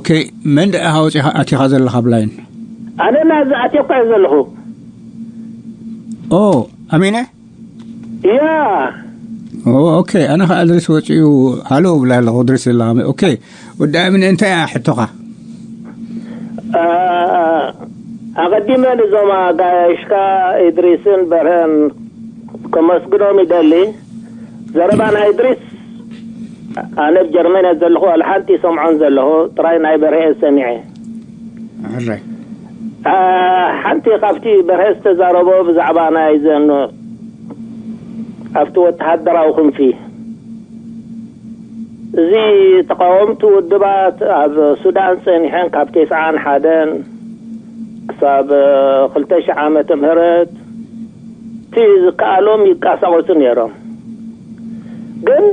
ኦኬ፣ መን ደኣ ወፂኻ ኣቲኻ ዘለኻ ኣብ ላይን? ኣነ ናዚ ኣትየኳ እየ ዘለኹ። ኦ፣ ኣሜነ? ያ። ኦ፣ ኦኬ፣ ኣነ ኸዓ እድሪስ ወፂኡ ሃሎ እብላ ኣለኹ፣ እድሪስ የላ። ኦኬ፣ ወዲ ኣሜነ፣ እንታይ እያ ሕቶኻ? አ፣ ኣቐዲመ ንዞም ኣጋይሽካ እድሪስን በርሀን ከመስግኖም ይደሊ። ዘረባ ናይ እድሪስ ኣነ ኣብ ጀርመን እየ ዘለኹ፣ ዋላ ሓንቲ ይሰምዖን ዘለኹ፣ ጥራይ ናይ በርሀ እየ ሰሚዐ። ሕራይ። አ፣ ሓንቲ ካብቲ በርሀ ዝተዛረቦ ብዛዕባ ናይ ዘን ኣብቲ ወተሃደራዊ ክንፊ፣ እዚ ተቃወምቲ ውድባት ኣብ ሱዳን ጸኒሐን ካብ ተስዓን ሓደን ክሳብ ክልተ ሽሕ ዓመተ ምህረት እቲ ዝከኣሎም ይቃሳቀሱ ነይሮም። ግን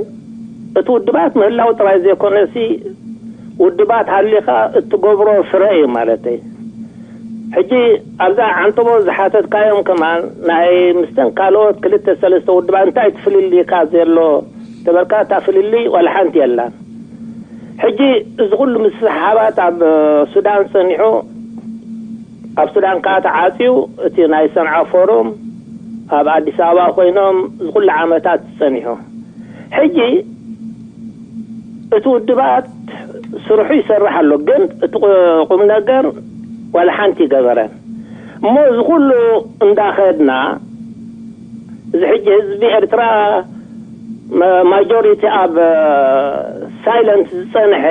እቲ ውድባት ምህላው ጥራይ ዘይኮነሲ፣ ውድባት ሃሊኻ እትገብሮ ፍረ እዩ ማለተይ። ሕጂ ኣብዛ ዓንተቦ ዝሓተትካዮም ከማን ናይ ምስተን ካልኦት ክልተ ሰለስተ ውድባት እንታይ ትፍልልካ ዘሎ ተበልካ፣ እታ ፍልልይ ዋላ ሓንቲ የላን። ሕጂ እዚ ኩሉ ምስሕሓባት ኣብ ሱዳን ጸኒሑ፣ ኣብ ሱዳን ከኣ ተዓጽዩ፣ እቲ ናይ ሰንዓ ፎሩም ኣብ ኣዲስ ኣበባ ኮይኖም እዚ ኩሉ ዓመታት ጸኒሑ። ሕጂ እቲ ውድባት ስርሑ ይሰርሕ ኣሎ፣ ግን እቲ ቁ-፣ ቁም ነገር ዋላ ሓንቲ ይገበረን። እሞ እዚ ኩሉ እንዳኸድና፣ እዚ ሕጂ ህዝቢ ኤርትራ ማ-፣ ማጆሪቲ ኣብ ሳይለንት ዝጸንሐ፣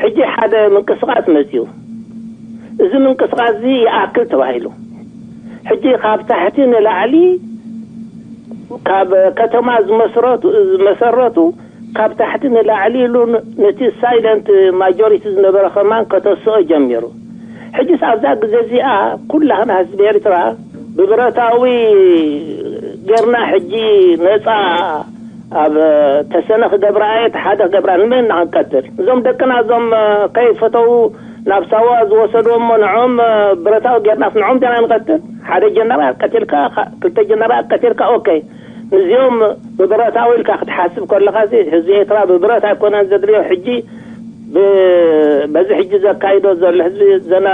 ሕጂ ሓደ ምንቅስቃስ መጽዩ። እዚ ምንቅስቃስ እዚ ይኣክል ተባሂሉ። ሕጂ ካብ ታሕቲ ንላዕሊ፣ ካብ ከተማ ዝመስረቱ፣ ዝመሰረቱ፣ ካብ ታሕቲ ንላዕሊ ኢሉ ን-፣ ነቲ ሳይለንት ማጆሪቲ ዝነበረ ከማን ከተስኦ ጀሚሩ። ሕጂስ ኣብዛ ግዜ እዚኣ ኩላህና ህዝቢ ኤርትራ ብብረታዊ ጌርና ሕጂ ነጻ ኣብ ተሰነ ክገብራ እየ፣ ሓደ ክገብራ፣ ንመን ኢና ክንቀትል? እዞም ደቅና እዞም ከይፈተው ናብ ሳዋ ዝወሰድዎም እሞ ንዖም ብረታዊ ጌርናስ ንዖም ዲና ንቀትል? ሓደ ጀነራል ቀቲልካ፣ ካ-፣ ክልተ ጀነራል ቀቲልካ፣ ኦኬ። ንዚኦም ብብረታዊ ኢልካ ክትሓስብ ከለኻ ሲ፣ ህዝቢ ኤርትራ ብብረት ኣይኮነን ዘድልዮ። ሕጂ ብ-፣ በዚ ሕጂ ዘካይዶ ዘሎ ህዝቢ ዘና-፣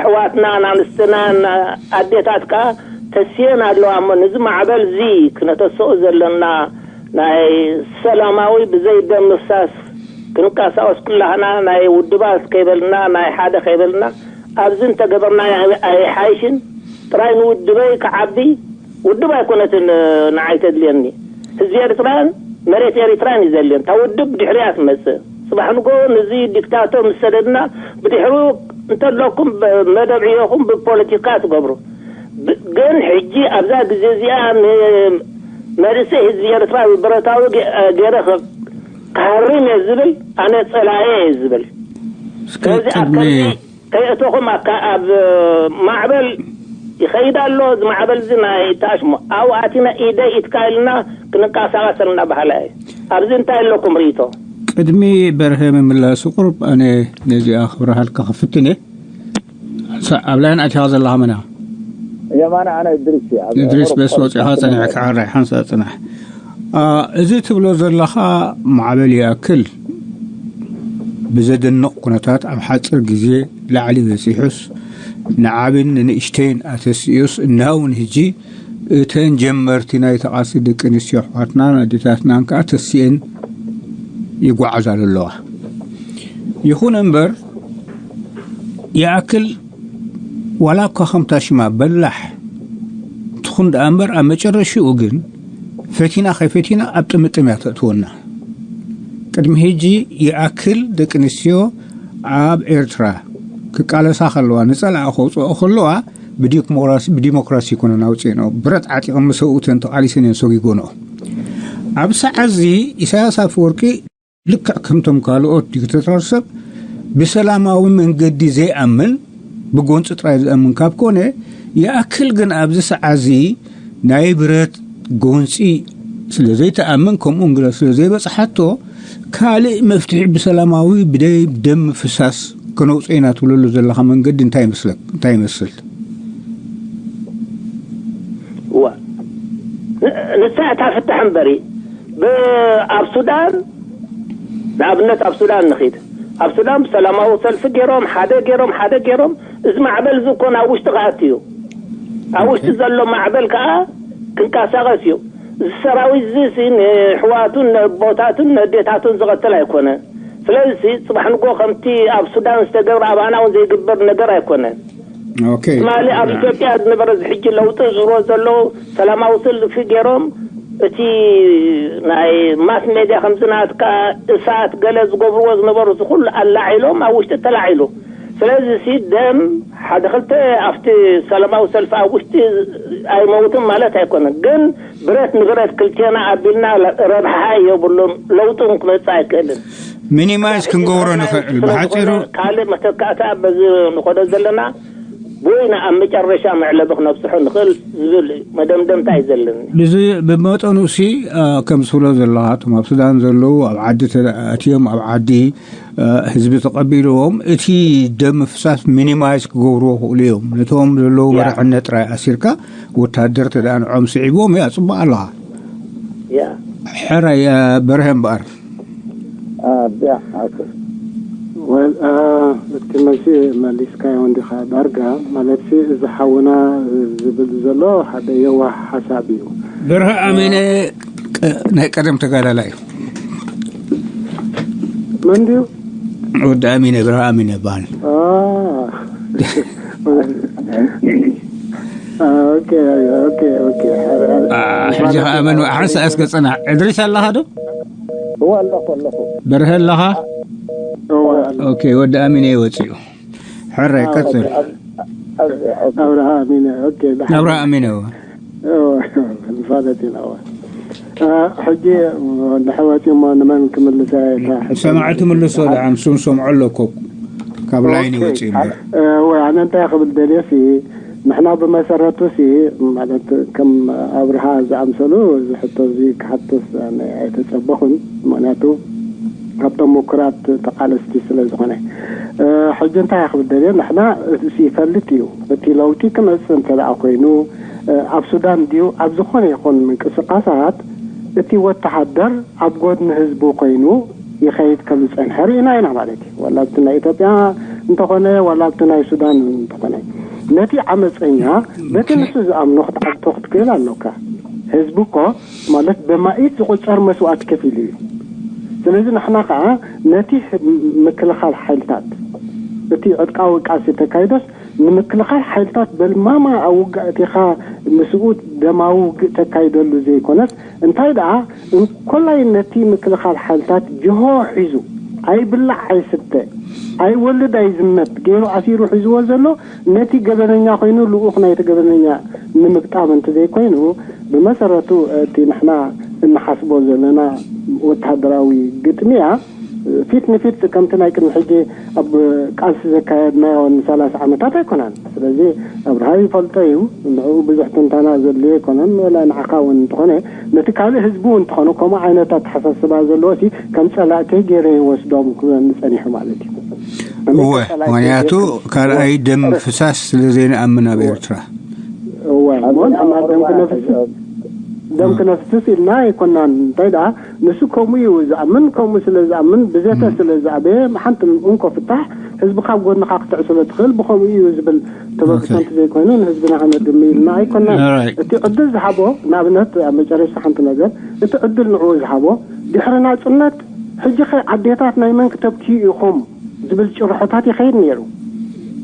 ኣሕዋትና፣ ኣናንስትናን ኣዴታት ከኣ ተስየን ኣለዋ። እሞ ነዚ ማዕበል እዚ ክነተስኦ ዘለና ናይ ሰላማዊ ብዘይ ደም ምፍሳስ ክንቀሳቀስ ኩላህና ናይ ውድባት ከይበልና፣ ናይ ሓደ ከይበልና፣ ኣብዚ እንተገበርና ኣይ-፣ ኣይሓይሽን? ጥራይ ንውድበይ ክዓቢ፣ ውድብ ኣይኮነትን ንዓይ ተድልየኒ። ህዝቢ ኤርትራን መሬት ኤርትራን እዩ ዘድልየን። እታ ውድብ ድሕሪያ ትመጽእ። ጽባሕ ንግሆ ነዚ ዲክታቶር ምስ ሰደድና፣ ብድሕሩ እንተለኩም ብ-፣ መደብ ዕዮኹም ብፖለቲካ ትገብሩ። ብ-፣ ግን ሕጂ ኣብዛ ግዜ እዚኣ ን-፣ መንእሰይ ህዝቢ ኤርትራ ብረታዊ ገ-፣ ገይረ ከ-፣ ክሃርም እየ ዝብል፣ ኣነ ጸላኤ እየ ዝብል። እስከ ስለዚ ኣብ ቅድሚ ከምዚ ከየእተኹም ኣካ-፣ ኣብ ማዕበል ይኸይድ ኣሎ። እዚ ማዕበል እዚ ናይ ተኣሽሞ ኣብኡ ኣቲና ኢደ ኢትካ ኢልና ክንቀሳቐስ ኣለና በሃላይ እየ። ኣብዚ እንታይ ኣለኩም ርእይቶ? ቅድሚ በርሀ ምምላሱ ቁሩብ ኣነ ነዚኣ ክብርሃልካ ክፍትን እየ። ሳ-፣ ኣብ ላይን ኣቲኻ ዘለኻ መን ኢኻ? የማነ፣ ኣነ እድሪስ እየ። ኣብ እድሪስ፣ ኤውሮፓ በስ ወፂኻ ጸኒሕካ፣ ሕራይ፣ ሓንሳእ ጽናሕ። አ፣ እዚ ትብሎ ዘለኻ ማዕበል ይኣክል ብዘደንቕ ኩነታት ኣብ ሓፂር ግዜ ላዕሊ በፂሑስ ንዓብን ንንእሽተይን ኣተሲኡስ እናውን ህጂ እተን ጀመርቲ ናይ ተቓሲ ደቂ ኣንስትዮ ኣሕዋትናን ኣዴታትናን ከኣ ተሲኤን ይጓዓዛሉ ኣለዋ። ይኹን እምበር ይኣክል ዋላ እኳ ከምታ ሽማ በላሕ ትኹን ደኣ እምበር ኣብ መጨረሽኡ ግን ፈቲና ከይፈቲና ኣብ ጥምጥም እያ ተእትወና። ቅድሚ ሕጂ ይኣክል ደቂ ኣንስትዮ ኣብ ኤርትራ ክቃለሳ ከለዋ፣ ንጸላኢ ከውጽኦ ከለዋ ብዲሞክራሲ፣ ብዲሞክራሲ ይኮነን ኣውጽኤንኦ። ብረት ዓጢቕን ምስ ሰብኡተን ተቓሊሰን እየን ሰጊጎንኦ። ኣብ ሰዓት እዚ ኢሳያስ ኣፈወርቂ ልክዕ ከምቶም ካልኦት ዲክታቶር ሰብ ብሰላማዊ መንገዲ ዘይኣምን፣ ብጎንፂ ጥራይ ዝኣምን ካብ ኮነ ይኣክል። ግን ኣብዚ ሰዓት እዚ ናይ ብረት ጎንፂ ስለ ዘይተኣምን፣ ከምኡ እንግዳ ስለ ዘይበፅሓቶ፣ ካልእ መፍትሒ ብሰላማዊ ብደይ ደም ምፍሳስ ከነውፅኦ ኢና ትብለሉ ዘለኻ መንገዲ እንታይ ይመስለክ-፣ እንታይ ይመስል? እዋ፣ ን-፣ ንሳ እታ ፍታሕ እምበሪ፣ ብ-፣ ኣብ ሱዳን፣ ንኣብነት ኣብ ሱዳን ንኺድ። ኣብ ሱዳን ብሰላማዊ ሰልፊ ገይሮም ሓደ ገይሮም ሓደ ገይሮም፣ እዚ ማዕበል እዚ እኮ ናብ ውሽጢ ክኣቱ እዩ። ኣብ ውሽጢ ዘሎ ማዕበል ከዓ ክንቀሳቀስ እዩ። እዚ ሰራዊት እዚ ሲ ንሕዋቱን ነቦታቱን ነዴታቱን ዝቐትል ኣይኮነ። ስለዚ ሲ ጽባሕ ንጎ ከምቲ ኣብ ሱዳን ዝተገብረ ኣባና እውን ዘይግበር ነገር ኣይኮነ። ኦኬ። ትማሊ ኣብ ኢትዮጵያ ዝነበረ እዚ ሕጂ ለውጢ ዝብሎ ዘለዉ ሰላማዊ ሰልፊ ገይሮም፣ እቲ ናይ ማስ ሜድያ ከምዚ ናትካ እሳት ገለ ዝገብርዎ ዝነበሩ እዚ ኩሉ ኣላዒሎም ኣብ ውሽጢ ተላዒሉ። ስለዚ ሲ ደም ሓደ ክልተ ኣብቲ ሰላማዊ ሰልፊ ኣብ ውሽጢ ኣይመውትን ማለት ኣይኮነን፣ ግን ብረት ንብረት ክልቴና ኣቢልና ረብሓ የብሉን። ለውጢ እውን ክመፅእ ኣይክእልን። ሚኒማይዝ ክንገብሮ ንኽእል ብሓፂሩ። ካልእ መተካእታ በዚ ንኸዶ ዘለና ቦይና ኣብ መጨረሻ መዕለቢ ክነብፅሖ ንኽእል ዝብል መደምደምታ እዩ ዘለኒ። እዚ ብመጠኑ ሲ ከም ዝብሎ ዘለኻ እቶም ኣብ ሱዳን ዘለዉ ኣብ ዓዲ ተኣትዮም ኣብ ዓዲ ህዝቢ ተቐቢልዎም እቲ ደም ምፍሳስ ሚኒማይዝ ክገብርዎ ክእሉ እዮም። ነቶም ዘለዉ መራሕነት ጥራይ ኣሲርካ ወታደር ተደኣ ንዖም ስዒብዎም እያ ጽቡቕ ኣለኻ። ያ ሕራይ በርሀ እምበኣር ኣቢያ ኣቶ ወል እቲ መልሲ መሊስካዮ እንዲኻ ዳርጋ ማለት እዚ ሓውና ዝብል ዘሎ ሓደ የዋህ ሓሳብ እዩ። በርሀ ኣሚነ ናይ ቀደም ተጋዳላይ እዩ። መን ድዩ? ወዲ ኣሚነ በርሀ ኣሚነ ይበሃል። ኦኬ ኦኬ ኦኬ። ሕጂ ከዓ መን ሓንሳ እስከ ፀናሕ። እድሪስ ኣለኻ ዶ? እወ ኣለኹ ኣለኹ። በርሀ ኣለኻ? እወ ኣለኹ። ኦኬ ወዲ ኣሚነ ይወፅኡ። ሕራይ ቀፅል። ኣብርሃ ኣሚነ ኦኬ። ኣብርሃ ኣሚነ እወ። እወ፣ ንፋለጥ ኢና እወ። ሕጂ ንሕወፂ እሞ ንመን ክምልሳ እየ እታ ሕቶ? ሰማዕቲ ምልሶ ደሓን ስም ሰምዖ ኣለኮ ካብ ላይን ይወፅእ እምበር። እወ ኣነ እንታይ ክብል ደልየ ሲ ንሕና ብመሰረቱ ሲ ማለት ከም ኣብርሃ ዝኣምሰሉ እዚ ሕቶ እዚ ክሓትስ ኣይተፀበኹን። ምክንያቱ ካብቶም ምኩራት ተቃለስቲ ስለ ዝኾነ ሕጂ እንታይ ክብል ደልየ ንሕና ይፈልጥ እዩ እቲ ለውጢ ክመፅእ እንተ ደኣ ኮይኑ ኣብ ሱዳን ድዩ ኣብ ዝኾነ ይኹን ምንቅስቃሳት እቲ ወተሃደር ኣብ ጎድኒ ህዝቡ ኮይኑ ይኸይድ ከም ዝፀንሐ ርኢና ኢና ማለት እዩ። ዋላ ኣብቲ ናይ ኢትዮጵያ እንተኾነ ዋላ ኣብቲ ናይ ሱዳን እንተኾነ ነቲ ዓመፀኛ በቲ ንሱ ዝኣምኖ ክትዓግቶ ክትክእል ኣለካ። ህዝቢ እኮ ማለት በማኢት ዝቁፀር መስዋእቲ ከፊሉ እዩ። ስለዚ ንሕና ከዓ ነቲ ምክልኻል ሓይልታት እቲ ዕጥቃዊ ቃልሲ ተካይዶስ ንምክልኻል ሓይልታት በልማማ ኣብ ውግእ ኣቲኻ ምስኡ ደማዊ ውግእ ተካይደሉ ዘይኮነስ እንታይ ደኣ እንኮላይ ነቲ ምክልኻል ሓይልታት ጅሆ ሒዙ ኣይብላዕ ኣይስተ ኣይወልድ ኣይዝመት ገይሩ ኣሲሩ ሒዝዎ ዘሎ ነቲ ገበነኛ ኮይኑ ልኡኽ ናይቲ ገበነኛ ንምግጣም እንተዘይኮይኑ ብመሰረቱ እቲ ንሕና እንሓስቦ ዘለና ወተሃደራዊ ግጥምያ ፊት ንፊት ከምቲ ናይ ቅድሚ ሕጂ ኣብ ቃልሲ ዘካየድናዮ ንሰላሳ ዓመታት ኣይኮነን። ስለዚ ኣብርሃ ይፈልጦ እዩ። ንዕኡ ብዙሕ ትንተና ዘድልዮ ኣይኮነን። ወላ ንዓኻ እውን እንተኾነ ነቲ ካልእ ህዝቢ እውን እንተኾነ ከምኡ ዓይነት ኣተሓሳስባ ዘለዎ ሲ ከም ጸላእተይ ገይረ ይወስዶም ክብለኒ ጸኒሑ ማለት እዩ። እወ፣ ምክንያቱ ካልኣይ ደም ፍሳስ ስለ ዘይንኣምን ኣብ ኤርትራ እወ፣ እሞ ንሕና ደም ክነፍስስ ደም ክነፍስስ ኢልና ኣይኮናን። እንታይ ደኣ ንሱ ከምኡ እዩ ዝኣምን። ከምኡ ስለ ዝኣምን ብዘተ ስለ ዝኣበየ ሓንቲ እንኮ ፍታሕ ህዝቢ ካብ ጎንኻ ክትዕ ስለ ትኽእል ብኸምኡ እዩ ዝብል ተበግሶ ኦኬ። እንተ ዘይኮይኑ ንህዝብና ከነድሚ ኢልና ኣይኮናን። Alright. እቲ ዕድል ዝሃቦ ንኣብነት ኣብ መጨረሽታ ሓንቲ ነገር እቲ ዕድል ንዕኡ ዝሃቦ ድሕሪ ናጽነት ሕጂ ኸ ኣዴታት ናይ መን ክተብክዩ ኢኹም ዝብል ጭርሖታት ይኸይድ ነይሩ።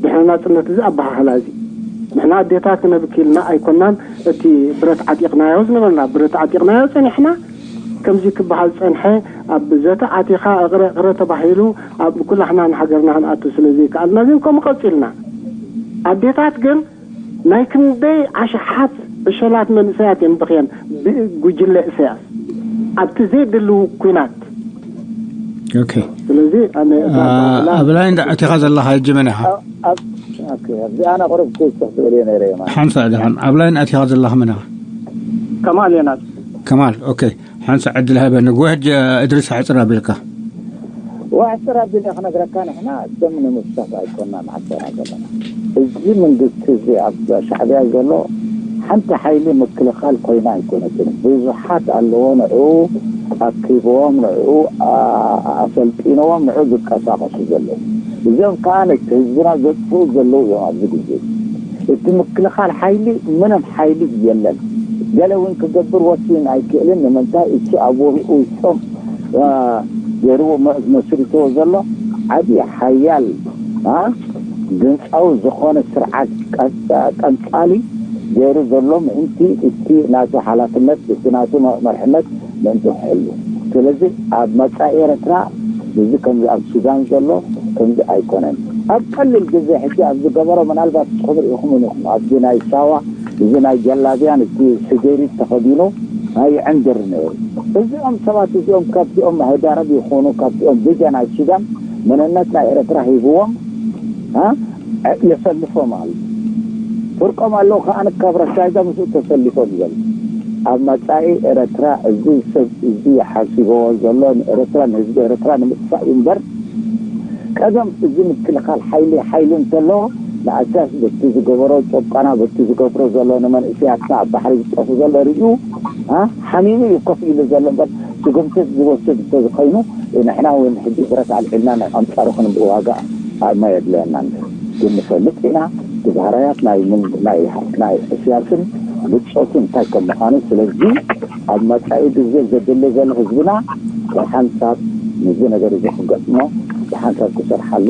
ድሕሪ ናጽነት እዚ ኣበሃህላ እዚ ንሕና ኣዴታት ክነብኪልና ኣይኮናን። እቲ ብረት ዓጢቕናዮ ዝነበርና ብረት ዓጢቕናዮ ጸኒሕና ከምዚ ክበሃል ጸንሐ። ኣብ ዘተ ኣቲኻ እቕረ እቕረ ተባሂሉ ኣብ ኩላህና ንሃገርና ክንኣቱ ስለ ዘይከኣልና ግን ከምኡ ቀጺልና። ኣዴታት ግን ናይ ክንደይ ኣሽሓት ዕሸላት መንእሰያት እየን በኽየን ብጉጅለ እሰያስ ኣብቲ ዘይድልው ኲናት። ኦኬ። ስለዚ ኣነ እታ አ- ኣባህላ ኣብ ላይን ኣቲኻ ዘለኻ ሕጂ መን ኢኻ? ኣብዚኣ ኣነ ቅርብ ክውስኽ ዝብል እየ ነይረ እየ ማለት ሓንሳ ድሓን ኣብ ላይን ኣቲኻ ዘለኻ መን ኢኻ? ከማል ዮናስ ከማል። ኦኬ። ሓንሳ ዕድል ሃበኒ። ጎሄድ እድሪስ ኣሕፅር ኣቢልካ። ዋሕፅር ኣቢለ ክነግረካ ንሕና ደም ንምፍሳስ ኣይኮና ንዓሰና ዘለና። እዚ መንግስቲ እዚ ኣብ ሻዕብያ ዘሎ ሓንቲ ሓይሊ ምክልኻል ኮይና ኣይኮነትን። ብዙሓት ኣለዎ ንዕኡ ኣኪብዎም፣ ንዕኡ ኣሰልጢንዎም፣ ንዕኡ ዝቀሳቀሱ ዘለዉ። እዚኦም ከዓ ነቲ ህዝብና ዘጥፍኡ ዘለዉ እዮም። ኣብዚ ግዜ እቲ ምክልኻል ሓይሊ ምንም ሓይሊ የለን። ገለ እውን ክገብር ወሲን ኣይክእልን። ንምንታይ እቲ ኣብ ውሽጦም ገይርዎ መስሪትዎ ዘሎ ዓብዪ ሓያል ግንፃዊ ዝኾነ ስርዓት ቀንፃሊ ገይሩ ዘሎ ምእንቲ እቲ ናቱ ሓላፍነት፣ እቲ ናቱ መርሕነት ምእንቲ ክሕሉ። ስለዚ ኣብ መፃኢ ኤርትራ እዚ ከምዚ ኣብ ሱዳን ዘሎ ከምዚ ኣይኮነን። ኣብ ቀሊል ግዜ ሕጂ ኣብ ዝገበሮ ምናልባት ንስኹም ርኢኹም ኢኹም። ኣብዚ ናይ ሳዋ እዚ ናይ ጀላብያን እቲ ስገሪት ተኸዲኑ ናይ ይዕንድር ነይሩ። እዚኦም ሰባት እዚኦም ካብዚኦም ህዳረብ ይኾኑ ካብዚኦም ብጀ ናይ ሱዳን መንነት ናይ ኤርትራ ሂብዎም የሰልፎም ኣሎ። ፍርቆም ኣለዉ ከኣ ካብ ረሻይዳ ምስኡ ተሰሊፎም ዘሎ። ኣብ መጻኢ ኤርትራ እዚ ሰብ እዚ ሓሲብዎ ዘሎ ንኤርትራ ንህዝቢ ኤርትራ ንምጥፋእ እዩ እምበር ቀደም እዚ ምክልኻል ሓይሊ ሓይሊ እንተሎ ንኣሳስ በቲ ዝገበሮ ጨቋና በቲ ዝገብሮ ዘሎ ንመንእሰያትና ኣብ ባሕሪ ዝጠፉ ዘሎ ርእዩ ሓሚሙ እዩ ኮፍ ኢሉ ዘሎ እምበር ስጉምቲ ዝወስድ እንተዝኮይኑ ንሕና እውን ሕጂ ብረት ኣልዒልና ናይ ኣንጻሩ ክንብ ዋጋ ኣማ የድለየና ግን ንፈልጥ ኢና። ብባህርያት ናይ ናይ እስያስን ብጾቱ እንታይ ከም ምዃኑ ስለዚ ኣብ መጻኢ ግዜ ዘድሊ ዘሎ ህዝብና ብሓንሳብ ነዚ ነገር እዚ ክገጥሞ ብሓንሳብ ክሰርሓሉ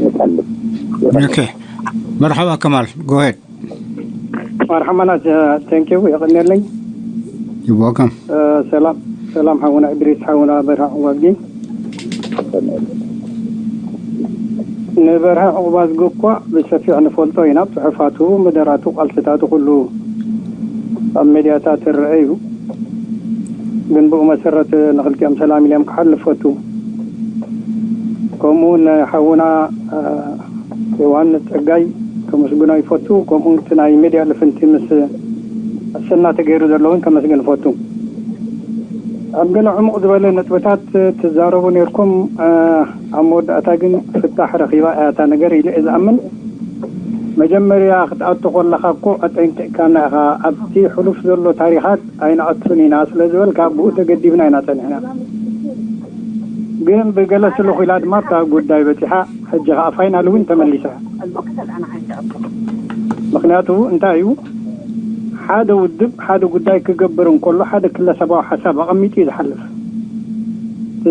ንጠልብ። መርሓባ ከማል ጎሄድ መርሓባና። ቴንኪው የቀንየለኝ። ይቦከም ሰላም ሰላም ሓውና እድሪስ ሓውና በርሃ ዕቁባዝጊ። ንበርሃ ዕቁባዝጊ እኳ ብሰፊሕ ንፈልጦ ኢና። ጽሑፋቱ፣ መደራቱ፣ ቃልስታቱ ኩሉ ኣብ ሜድያታት ይረአ እዩ። ግን ብኡ መሰረት ንክልቲኦም ሰላም ኢለ ክሓልፍ ፈቱ። ከምኡ እውን ሓውና ዮሃንስ ጸጋይ ከመስግኖ ይፈቱ። ከምኡ እቲ ናይ ሜድያ ልፍንቲ ምስ ኣሰና ተገይሩ ዘሎ እውን ከመስግን ፈቱ። ኣብ ገለ ዕሙቕ ዝበለ ነጥብታት ትዛረቡ ነርኩም። ኣብ መወዳእታ ግን ፍታሕ ረኺባ እያ እታ ነገር ኢለ እየ ዝኣምን። መጀመርያ ክትኣቱ ከለኻ እኮ ኣጠንቂቕካና ኢኻ። ኣብቲ ሕሉፍ ዘሎ ታሪኻት ኣይንኣቱን ኢና ስለ ዝበልካ ብኡ ተገዲብና ኢና ጸኒሕና። ግን ብገለ ስሉኽ ኢላ ድማ ኣብታ ጉዳይ በጺሓ። ሕጂ ከዓ ፋይናል እውን ተመሊሳ። ምክንያቱ እንታይ እዩ ሓደ ውድብ ሓደ ጉዳይ ክገብር እንከሎ ሓደ ክለሰባዊ ሓሳብ ኣቐሚጡ እዩ ዝሓልፍ።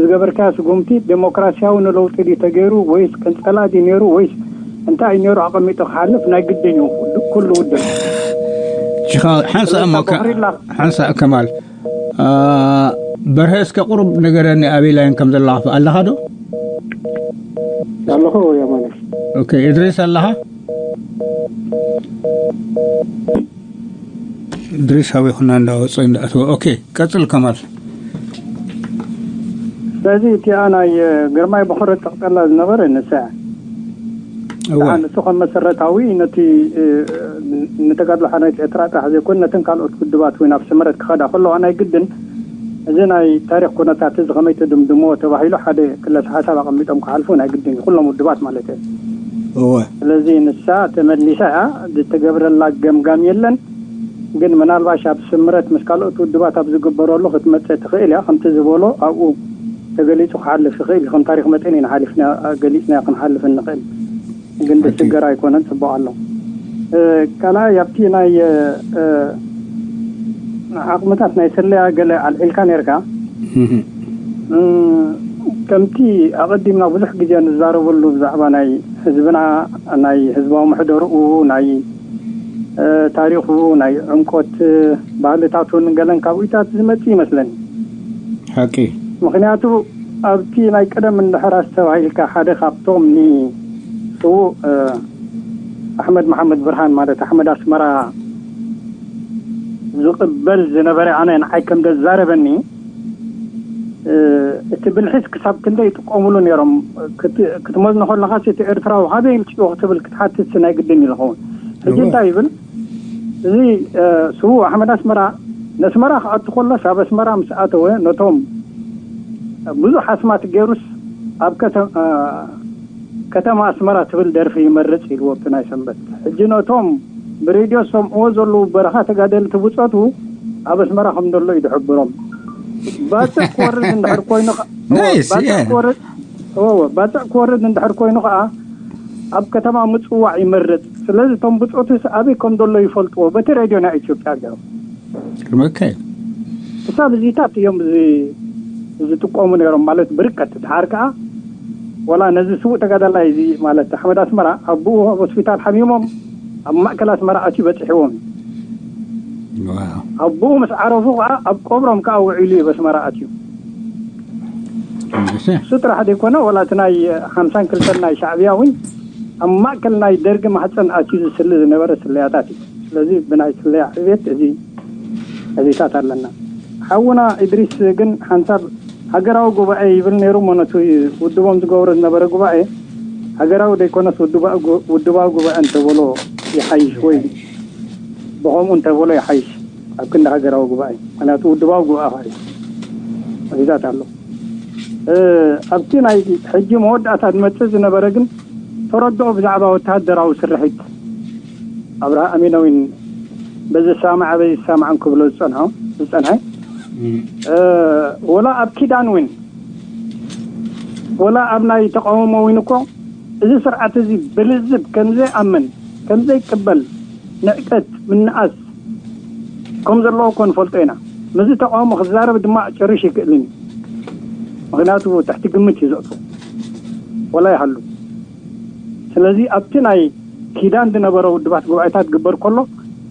ዝገበርካዮ ስጉምቲ ዴሞክራሲያዊ ንለውጢ ድዩ ተገይሩ ወይስ ቅንፀላ ድዩ ነይሩ ወይስ እንታይ እዩ ነይሩ ኣቐሚጡ ክሓልፍ ናይ ግድን እዩ ኩሉ ውድብ። ሓንሳእ ከማል በርሀ እስከ ቁሩብ ንገረኒ ኣበይ ላይን ከም ዘለኻ ኣለኻ ዶ? ኣለኹ የማነ። ኦኬ እድሪስ ኣለኻ? እድሪስ ኣበይ ኩና እንዳወፀ እንዳኣተወ። ኦኬ ቀፅል ከማል። ስለዚ እቲኣ ናይ ግርማይ በኽሪ ጠቕጠላ ዝነበረ ንሳ እያ። እወ። ንሱ ከም መሰረታዊ ነቲ ንተጋድሎ ሓርነት ኤርትራ ጥራሕ ዘይኮነ ነተን ካልኦት ውድባት እውን ኣብ ስምረት ክኸዳ ከለዋ ናይ ግድን እዚ ናይ ታሪኽ ኩነታት እዚ ከመይ ትድምድምዎ ተባሂሉ ሓደ ክለሰ ሓሳብ ኣቐሚጦም ክሓልፉ ናይ ግድን እዩ ኩሎም ውድባት ማለት እዩ። እወ። ስለዚ ንሳ ተመሊሳ እያ ዝተገብረላ ገምጋም የለን። ግን ምናልባሽ ኣብ ስምረት ምስ ካልኦት ውድባት ኣብ ዝግበረሉ ክትመፅእ ትኽእል እያ ከምቲ ዝበሎ ኣብኡ ተገሊፁ ክሓልፍ ይኽእል ከም ታሪክ መጠን ኢና ሓሊፍና ገሊፅና ክንሓልፍ እንኽእል። ግን ዝስገር ኣይኮነን፣ ፅቡቅ ኣሎ። ካልኣይ ኣብቲ ናይ ዓቕምታት ናይ ስለያ ገለ ኣልዒልካ ነርካ። ከምቲ ኣቐዲምና ብዙሕ ግዜ ንዛረበሉ ብዛዕባ ናይ ህዝብና፣ ናይ ህዝባዊ ምሕደርኡ፣ ናይ ታሪኹ፣ ናይ ዕምቆት ባህልታቱን ገለን ካብኡታት ዝመጽእ ይመስለኒ። ሓቂ። ምክንያቱ ኣብቲ ናይ ቀደም እንድሕር ኣስተባሂልካ ሓደ ካብቶም ንስዉእ ኣሕመድ መሓመድ ብርሃን ማለት ኣሕመድ ኣስመራ ዝቕበል ዝነበረ ኣነ ንዓይ ከም ደዛረበኒ እቲ ብልሒስ ክሳብ ክንደይ ይጥቀምሉ ነይሮም ክትመዝኖ ከለካ እቲ ኤርትራዊ ካበይ ምፅኡ ክትብል ክትሓትት ናይ ግድን እዩ ዝኸውን። ሕጂ እንታይ ይብል እዚ ስዉእ ኣሕመድ ኣስመራ ነስመራ ክኣቱ ከሎስ ኣብ ኣስመራ ምስ ኣተወ ነቶም ብዙሕ ኣስማት ገይሩስ ኣብ ከተማ ኣስመራ ትብል ደርፊ ይመርፅ ኢልዎ ኣብቲ ናይ ሰንበት። ሕጂ ነቶም ብሬድዮ ዝሰምዕዎ ዘለዉ በረኻ ተጋደልቲ ብጾቱ ኣብ ኣስመራ ከም ዘሎ እዩ ዝሕብሮም። ባጽዕ ክወርድ እንድሕር ኮይኑ ኸ-፣ እዎ፣ ናይስ፣ ባጽዕ የ። ክወርድ፣ እዎ፣ እዎ፣ ባጽዕ ክወርድ እንድሕር ኮይኑ ኸኣ ኣብ ከተማ ምጽዋዕ ይመርጽ። ስለዚ እቶም ብጾቱስ ኣበይ ከም ዘሎ ይፈልጥዎ፣ በቲ ሬድዮ ናይ ኢትዮጵያ ገይሮም። ኦኬ። ክሳብ እዚታት እዮም እዚ ዝጥቀሙ ነይሮም፣ ማለት ብርቀት። ድሓር ከኣ ወላ ነዚ ስዉእ ተጋዳላይ እዚ፣ ማለት ኣሕመድ ኣስመራ፣ ኣቦኡ ኣብ ሆስፒታል ሓሚሞም ኣብ ማእከል ኣስመራ ኣትዩ በጺሕዎም እዩ። ዋው። ኣቦኡ ምስ ዓረፉ ከኣ ኣብ ቀብሮም ከኣ ውዒሉ እዩ በስመራ ኣትዩ። እሺ። እሱ ጥራሕ ዘይኮነ፣ ወላ እቲ ናይ ሓምሳን ክልተን ናይ ሻዕብያ እውን ኣብ ማእከል ናይ ደርጊ ማህጸን ኣትዩ ዝስሊ ዝነበረ ስለያታት እዩ። ስለዚ ብናይ ስለያ ዕብየት እዚ እዚታት ኣለና። ሓውና ኢድሪስ ግን ሓንሳብ ሃገራዊ ጉባኤ ይብል ነይሩ እሞ፣ ነቲ ውድቦም ዝገብሮ ዝነበረ ጉባኤ ሃገራዊ ዘይኮነስ ውድባ-፣ ውድባዊ ጉባኤ እንተበሎ ይሓይሽ፣ ወይ ብኸምኡ እንተበሎ ይሓይሽ፣ ኣብ ክንዲ ሃገራዊ ጉባኤ። ምኽንያቱ ውድባዊ ጉባኤ ኸዓ እዩ። እዚታት ኣሎ። እ፣ ኣብቲ ናይ ሕጂ መወዳእታ ዝመጽእ ዝነበረ ግን ተረድኦ ብዛዕባ ወተሃደራዊ ስርሒት ኣብርሃ ኣሚነዊን በዚ ሰማዕ በዚ ሰማዕን ክብሎ ዝጸንሖ፣ ዝጸንሐ፣ እም። እ፣ ወላ ኣብ ኪዳን እውን፣ ወላ ኣብ ናይ ተቃውሞ እውን እኮ፣ እዚ ስርዓት እዚ ብልዝብ ከም ዘይኣምን፣ ከም ዘይቅበል፣ ንዕቀት፣ ምንኣስ ከም ዘለዎ እኮ ንፈልጦ ኢና። ምስዚ ተቃውሞ ክዛረብ ድማ ጨሪሽ ይክእልን እዩ። ምኽንያቱ ትሕቲ ግምት እዩ ዘእትዎ። ወላ ይሃሉ። ስለዚ ኣብቲ ናይ ኪዳን ዝነበረ ውድባት ጉባኤታት ግበር ከሎ፣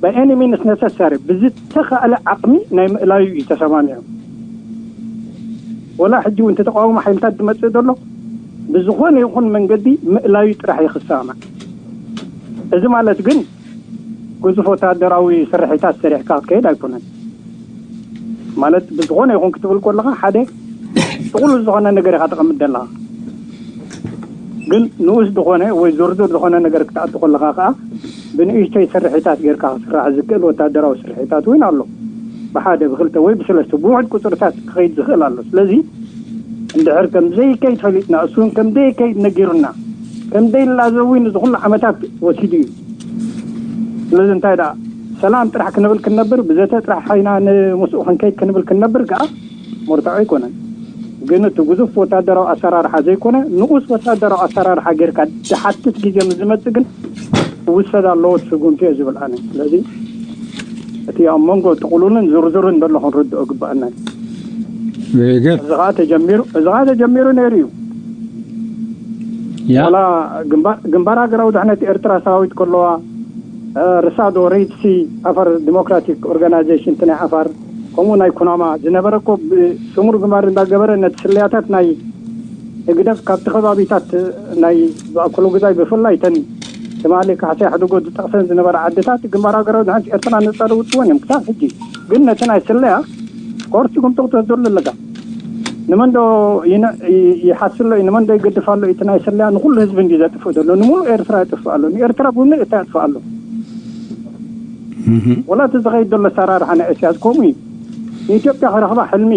by any means necessary፣ ብዝተኻእለ ዓቕሚ ናይ ምእላዩ እዩ ተሰማሚዑ። ወላ ሕጂ እውን እቲ ተቃውሞ ሓይልታት ዝመጽእ ዘሎ ብዝኾነ ይኹን መንገዲ ምእላዩ ጥራሕ እዩ ክሰማማዕ። እዚ ማለት ግን ግዙፍ ወተሃደራዊ ስርሒታት ሰሪሕካ ክትከይድ ኣይኮነን። ማለት ብዝኾነ ይኹን ክትብል ከለኻ ሓደ ጥቕሉል ዝኾነ ነገር ኢኻ ተቐምጥ ዘለኻ። ግን ንኡስ ዝኾነ ወይ ዝርዝር ዝኾነ ነገር ክትኣቱ ከለኻ ከኣ ብንእሽተይ ስርሒታት ጌርካ ክስራሕ ዝክእል ወተሃደራዊ ስርሒታት እውን ኣሎ። ብሓደ ብክልተ ወይ ብሰለስተ ብውሑድ ቁጽርታት ክኸይድ ዝኽእል ኣሎ። ስለዚ እንድሕር ከም ዘይከይድ ፈሊጥና፣ እሱ እውን ከም ዘይከይድ ነጊሩና፣ ከም ዘይላዘብ እውን እዚ ኩሉ ዓመታት ወሲዱ እዩ። ስለዚ እንታይ ደኣ ሰላም ጥራሕ ክንብል ክንነብር፣ ብዘተ ጥራሕ ሓይና ንምስኡ ክንከይድ ክንብል ክንነብር ከኣ መርትዖ ኣይኮነን። ግን እቲ ግዙፍ ወታደራዊ ኣሰራርሓ ዘይኮነ፣ ንኡስ ወታደራዊ ኣሰራርሓ ጌርካ ዝሓትት ግዜ ምስ ዝመጽእ ግን ክውሰድ ኣለዎ እቲ ስጉምቲ እየ ዝብል ኣነ። ስለዚ እቲ ኣብ መንጎ ጥቕሉልን ዝርዝርን ዘሎ ክንርድኦ ግባኣና እዩ። Very good። እዚ ኸዓ ተጀሚሩ፣ እዚ ኸዓ ተጀሚሩ ነይሩ እዩ። ያ። ዋላ ግንባር፣ ግንባር ሃገራዊ ድሕነት ኤርትራ ሰራዊት ከለዋ፣ እ፣ ርሳዶ፣ ሬድ ሲ፣ ዓፋር ዲሞክራቲክ ኦርጋናይዜሽን፣ እቲ ናይ ዓፋር፣ ከምኡ ናይ ኩናማ ዝነበረ እኮ ብስሙር ግንባር እንዳገበረ ነቲ ስለያታት ናይ ህግደፍ ካብቲ ከባቢታት ናይ ዝኣከሉ ግዛይ ብፍላይ እተን ትማሊ ካሕሳይ ሕድጎ ዝጠቕሰን ዝነበረ ዓድታት ግንባር ሃገራዊ ድሕነት ኤርትራ ነጻ ዘውጽወን እዮም ክሳብ ሕጂ። ግን ነቲ ናይ ስለያ ኮርሲ ጉምጥቕጥቕት ዘሎ ኣለካ። ንመን ዶ ይነ-፣ ይ-፣ ይሓስሎ እዩ? ንመን ዶ ይገድፍ ኣሎ? እቲ ናይ ስለያ ንኹሉ ህዝቢ እንዲ ዘጥፍእ ዘሎ፣ ንምሉእ ኤርትራ የጥፍእ ኣሎ። ንኤርትራ ብምሉእ እታ የጥፍእ ኣሎ። እህ። ወላ እቲ ዝኸይድ ዘሎ ኣሰራርሓ ናይ እስያስ ከምኡ እዩ። ንኢትዮጵያ ክረኽባ ሕልሚ፣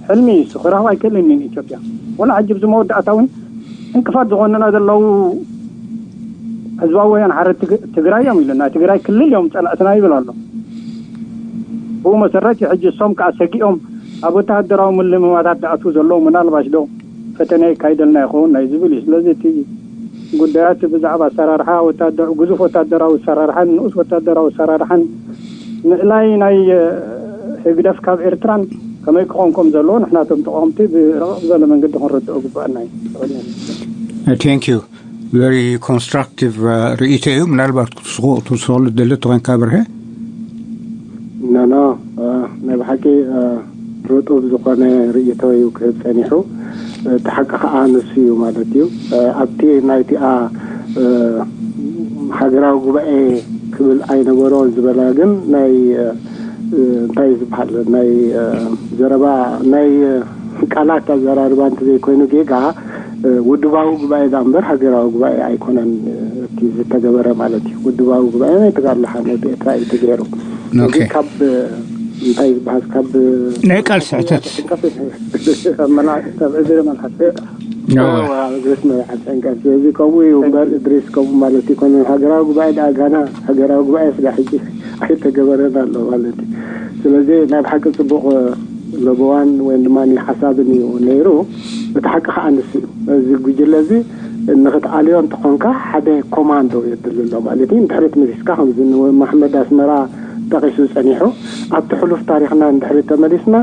ሕልሚ እዩ እሱ። ክረኽባ ኣይክእልን እዩ ንኢትዮጵያ። ወላ ሕጂ ኣብዚ መወዳእታ እውን እንቅፋት ዝኾኑና ዘለዉ ህዝባዊ ወያነ ሓርነት ትግ-፣ ትግራይ እዮም ኢሉ፣ ናይ ትግራይ ክልል እዮም ጸላእትና ይብል ኣሎ። ብኡ መሰረት እዩ ሕጂ እሶም ከኣ ሰጊኦም ኣብ ወተሃደራዊ ምልምማታት ዝኣትዉ ዘለዉ፣ ምናልባሽ ዶ ፈተነ የካይደልና ይኸውን ናይ ዝብል እዩ። ስለዚ እቲ ጉዳያት ብዛዕባ ኣሰራርሓ ወታደ-፣ ግዙፍ ወታደራዊ ኣሰራርሓን ንኡስ ወታደራዊ ኣሰራርሓን ምእላይ ናይ፣ እ፣ ህግደፍ ካብ ኤርትራን ከመይ ክኾን ከም ዘለዎ ንሕናቶም ተቃወምቲ ብረቕቕ ዝበለ መንገዲ ክንርድኦ ግባኣና እዩ። Thank you. Very constructive, uh, ርእይቶ እዩ። ምናልባት ክትስኹ-፣ ክትስኹሉ ትደሊ ተኾይንካ ብርሄ? ኖ፣ ኖ፣ እ፣ ናይ ብሓቂ፣ እ፣ ርጡብ ዝኾነ ርእይቶ እዩ ክህብ ጸኒሑ። እ፣ እቲ ሓቂ ከኣ ንሱ እዩ ማለት እዩ። እ፣ ኣብቲ ናይቲኣ፣ እ፣ ሃገራዊ ጉባኤ ክብል ኣይነበሮን ዝበላ ግን ናይ፣ እ፣ እ፣ እንታይ እዩ ዝበሃል? ናይ፣ እ፣ ዘረባ፣ ናይ፣ እ፣ ቃላት ኣዘራርባ እንተዘይኮይኑ ጌጋ፣ እ፣ ውድባዊ ጉባኤ ደኣ እምበር ሃገራዊ ጉባኤ ኣይኮነን፣ እ፣ እቲ ዝተገበረ ማለት እዩ። ውድባዊ ጉባኤ ናይ ተጋድሎ ሓርነት ኤርትራ እዩ ተገይሩ። ኦኬ። እዚ ካብ፣ እ፣ እንታይ ዝበሃል? ካብ፣ እ፣ ናይ ቃል ስሕተት። ካብ መላ-፣ ካብ እግሪ መልሓስ። እዋ፣ እግሪ ስመ ይሓፀንካ። ስለዚ ከምኡ እዩ እምበር እድሪስ፣ ከምኡ ማለት ይኮነን። ሃገራዊ ጉባኤ ደኣ ጋና ሃገራዊ ጉባኤ ስጋ ሕጂ ኣይተገበረን ኣሎ ማለት እዩ። ስለዚ ናይ ብሓቂ ፅቡቕ ለበዋን ወይም ድማ ሓሳብን እዩ ነይሩ። እቲ ሓቂ ከዓ ንሱ እዩ። እዚ ጉጅለ እዚ ንክትኣልዮ እንተኾንካ ሓደ ኮማንዶ የድሊ ኣሎ ማለት እዩ። ንድሕሪት መሊስካ ከምዚ ንማሕመድ ኣስመራ ጠቒሱ ጸኒሑ፣ ኣብቲ ሕሉፍ ታሪኽና ንድሕሪት ተመሊስና፣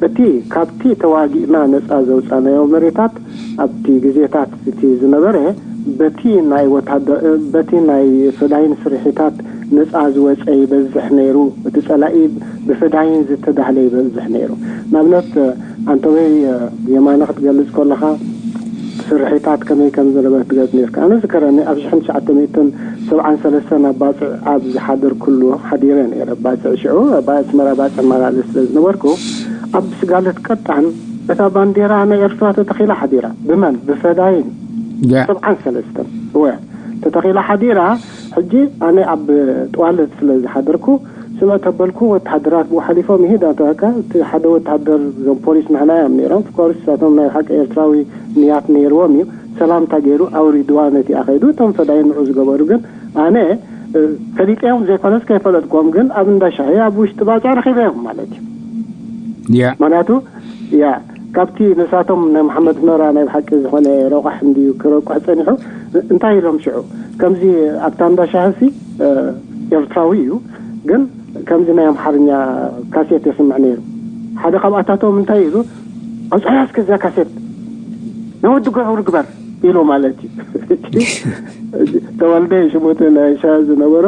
እቲ ካብቲ ተዋጊእና ነጻ ዘውጻናዮ መሬታት ኣብቲ ግዜታት እቲ ዝነበረ በቲ ናይ ወታደ-፣ በቲ ናይ ፈዳይን ስርሒታት ነጻ ዝወጸ ይበዝሕ ነይሩ። እቲ ጸላኢ ብፈዳይን ዝተዳህለ ይበዝሕ ነይሩ። ንኣብነት ኣንተወይ የማነ ክትገልጽ ከለኻ ስርሒታት ከመይ ከም ዝነበረ ትገልጽ ነርካ። ኣነ ዝከረኒ ኣብ ሽሕን ትሽዓተ ሚእትን ሰብዓን ሰለስተን ኣብ ባጽዕ ኣብ ዝሓደርኩሉ ሓዲረ ነይረ። ባጽዕ ሽዑ ኣብ ኣስመራ ባጽዕ መላለስ ስለ ዝነበርኩ ኣብ ስጋለት ቀጣን እታ ባንዴራ ናይ ኤርትራ ተተኺላ ሓዲራ። ብመን? ብፈዳይን ያ። ሰብዓን ሰለስተን እወ ተተኺላ ሓዲራ። ሕጂ ኣነ ኣብ ጥዋለት ስለ ዝሓደርኩ ስምዕ ተበልኩ። ወተሃደራት ብኡ ሓሊፎም ይሄድ ኣተካ እቲ ሓደ ወተሃደር ዞም ፖሊስ ናህና እዮም ነይሮም። ኦፍኮርስ እሳቶም ናይ ሓቂ ኤርትራዊ ንያት ነይርዎም እዩ። ሰላምታ ገይሩ ኣውሪድዋ ነቲኣ ከይዱ። እቶም ፈዳይን ንዑ ዝገበሩ ግን ኣነ እ፣ ፈሊጠዮም ዘይኮነስ ከይፈለጥኩም ግን ኣብ እንዳ ሻሂ ኣብ ውሽጢ ባጽዕ ረኺበዮም ማለት እዩ። ያ ምክንያቱ ያ ካብቲ ንሳቶም ናይ መሓመድ መራ ናይ ብሓቂ ዝኾነ ረቋሕ እንድዩ ክረቁሕ ጸኒሑ። እንታይ ኢሎም ሽዑ ከምዚ ኣብታ እንዳ ሻሂ ሲ እ፣ ኤርትራዊ እዩ ግን ከምዚ ናይ ኣምሓርኛ ካሴት የስምዕ ነይሩ። ሓደ ካብኣታቶም እንታይ ኢሉ ኣውፅኣያ እስከ እዛ ካሴት ናይ ወዲ ገብሩ ግበር ኢሉ ማለት እዩ። ተወልደ ሽሙቲ ናይ ሻሂ ዝነበሮ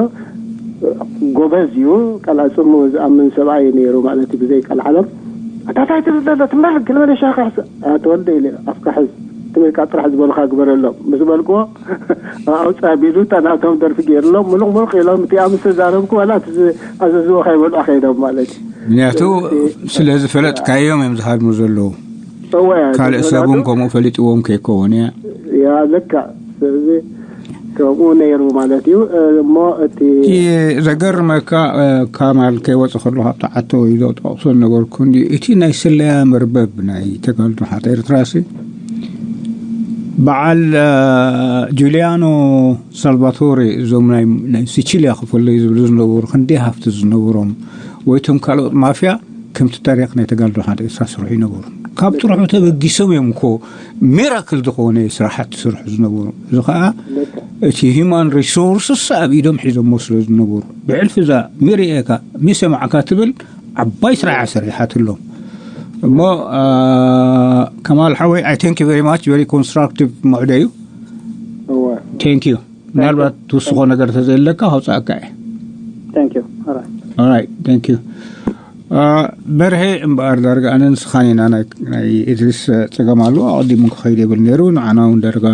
ጎበዝ እዩ። ቃል ኣፅሙ ዝኣምን ሰብኣይ እዩ ነይሩ ማለት እዩ። ብዘይ ቃል ዓለም ኣታ እንታይ ትብል ዘሎ ትመል ግልመለ ሻሂ ክሕስ ተወልደ ኢለ ኣፍካ ሕዝ ትምህርካ ጥራሕ ዝበልካ ግበረሎም ምስ በልክዎ ኣውፃ ቢሉ እታ ናቶም ደርፊ ገይርሎም ምሉቕ ምሉቕ ኢሎም እቲኣ ምስ ተዛረብኩ ዋላ እቲ ኣዘዝዎ ከይበልዑ ከይዶም ማለት እዩ። ምክንያቱ ስለ ዝፈለጥካዮም እዮም ዝሃድሙ ዘለዉ። እወ ካልእ ሰብ እውን ከምኡ ፈሊጥዎም ከይከውን እያ። ያ ልካ ስለዚ ከምኡ ነይሩ ማለት እዩ። እሞ እቲ እቲ ዘገርመካ እ፣ ካማል ከይወፅ ከሎ ካብቲ ዓቶ ኢሎ ጠቕሶ ነበርኩ እንዲ እቲ ናይ ስለያ መርበብ ናይ ተጋልዶ ሓት ኤርትራ ሲ በዓል እ፣ ጁሊያኖ ሳልቫቶሬ እዞም ናይ ናይ ሲቺልያ ክፈለዩ ዝብሉ ዝነበሩ ክንደይ ሃፍቲ ዝነበሮም ወይ እቶም ካልኦት ማፍያ ከምቲ ታሪክ ናይ ተጋልዶ ሓደ እሳስርሑ ይነበሩ ካብ ጥርሑ ተበጊሶም እዮም እኮ ሚራክል ዝኾነ ስራሓት ዝስርሑ ዝነበሩ። እዚ ከዓ እቲ ሂማን ሪሶርስስ ኣብ ኢዶም ሒዞሞ ስለ ዝነበሩ ብሕልፊ እዛ ሚርኤካ ሚሰማዕካ ትብል ዓባይ ስራሕ ሰሪሓትሎም እሞ ከማል ሓወይ I thank you very much very constructive መዕደ እዩ። እወ Thank you። ምናልባት ትውስኾ ነገር ተዘየለካ ካውፅኣካ እየ። Thank you. All right. All right, thank you. በርሄ እምበኣር ዳርጋ ኣነ ንስኻን ኢና ናይ እድሪስ ፀገም ኣለዎ ኣቐዲሙ ክኸይድ የብል ነይሩ ንዓና እውን ዳርጋ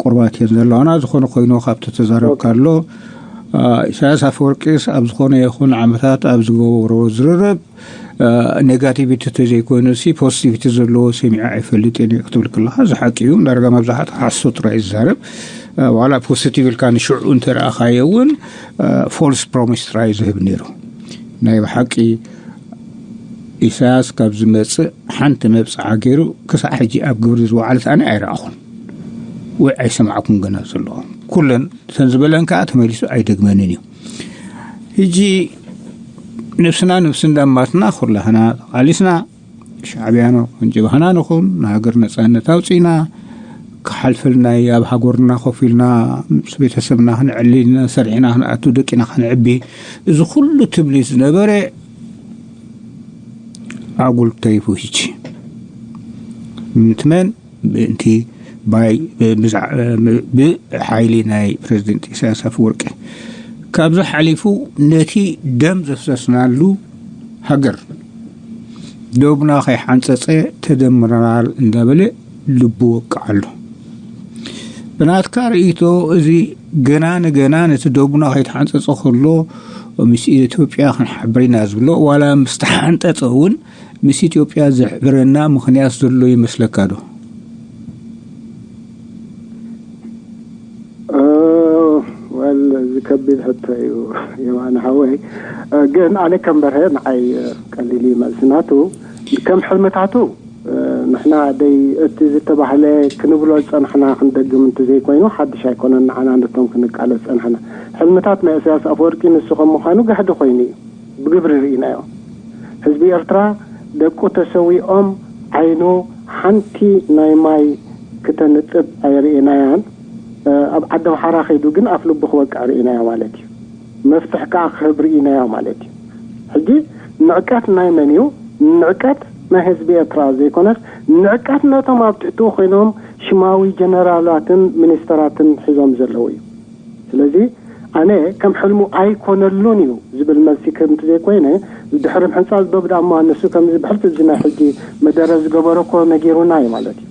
ቁርባት እየን ዘለዋና ዝኾነ ኮይኑ ካብቲ ተዛረብካ ኣሎ ኢሳያስ ኣፈወርቂስ ኣብ ዝኾነ ይኹን ዓመታት ኣብ ዝገበሮ ዝርርብ ኔጋቲቪቲ ተዘይኮይኑ ሲ ፖዚቲቪቲ ዘለዎ ሰሚዐ ኣይፈልጥን እየ ክትብል ከለካ እዚ ሓቂ እዩ ዳርጋ መብዛሕትኡ ሓሶት ጥራይ ዝዛረብ ዋላ ፖዚቲቭ ኢልካ ንሽዑ እንተረኣኻዮ እውን ፎልስ ፕሮሚስ ጥራይ ዝህብ ነይሩ ናይ ብሓቂ ኢሳያስ ካብ ዝመፅእ ሓንቲ መብፅዓ ገይሩ ክሳዕ ሕጂ ኣብ ግብሪ ዝወዓለት ኣነ ኣይረኣኹን ወይ ኣይሰማዕኩን ገና ዘለኹ ኩለን እተን ዝበለን ከዓ ተመሊሱ ኣይደግመንን እዩ ሕጂ ነብስና ነብሲ እንዳማትና ኩላህና ተቃሊስና ሻዕብያ ንኹን ጀብሃና ንኹን ንሃገር ነፃነት ኣውፂና ክሓልፈልና ኣብ ሃገርና ኮፍ ኢልና ምስ ቤተሰብና ክንዕሊ ኢልና ሰሪሕና ክንኣቱ ደቂና ክንዕቢ እዚ ኩሉ ትብሊ ዝነበረ ኣጉል ተሪፉ ሕጂ ምትመን ምእንቲ ብሓይሊ ናይ ፕረዚደንት ኢሳያስ ኣፈወርቂ ካብዚ ሓሊፉ ነቲ ደም ዘፍሰስናሉ ሃገር ዶብና ከይሓንፀፀ ተደምረናል እንዳበለ ልቡ ወቅዓሉ ብናትካ ርእይቶ እዚ ገና ንገና ነቲ ዶብና ከይተሓንፀፀ ከሎ ምስ ኢትዮጵያ ክንሓብር ኢና ዝብሎ ዋላ ምስ ተሓንጠፀ እውን ምስ ኢትዮጵያ ዘሕብረና ምኽንያት ዘሎ ይመስለካ ዶ? ወል እዚ ከቢድ ሕቶ እዩ የማነ ሓወይ። ግን ኣነ ከም በርሀ ንዓይ ቀሊል እዩ መልሲ ናቱ። ከም ሕልምታቱ ንሕና ደይ እቲ ዝተባህለ ክንብሎ ዝጸናሕና ክንደግም እንተዘይኮይኑ ሓድሽ ኣይኮነን። ንዓና ነቶም ክንቃለስ ጸናሕና። ሕልምታት ናይ ኢሳያስ ኣፈወርቂ ንሱ ከም ምዃኑ ጋህዲ ኮይኑ እዩ። ብግብሪ ርኢናዮ። ህዝቢ ኤርትራ ደቁ ተሰዊኦም ዓይኑ ሓንቲ ናይ ማይ ክተንጥብ ኣይርኢናያን። ኣብ ዓዲ ኣምሓራ ከይዱ ግን ኣፍ ልቡ ክወቅዕ ርኢናዮ ማለት እዩ። መፍትሕ ከዓ ክህብ ርኢናዮ ማለት እዩ። ሕጂ ንዕቀት ናይ መን እዩ? ንዕቀት ናይ ህዝቢ ኤርትራ ዘይኮነስ ንዕቀት ነቶም ኣብ ትሕትኡ ኮይኖም ሽማዊ ጀነራላትን ሚኒስተራትን ሒዞም ዘለዉ እዩ። ስለዚ ኣነ ከም ሕልሙ ኣይኮነሉን እዩ ዝብል መልሲ ከምቲ ዘይኮይነ ድሕሪ ምሕንጻጽ ዶብ ዳማ ንሱ ከም ዝብሕልቲ እዚ ናይ ሕጂ መደረ ዝገበረ እኮ ነጊሩና እዩ ማለት እዩ።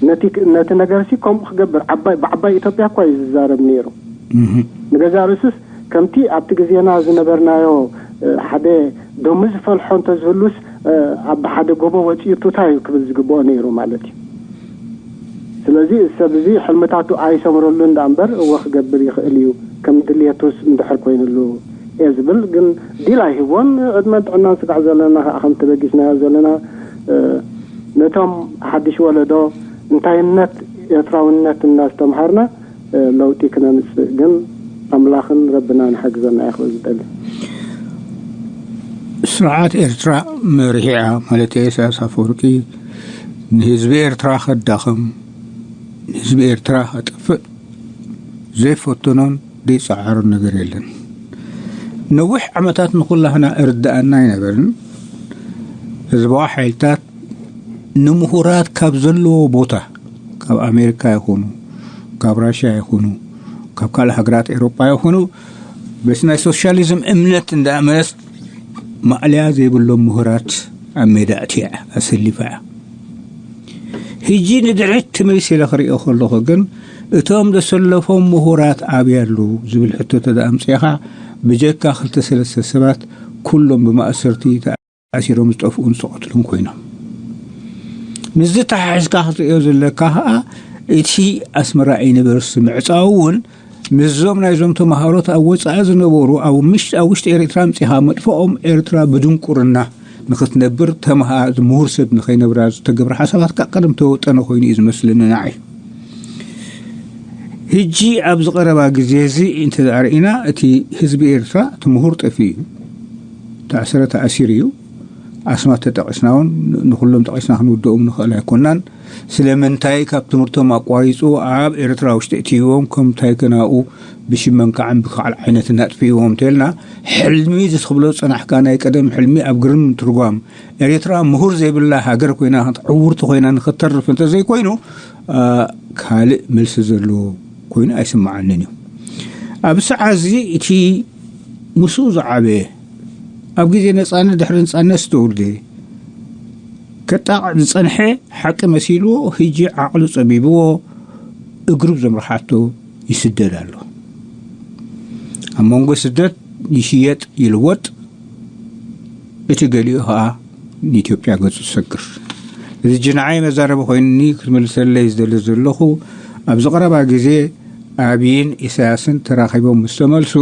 ነቲ ነቲ ነገርሲ ከምኡ ክገብር ዓባይ ብዓባይ ኢትዮጵያ እኳ እዩ ዝዛረብ ነይሩ። ንገዛ ርእሱስ ከምቲ ኣብቲ ግዜና ዝነበርናዮ ሓደ ደሙ ዝፈልሖ እንተዝህሉስ ኣብ ሓደ ጎቦ ወፂኡ ቱታ እዩ ክብል ዝግብኦ ነይሩ ማለት እዩ። ስለዚ ሰብ እዚ ሕልምታቱ ኣይሰምረሉ እንዳ እምበር እወ ክገብር ይኽእል እዩ ከም ድልየቱስ እንድሕር ኮይኑሉ እየ ዝብል። ግን ዲል ኣይህቦን። ዕድመን ጥዕናን ስጋዕ ዘለና ከዓ ከም ተበጊስናዮ ዘለና ነቶም ሓድሽ ወለዶ እንታይነት ኤርትራውነት እናስተምሃርና ለውጢ ክነምፅእ ግን ኣምላኽን ረብና ንሓግዘና እየ ክብል ዝደሊ። ስርዓት ኤርትራ መሪሒኣ ማለት ኢሳያስ ኣፈወርቂ ንህዝቢ ኤርትራ ከዳኸም ንህዝቢ ኤርትራ ከጥፍእ ዘይፈተኖን ዘይጸዓሮን ነገር የለን። ነዊሕ ዓመታት ንኹላህና እርዳኣና ኣይነበርን። ህዝባዊ ሓይልታት ንምሁራት ካብ ዘለዎ ቦታ ካብ ኣሜሪካ ይኹኑ ካብ ራሽያ ይኹኑ ካብ ካልእ ሃገራት ኤሮጳ ይኹኑ በቲ ናይ ሶሻሊዝም እምነት እንዳእመነስ ማእለያ ዘይብሎም ምሁራት ኣብ ሜዳ ኣትያ ኣሰሊፋ እያ። ሕጂ ንድሕሪት ትምልስ ኢለ ክሪኦ ከለኹ ግን እቶም ዘሰለፎም ምሁራት ኣበይ ኣለዉ ዝብል ሕቶ ተደኣምፅኻ ብጀካ ክልተ ሰለስተ ሰባት ኩሎም ብማእሰርቲ ተኣሲሮም ዝጠፍኡን ዝተቐትሉን ኮይኖም። ምስዚ ተሓሒዝካ ክትሪኦ ዘለካ ከዓ እቲ ኣስመራ ዩኒቨርሲቲ ምዕፃው እውን ምስዞም ናይዞም ተምሃሮት ኣብ ወፃኢ ዝነበሩ ኣብ ምሽ ኣብ ውሽጢ ኤርትራ ኣምፂኻ መጥፍኦም ኤርትራ ብድንቁርና ንክትነብር ተምሃ ምሁር ሰብ ንኸይነብራ ዝተገብረ ሓሳባት ካብ ቀደም ተወጠነ ኮይኑ እዩ ዝመስለኒ ንዓይ። ሕጂ ኣብዚ ቀረባ ግዜ እዚ እንተ ርኢና እቲ ህዝቢ ኤርትራ እቲ ምሁር ጠፊኡ እዩ። ተኣሰረ ተኣሲሩ እዩ። ኣስማት ተጠቂስና እውን ንኩሎም ጠቂስና ክንውደኦም ንኽእል ኣይኮናን። ስለምንታይ ካብ ትምህርቶም ኣቋሪፁ ኣብ ኤርትራ ውሽጢ እትይዎም ከምታይ ከናኡ ብሽም መንካዕን ብካዕል ዓይነት እናጥፍይዎም እንተልና ሕልሚ ዝትብሎ ዝፀናሕካ ናይ ቀደም ሕልሚ ኣብ ግርም ትርጓም ኤርትራ ምሁር ዘይብላ ሃገር ኮይና ዕውርቲ ኮይና ንክተርፍ እንተዘይኮይኑ ካልእ መልሲ ዘለዎ ኮይኑ ኣይስምዓንን እዩ። ኣብ ሰዓት እዚ እቲ ምስኡ ዝዓበየ ኣብ ግዜ ነፃነት ድሕሪ ነፃነት ዝተወልደ ከጣቕዕ ዝፀንሐ ሓቂ መሲልዎ ሕጂ ዓቕሉ ፀቢብዎ እግሩ ዘምርሓቶ ይስደድ ኣሎ። ኣብ መንጎ ስደት ይሽየጥ ይልወጥ፣ እቲ ገሊኡ ኸዓ ንኢትዮጵያ ገጹ ዝሰግር። እዚ ጅንዓይ መዛረቢ ኮይኑኒ ክትምልሰለይ ዝደሊ ዘለኹ ኣብዚ ቀረባ ግዜ ኣብይን ኢሳያስን ተራኺቦም ምስ ተመልሱ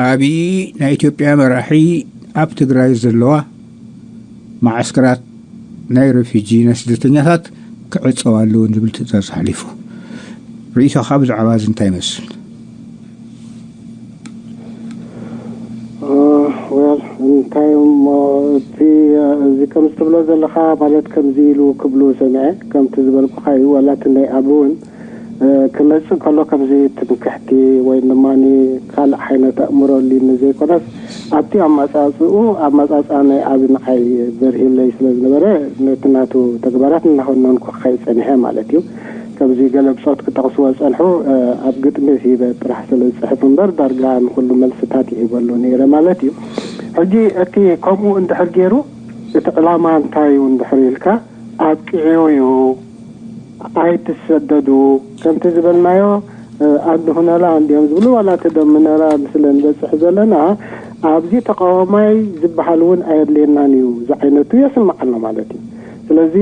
ኣብይ ናይ ኢትዮጵያ መራሒ ኣብ ትግራይ ዘለዋ መዓስከራት ናይ ረፊጂ ናይ ስደተኛታት ክዕፀዋ ኣለውን ዝብል ትእዛዝ ሓሊፉ። ርእይቶኻ ብዛዕባ እዚ እንታይ ይመስል? ወል እንታይ እሞ እቲ እዚ ከም ዝትብሎ ዘለኻ ማለት ከምዚ ኢሉ ክብሉ ሰሚዐ ከምቲ ዝበልኩኻ እዩ። ዋላ እቲ ናይ ኣብ እውን ክመፅእ ከሎ ከምዚ ትምክሕቲ ወይ ድማ ካልእ ዓይነት ኣእምሮ ሊኒ ዘይኮነስ ኣብቲ ኣመፃፅኡ ኣመፃፅኣ ናይ ኣብ ንዓይ በርሂለይ ስለ ዝነበረ ነቲ ናቱ ተግባራት እናኸነንኩ ክኸይድ ፀኒሐ ማለት እዩ። ከምዚ ገለ ብፆት ክጠቕስዎ ዝፀንሑ ኣብ ግጥሚ ሂበ ጥራሕ ስለ ዝፅሕፍ እምበር ዳርጋ ንኩሉ መልስታት ይሂበሉ ነይረ ማለት እዩ። ሕጂ እቲ ከምኡ እንድሕር ገይሩ እቲ ዕላማ እንታይ እዩ እንድሕር ኢልካ ኣብቂዑ እዩ ኣይትሰደዱ ከምቲ ዝበልናዮ ኣድሁነላ እንዲዮም ዝብሉ ዋላ ተደምነላ ስለ ንበፅሕ ዘለና ኣብዚ ተቃዋማይ ዝበሃል እውን ኣየድልየናን እዩ ዝዓይነቱ የስምዓና ማለት እዩ። ስለዚ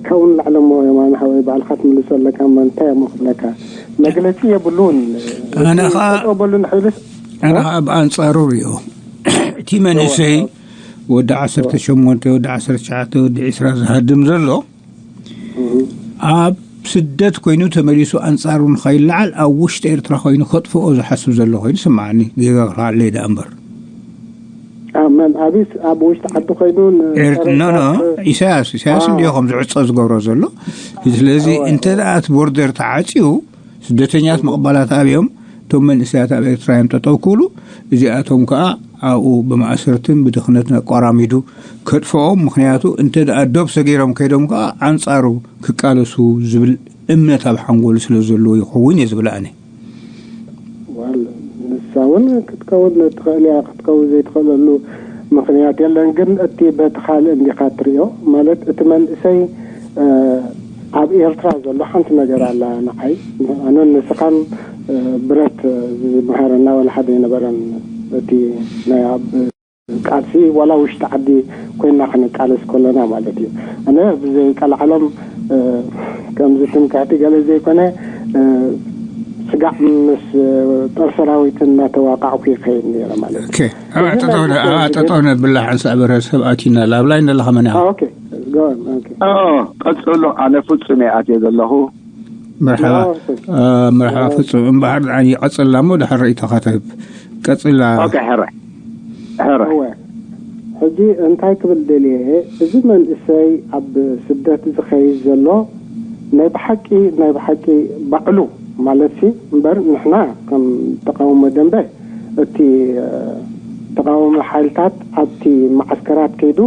ካብኡ ንላዕሊ እሞ የማነ ሓወይ ባዕልካ ትምልሶ ኣለካ እሞ እንታይ እሞ ክብለካ መግለፂ የብሉን። ኣነ ኸዓ ጠጠው በሉ ንሕብልስ ኣነ ኸዓ ብኣንፃሩ ሪኦ እቲ መንእሰይ ወዲ ዓሰርተ ሸሞንተ፣ ወዲ ዓሰርተ ትሽዓተ፣ ወዲ ዕስራ ዝሃድም ዘሎ፣ ኣብ ስደት ኮይኑ ተመሊሱ ኣንጻሩ ንኸይለዓል ኣብ ውሽጢ ኤርትራ ኮይኑ ከጥፍኦ ዝሓስብ ዘሎ ኮይኑ ስምዓኒ። ጌጋ ክረኣለይ ደኣ እምበር። መን ኣቢስ ኣብ ውሽጢ ዓዲ ኮይኑ ኢሳያስ ኢሳያስ እንዲዮ ከም ዝዕጾ ዝገብሮ ዘሎ። ስለዚ እንተ ደኣ እቲ ቦርደር ተዓጽዩ፣ ስደተኛት ምቕባላት ኣብዮም፣ እቶም መንእሰያት ኣብ ኤርትራ እዮም ጠጠው ክብሉ፣ እዚኣቶም ከዓ ኣብኡ ብማእሰርትን ብድኽነትን ኣቋራሚዱ ከጥፍኦም። ምክንያቱ እንተ ደኣ ዶብ ሰጊሮም ከይዶም ከዓ ኣንጻሩ ክቃለሱ ዝብል እምነት ኣብ ሓንጎሉ ስለ ዘለዎ ይኸውን እየ ዝብል ኣነ። ዋል ንሳ እውን ክትከውን ትኽእል እያ፣ ክትከውን ዘይትኽእለሉ ምኽንያት የለን። ግን እቲ በቲ ካልእ እንዲኻ ትሪኦ፣ ማለት እቲ መንእሰይ ኣብ ኤርትራ ዘሎ ሓንቲ ነገር ኣላ ንዓይ። ኣነን ንስኻን ብረት ዝመሃረና ዋላ ሓደ ኣይነበረን። እቲ ናይ ኣብ ቃልሲ ዋላ ውሽጢ ዓዲ ኮይና ክንቃለስ ከለና ማለት እዩ። ኣነ ብዘይ ቀልዓለም ከምዚ ትምክሕቲ ገለ ዘይኮነ ስጋዕ ምስ ጦር ሰራዊት እናተዋቃዕኩ ይኸይድ ነይረ ማለት እዩ። ኣብ ኣጠጠው ነብላ ሓንሳእ ብረሰብ ኣቲና ላብ ላይ እንደለኻ መን ኢኻ? ኦኬ፣ go on፣ ኦኬ። ኦ፣ ቀጽሎ። ኣነ ፍጹም እየ ኣትየ ዘለኹ። መርሓባ። መርሓባ ፍጹም። እምበኣር ንዓይ ይቐጽላ እሞ ድሓር ርእይቶኻ ትህብ። ቀጽላ። ኦኬ፣ ሕረ ሕረ። እወ፣ ሕጂ እንታይ ክብል ደልየ፣ እዚ መንእሰይ ኣብ ስደት ዝኸይድ ዘሎ ናይ ብሓቂ ናይ ብሓቂ ባዕሉ ማለት ሲ እምበር ንሕና ከም ተቃውሞ ደንበ እቲ ተቃዋሚ ሓይልታት ኣብቲ መዓስከራት ከይዱ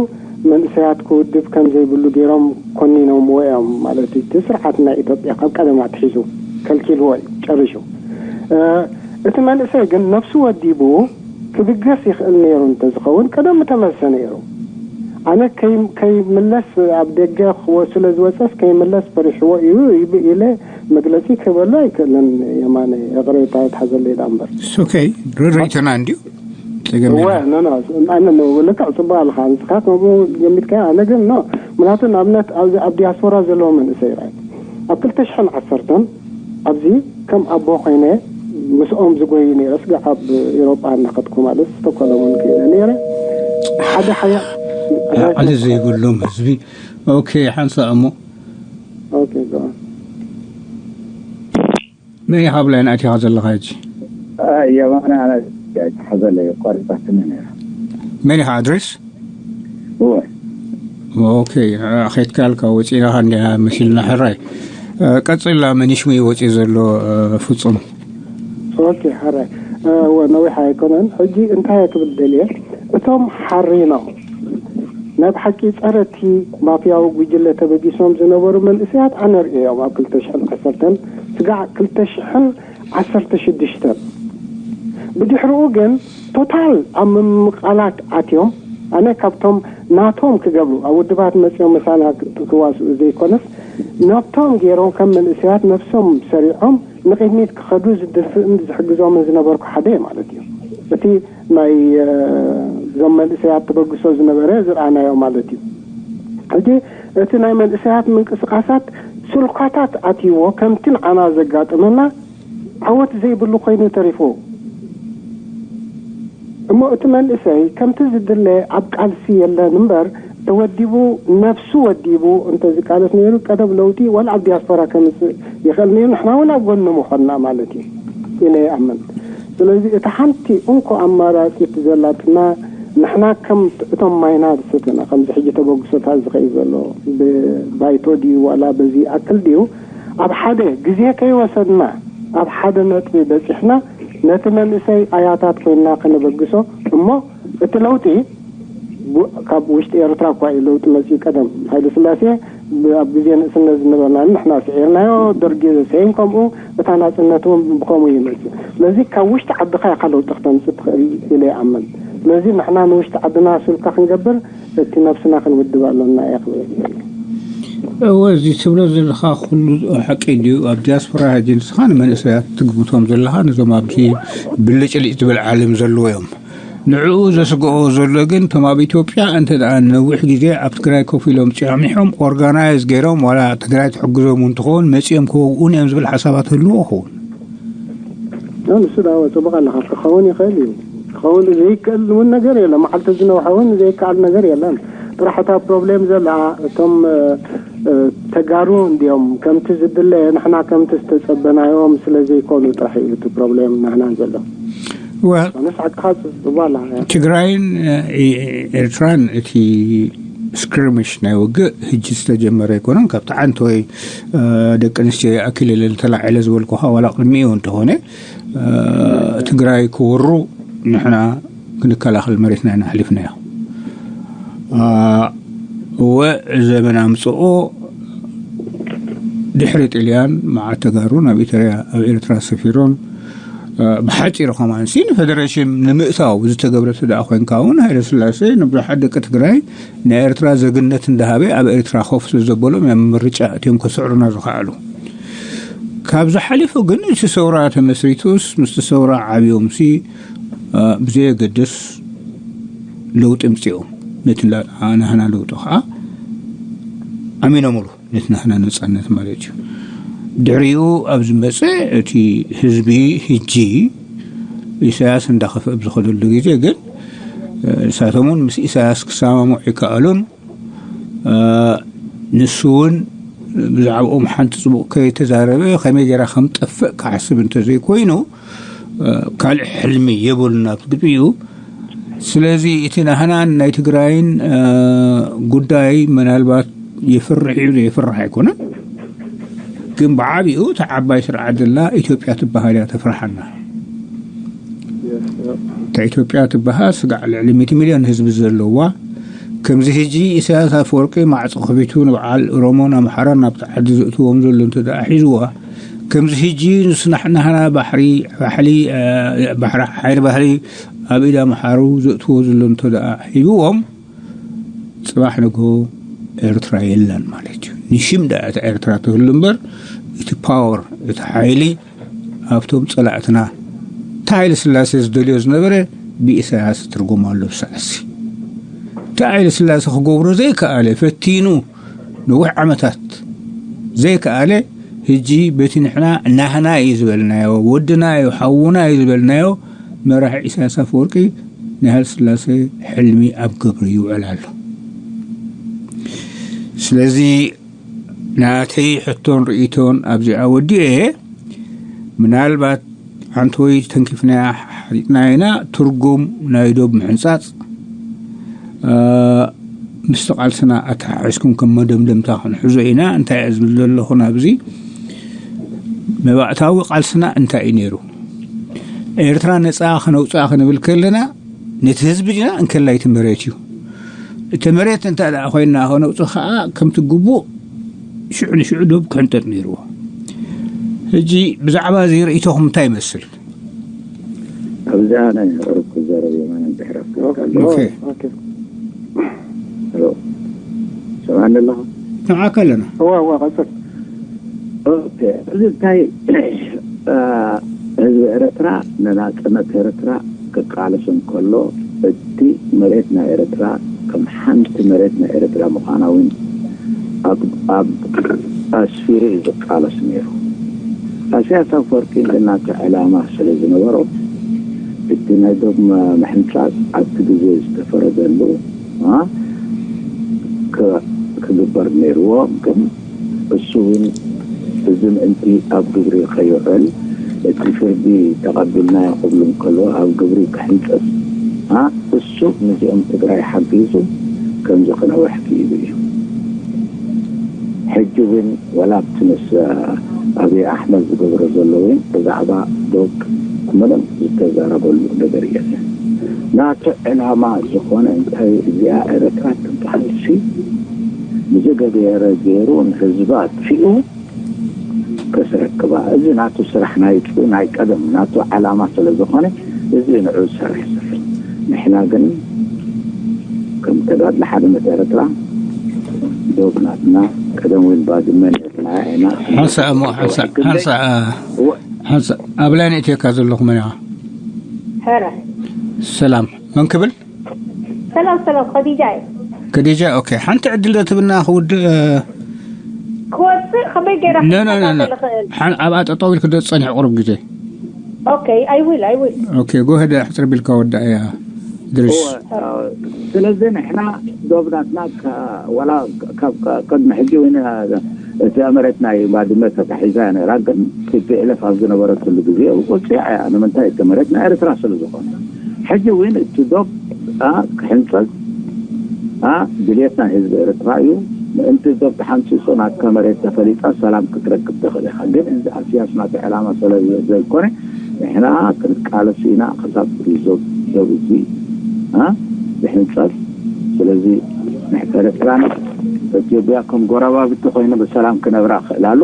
መንእሰያት ክውድብ ከም ዘይብሉ ገይሮም ኮኒኖምዎ እዮም ማለት እዩ። እቲ ስርዓት ናይ ኢትዮጵያ ካብ ቀደም ኣትሒዙ ከልኪልዎ እዩ ጨሪሹ። እቲ መንእሰይ ግን ነፍሱ ወዲቡ ክብገስ ይኽእል ነይሩ እንተዝኸውን ቀደም ምተመልሰ ነይሩ። ኣነ ከይምለስ ኣብ ደገ ክወ ስለ ዝወፀስ ከይምለስ ፈሪሕዎ እዩ ኢለ መግለፂ ክህበሉ ኣይክእልን። የማነ ይቕሬታ ይትሓዘለይ ዳ እምበር። ሶኬ ርርይትና እንዲዩ እወ ኖ ኖ ኣነ ልክዕ ፅቡቅ ኣለካ ንስካ ከምኡ ገሚትካ። ኣነ ግን ኖ ምክንያቱ ንኣብነት ኣብ ዲያስፖራ ዘለዎ መንእሰይ ራይ ኣብ ክልተ ሽሕን ዓሰርተን ኣብዚ ከም ኣቦ ኮይነ ምስኦም ዝጎይ ነይረ። ስጋ ኣብ ኤሮጳ እናኸድኩ ማለት ስቶኮሎም ክኢለ ነይረ። ሓደ ሓያ ዓሊ ዘይብሎም ህዝቢ። ኦኬ ሓንሳ እሞ ኦኬ go on። መን ኢኻ ብላይ ኣቲኻ ዘለኻ ሕጂ? የማነ ኣነ ሓዘለ ቆሪጣትኒ ነይራ። መን ኢኻ ኣድሬስ? እወ ኦኬ። ኸይትካልካ ወፂናኻ እንዲና መሲልና ሕራይ። ቀፅላ መኒሽሙ ይወፂ ዘሎ ፍፁም። ኦኬ ሕራይ። እወ ነዊሕ ኣይኮነን። ሕጂ እንታይ ክብል ደልየ እቶም ሓሪኖም ናይ ብሓቂ ጸረ እቲ ማፍያዊ ጉጅለ ተበጊሶም ዝነበሩ መንእሰያት ኣነ ርእዮም ኣብ ክልተ ሽሕን ዓሰርተን ስጋዕ ክልተ ሽሕን ዓሰርተ ሽዱሽተን ብድሕሪኡ ግን ቶታል ኣብ ምምቓላት ኣትዮም። ኣነ ካብቶም ናቶም ክገብሩ ኣብ ውድባት መጺኦም ምሳና ክዋስኡ ዘይኮነስ ናብቶም ገይሮም ከም መንእሰያት ነብሶም ሰሪዖም ንቕድሚት ክኸዱ ዝድፍእን ዝሕግዞምን ዝነበርኩ ሓደ ማለት እዩ። እቲ ናይ እዞም መንእሰያት ተበግሶ ዝነበረ ዝረኣናዮ ማለት እዩ። ሕጂ እቲ ናይ መንእሰያት ምንቅስቃሳት ስልኳታት ኣትይዎ ከምቲ ንዓና ዘጋጥመና ዓወት ዘይብሉ ኮይኑ ተሪፉ። እሞ እቲ መንእሰይ ከምቲ ዝድለ ኣብ ቃልሲ የለን እምበር ተወዲቡ ነብሱ ወዲቡ እንተዝቃለስ ነይሩ ቀደም ለውጢ ዋላ ኣብ ዲያስፖራ ከምፅእ ይኽእል ነይሩ። ንሕና እውን ኣብ ጎኑ ምኾንና ማለት እዩ ኢለ ይኣምን። ስለዚ እቲ ሓንቲ እንኮ ኣማራፂት ዘላትና ንሕና ከም እቶም ማይና ዝሰተና ከምዚ ሕጂ ተበግሶታት ዝኸይ ዘሎ ብባይቶ ድዩ ዋላ በዚ ኣክል ድዩ ኣብ ሓደ ግዜ ከይወሰድና ኣብ ሓደ ነጥቢ በፂሕና ነቲ መንእሰይ ኣያታት ኮይንና ከነበግሶ እሞ እቲ ለውጢ ካብ ውሽጢ ኤርትራ እኳ እዩ ለውጢ መፅኡ። ቀደም ሃይለ ስላሴ ኣብ ግዜ ንእስነት ዝነበርና ንሕና ስዒርናዮ። ደርጊ ዘሰይን ከምኡ እታ ናፅነት እውን ብከምኡ እዩ መፅኡ። ስለዚ ካብ ውሽጢ ዓድኻ ኢኻ ለውጢ ክተምፅእ ትኽእል ኢለ ይኣምን። ስለዚ ንሕና ንውሽጢ ዓድና ስልካ ክንገብር እቲ ነብስና ክንውድብ ኣሎና እየ ክብል። እወ እዚ ትብሎ ዘለኻ ኩሉ ሓቂ ድዩ? ኣብ ዲያስፖራ ሕጂ ንስኻ ንመንእሰያት ትግምቶም ዘለኻ ነዞም ኣብዚ ብልጭልጭ ትብል ዓለም ዘለዎ እዮም። ንዕኡ ዘስግኦ ዘሎ ግን እቶም ኣብ ኢትዮጵያ እንተ ደኣ ነዊሕ ግዜ ኣብ ትግራይ ኮፍ ኢሎም ፂሖሚሖም ኦርጋናይዝ ገይሮም ዋላ ትግራይ ትሕግዞም እውን ትኸውን መፂኦም ክወግኡን እዮም ዝብል ሓሳባት ህልዎ ይኸውን። ንሱ ዳ ጽቡቅ ኣለካ ክኸውን ይኽእል እዩ። ክኸውን ዘይክእል እውን ነገር የለን። መዓልቲ ዝነውሐ እውን ዘይከኣል ነገር የለን። ጥራሕ እታ ፕሮብሌም ዘላ እቶም ተጋሩ እንዲኦም ከምቲ ዝድለ፣ ንሕና ከምቲ ዝተጸበናዮም ስለ ዘይኮኑ ጥራሕ እዩ እቲ ፕሮብሌም ናህና ዘሎ። ኮነስ ዓቅኻ ጽጽዋላ ትግራይን ኤርትራን እቲ ስክሪምሽ ናይ ውግእ ህጂ ዝተጀመረ ኣይኮነን። ካብቲ ዓንተወይ ደቂ ኣንስትዮ ይኣክል የለን ተላዒለ ዝበልኩኻ ዋላ ቅድሚኡ እንተኾነ ትግራይ ክወሩ ንሕና ክንከላኸል መሬትና ኢና ኣሕሊፍናዮ። እወ፣ ዘመን ኣምፅኦ ድሕሪ ጥልያን መዓት ተጋሩ ናብ ኢተርያ ኣብ ኤርትራ ሰፊሮም ብሓፂሩ ከማንሲ ንፈደሬሽን ንምእታው ዝተገብረ ስዳ ኮይንካ እውን ሃይለ ስላሴ ንብዙሓት ደቂ ትግራይ ናይ ኤርትራ ዘግነት እንዳሃበ ኣብ ኤርትራ ኮፍ ዘበሎም እዮም ምርጫ እትዮም ከስዕሩና ዝኸኣሉ። ካብዚ ሓሊፉ ግን እቲ ሰውራ ተመስሪቱስ ምስቲ ሰውራ ዓብዮምሲ ብዘየገድስ ለውጢ ምፅኦም ነቲ ናህና ለውጢ ከዓ ኣሚኖምሉ ነቲ ናህና ነፃነት ማለት እዩ። ድሕሪኡ ኣብ ዝመፀ እቲ ህዝቢ ህጂ ኢሳያስ እንዳኸፍእ ብዝኸደሉ ግዜ ግን ንሳቶም እውን ምስ ኢሳያስ ክሰማምዑ ይከኣሉን ንሱ እውን ብዛዕባኦም ሓንቲ ፅቡቅ ከይተዛረበ ከመይ ገይራ ከም ጠፍእ ክሓስብ እንተዘይኮይኑ ካልእ ሕልሚ የብሉን ናብ ግጥሚኡ። ስለዚ እቲ ናህናን ናይ ትግራይን ጉዳይ ምናልባት የፍርሕ እዩ የፍርሕ ኣይኮነን። ግን ብዓቢኡ እቲ ዓባይ ስርዓት ዘላ ኢትዮጵያ ትበሃል እያ ተፍርሓና። እታ ኢትዮጵያ ትበሃል ስጋዕ ልዕሊ ሚእቲ ሚልዮን ህዝቢ ዘለዋ ከምዚ ህጂ ኢሳያስ ኣፈወርቂ ማዕፆ ከፊቱ ንበዓል ኦሮሞን ኣምሓራን ናብቲ ዓዲ ዘእትዎም ዘሎ እንተ ደኣ ሒዝዋ ከምዚ ህጂ ንስናሕናህና ባሕሪ ባሕሊ ባሕሪ ሓይሊ ባሕሪ ኣብ ኢድ ኣምሓሩ ዘእትዎ ዘሎ እንተ ደኣ ሒዝዎም ፅባሕ ንግሆ ኤርትራ የለን ማለት እዩ። ንሽም ደኣ እታ ኤርትራ ትህሉ እምበር እቲ ፓወር እቲ ሓይሊ ኣብቶም ፀላእትና እቲ ሓይለ ስላሴ ዝደልዮ ዝነበረ ብኢሳያስ ትርጉም ኣሎ ብሰዓሲ እቲ ሓይለ ስላሴ ክገብሮ ዘይከኣለ ፈቲኑ ነዊሕ ዓመታት ዘይከኣለ ህጂ በቲ ንሕና ናህና እዩ ዝበልናዮ ወድና እዩ ሓውና እዩ ዝበልናዮ መራሒ ኢሳያስ ኣፈወርቂ ናይ ሃይለ ስላሴ ሕልሚ ኣብ ግብሪ ይውዕል ኣሎ። ስለዚ ናተይ ሕቶን ርእይቶን ኣብዚኣ ወዲኤ ምናልባት ሓንቲ ወይ ተንኪፍናያ ሓሪጥና ኢና ትርጉም ናይ ዶብ ምሕንፃፅ ምስቲ ቃልስና ኣተሓሒዝኩም ከም መደምደምታ ክንሕዞ ኢና እንታይ እየ ዝብል ዘለኹ ናብዚ መባእታዊ ቃልስና እንታይ እዩ ነይሩ ኤርትራ ነፃ ከነውፅኣ ክንብል ከለና ነቲ ህዝቢ ዲና እንከላይ እቲ መሬት እዩ እቲ መሬት እንተ ደኣ ኮይና ከነውፅእ ከዓ ከምቲ ግቡእ ሽዑ ንሽዑ ዶብ ክሕንጠጥ ነይርዎ ሕጂ ብዛዕባ እዚ ርእይቶኹም እንታይ ይመስል ኣብዚኣ ናይ ቁሩብ ክዘረብ የማነ ድሕረፍ ኦኬ ሰማኒ ኣለኹ ንዓካ ኣለና እዋ እዋ ቀፅል ኦኬ እዚ እንታይ ህዝቢ ኤርትራ ንናፅነት ኤርትራ ክቃለስ እንከሎ እቲ መሬት ናይ ኤርትራ ከም ሓንቲ መሬት ናይ ኤርትራ ምዃና እውን ኣብ ኣስፊሩ እዩ ዝቃለስ ነይሩ። ኢሳያስ ኣፈወርቂ ግን ናቱ ዕላማ ስለ ዝነበሮ እቲ ናይ ዶብ ምሕንጻጽ ኣብቲ ግዜ ዝተፈረደሉ ክግበር ነይርዎ ግን እሱ እውን እዚ ምእንቲ ኣብ ግብሪ ከይውዕል እቲ ፍርዲ ተቐቢልናዮ ክብሉ እንከለዉ ኣብ ግብሪ ክሕንፅፅ እሱ ንዚኦም ትግራይ ሓጊዙ ከምዚ ክነውሕ ክኢሉ እዩ። ሕጂ እውን ወላ ኣብቲ ምስ ኣብይ ኣሕመድ ዝገብሮ ዘሎ እውን ብዛዕባ ዶብ ምንም ዝተዛረበሉ ነገር የለን። ናቱ ዕላማ ዝኾነ እንታይ እዚኣ ኤረትራ ትበሃል ሲ ብዝገበረ ገይሩ ንህዝባ ኣጥፊኡ ከስረክባ እዚ ናቱ ስራሕ ናይቱ ናይ ቀደም ናቱ ዓላማ ስለ ዝኾነ እዚ ንዑ ዝሰርሕ ዘሎ ንሕና ግን ከም ተጋድሎ ሓርነት ኤረትራ ዶብ ናትና ቀደም እውን ባድመ ነትና ኢና ሓንሳእ እሞ ሓንሳእ ሓንሳእ ሓንሳእ ኣብ ላይ ንእትየካ ዘለኹ መን ኢኻ ሕረ ሰላም መን ክብል ሰላም ሰላም ኸዲጃ እየ ከዲጃ ኦኬ ሓንቲ ዕድል ዶ ትብልና ክውድእ ክወፅእ ከመይ ገይረ ኖ ኖ ኖ ኖ ክከታተል እኽእል ሓን ኣብኣ ጠጠው ኢልክ ዶ ትፀንሕ ቁሩብ ግዜ Okay, I will, I will. Okay, go ahead. ኣሕፅር ቢልካ ወዳእያ ድርሽ። ስለዚ ንሕና ዶብ ናትና ዋላ ካብ ቅድሚ ሕጂ እውን እቲ መሬት ናይ ባድመ ተታሒዛ ነራ፣ ግን ቲፒኤልኤፍ ኣብ ዝነበረትሉ ግዜ ወፂዓ እያ። ንምንታይ? እቲ መሬት ናይ ኤርትራ ስለ ዝኾነ። ሕጂ እውን እቲ ዶብ ክሕንፀል ድልየት ናይ ህዝቢ ኤርትራ እዩ። ምእንቲ ዶብ ተሓንፂፁ ናትካ መሬት ተፈሊጣ ሰላም ክትረክብ ትኽእል ኢኻ። ግን እዚ ኣስያስ ናቱ ዕላማ ስለ ዘይኮነ ንሕና ክንቃለስ ኢና ክሳብ ዶብ እዚ ዝሕንፀል። ስለዚ ኤርትራን ኢትዮጵያ ከም ጎረባብቲ ኮይኑ ብሰላም ክነብራ ክእላሉ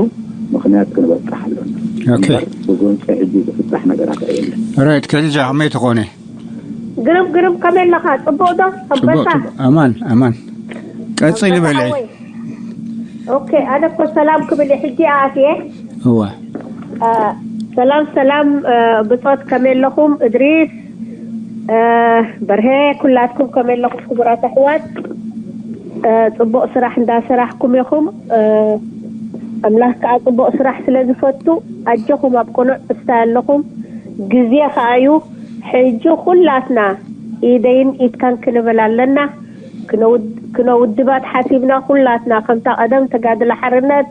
ምኽንያት ክንበፅሕ ኣሎና። ብጎንፂ ሕጂ ዝፍታሕ ነገራት ኣየለን። ራይት ከዲጃ ከመይ ትኾነ? ግርም ግርም ከመይ ኣለኻ? ፅቡቕ ዶ? ኣንበሳ? ኣማን ኣማን። ቀፅሊ በልዒ። ኦኬ፣ ኣነ እኮ ሰላም ክብል እየ ሕጂ ኣትየ። እዋ ሰላም ሰላም፣ ብፆት ከመይ ኣለኹም? እድሪስ፣ በርሄ፣ ኩላትኩም ከመይ ኣለኹም ክቡራት ኣሕዋት? ፅቡቕ ስራሕ እንዳሰራሕኩም ኢኹም። ኣምላኽ ከዓ ፅቡቕ ስራሕ ስለ ዝፈቱ ኣጆኹም ኣብ ቅኑዕ እስታይ ኣለኹም። ግዜ ከዓ እዩ ሕጂ ኩላትና ኢደይን ኢድካን ክንብል ኣለና። ክነውድባት ሓሲብና ኩላትና ከምታ ቀደም ተጋድሎ ሓርነት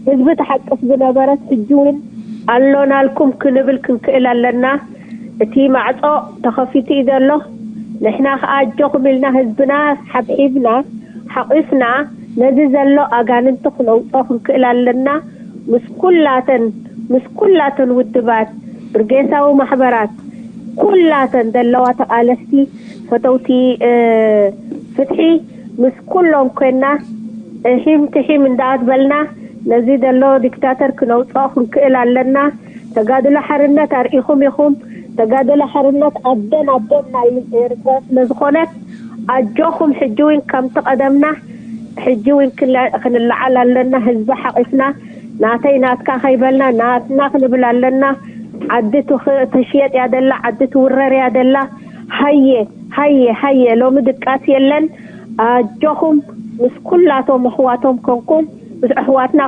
ህዝቢ ትሓቅፍ ዝነበረት ሕጂ እውን ኣሎናልኩም ክንብል ክንክእል ኣለና። እቲ ማዕፆ ተኸፊቱ እዩ ዘሎ። ንሕና ከዓ ኣጆኹም ኢልና ህዝብና ሓብሒብና ሓቒፍና ነዚ ዘሎ ኣጋንንቲ ክነውፅኦ ክንክእል ኣለና። ምስ ኩላተን ምስ ኩላተን ውድባት ብርጌሳዊ ማሕበራት ኩላተን ዘለዋ ተቓለስቲ ፈተውቲ ፍትሒ ምስ ኩሎም ኮይና ሒም ትሒም እንዳኣትበልና ነዚ ዘሎ ዲክታተር ክነውፅኦ ክንክእል ኣለና። ተጋድሎ ሓርነት ኣርኢኹም ኢኹም። ተጋድሎ ሓርነት ኣደን ኣቦን ናይ ኤርትራ ስለዝኾነት ኣጆኹም ሕጂ እውን ከምቲ ቀደምና ሕጂ እውን ክንለዓል ኣለና። ህዝቢ ሓቒፍና ናተይ ናትካ ከይበልና ናትና ክንብል ኣለና። ዓዲ ትሽየጥ እያ ደላ፣ ዓዲ ትውረር እያ ደላ። ሃየ ሃየ ሃየ ሎሚ ድቃስ የለን። ኣጆኹም ምስ ኩላቶም ኣሕዋቶም ኮንኩም ምስ ኣሕዋትና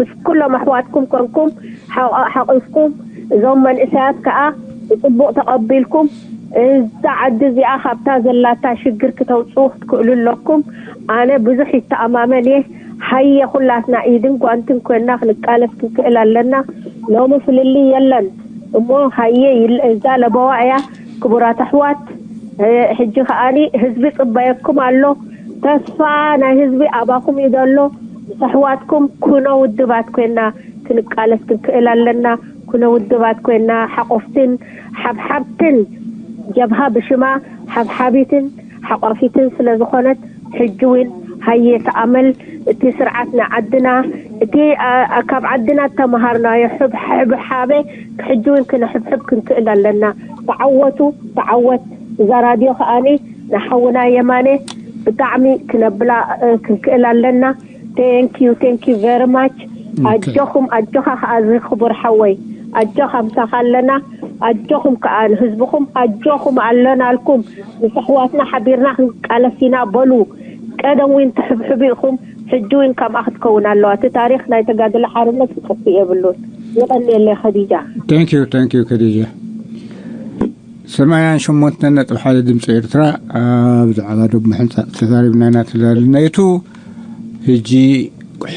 ምስ ኩሎም ኣሕዋትኩም ኮንኩም ሓቂፍኩም እዞም መንእሰያት ከዓ ብፅቡቕ ተቐቢልኩም እዛ ዓዲ እዚኣ ካብታ ዘላታ ሽግር ክተውፅኡ ክትክእሉ ኣለኩም። ኣነ ብዙሕ ይተኣማመን እየ። ሃየ ኩላትና ኢድን ጓንትን ኮይንና ክንቃለስ ክንክእል ኣለና። ሎሚ ፍልልይ የለን እሞ ሃየ እዛ ለበዋ እያ። ክቡራት ኣሕዋት ሕጂ ከዓኒ ህዝቢ ይፅበየኩም ኣሎ። ተስፋ ናይ ህዝቢ ኣባኹም እዩ ዘሎ። ምስ ኣሕዋትኩም ኩነ ውድባት ኮይንና ክንቃለስ ክንክእል ኣለና። ኩነ ውድባት ኮይንና ሓቆፍትን ሓብሓብትን ጀብሃ ብሽማ ሓብሓቢትን ሓቋፊትን ስለ ዝኾነት ሕጂ እውን ሃየ ተኣመል እቲ ስርዓት ናይ ዓድና እቲ ካብ ዓድና እተምሃርናዮ ሕብሓበ ሕጂ እውን ክነሕብሕብ ክንክእል ኣለና። ተዓወቱ ተዓወት። እዛ ራድዮ ከዓኒ ንሓውና የማነ ብጣዕሚ ክነብላ ክንክእል ኣለና። Thank you, thank you very much። ኣጆኹም ኣጆኻ ከዓ እዚ ክቡር ሓወይ ኣጆኻ ምሳኻ ኣለና። ኣጆኹም ከዓ ንህዝብኹም ኣጆኹም ኣለናልኩም። ምስ ኣሕዋትና ሓቢርና ክንቃለስ ኢና በሉ። ቀደም እውን ትሕብሕቡ ኢኹም፣ ሕጂ እውን ከምኣ ክትከውን ኣለዋ። እቲ ታሪኽ ናይ ተጋድሎ ሓርነት ክጠፍእ የብሉን። የቐንየለይ ከዲጃ። Thank you, thank you ከዲጃ። ሰማንያን ሸሞንተን ነጥቢ ሓደ ድምፂ ኤርትራ ኣብ ዛዕባ ዶብ ምሕንፃፅ ተዛሪብና ኢና ተዳልና የቱ። ሕጂ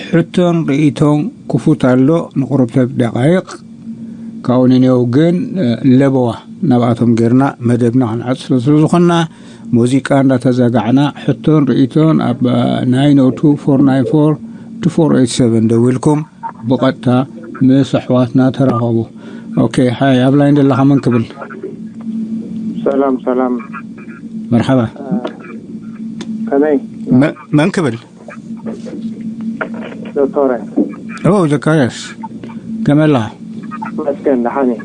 ሕቶን ርእይቶን ክፉት ኣሎ ንቁሩብ ሰብ ደቃይቕ። ካብኡ ንኔው ግን ለበዋ ናብኣቶም ጌርና መደብና ክንዓፅሎ ስለ ዝኾንና ሙዚቃ እንዳተዘጋዕና ሕቶን ርእይቶን ኣብ ናይን ኦ ቱ ፎር ናይን ፎር ቱ ፎር ኤይት ሰቨን ደዊልኩም ብቐጥታ ምስ ኣሕዋትና ተራኸቡ። ኦኬ፣ ሃይ ኣብ ላይን ዘለኻ መን ክብል? ሰላም ሰላም። መርሓባ። ከመይ? መን ክብል? ዶክተር ኦ ዘካርያስ ከመይ ኣለኻ? መስገን ደሓን እየ።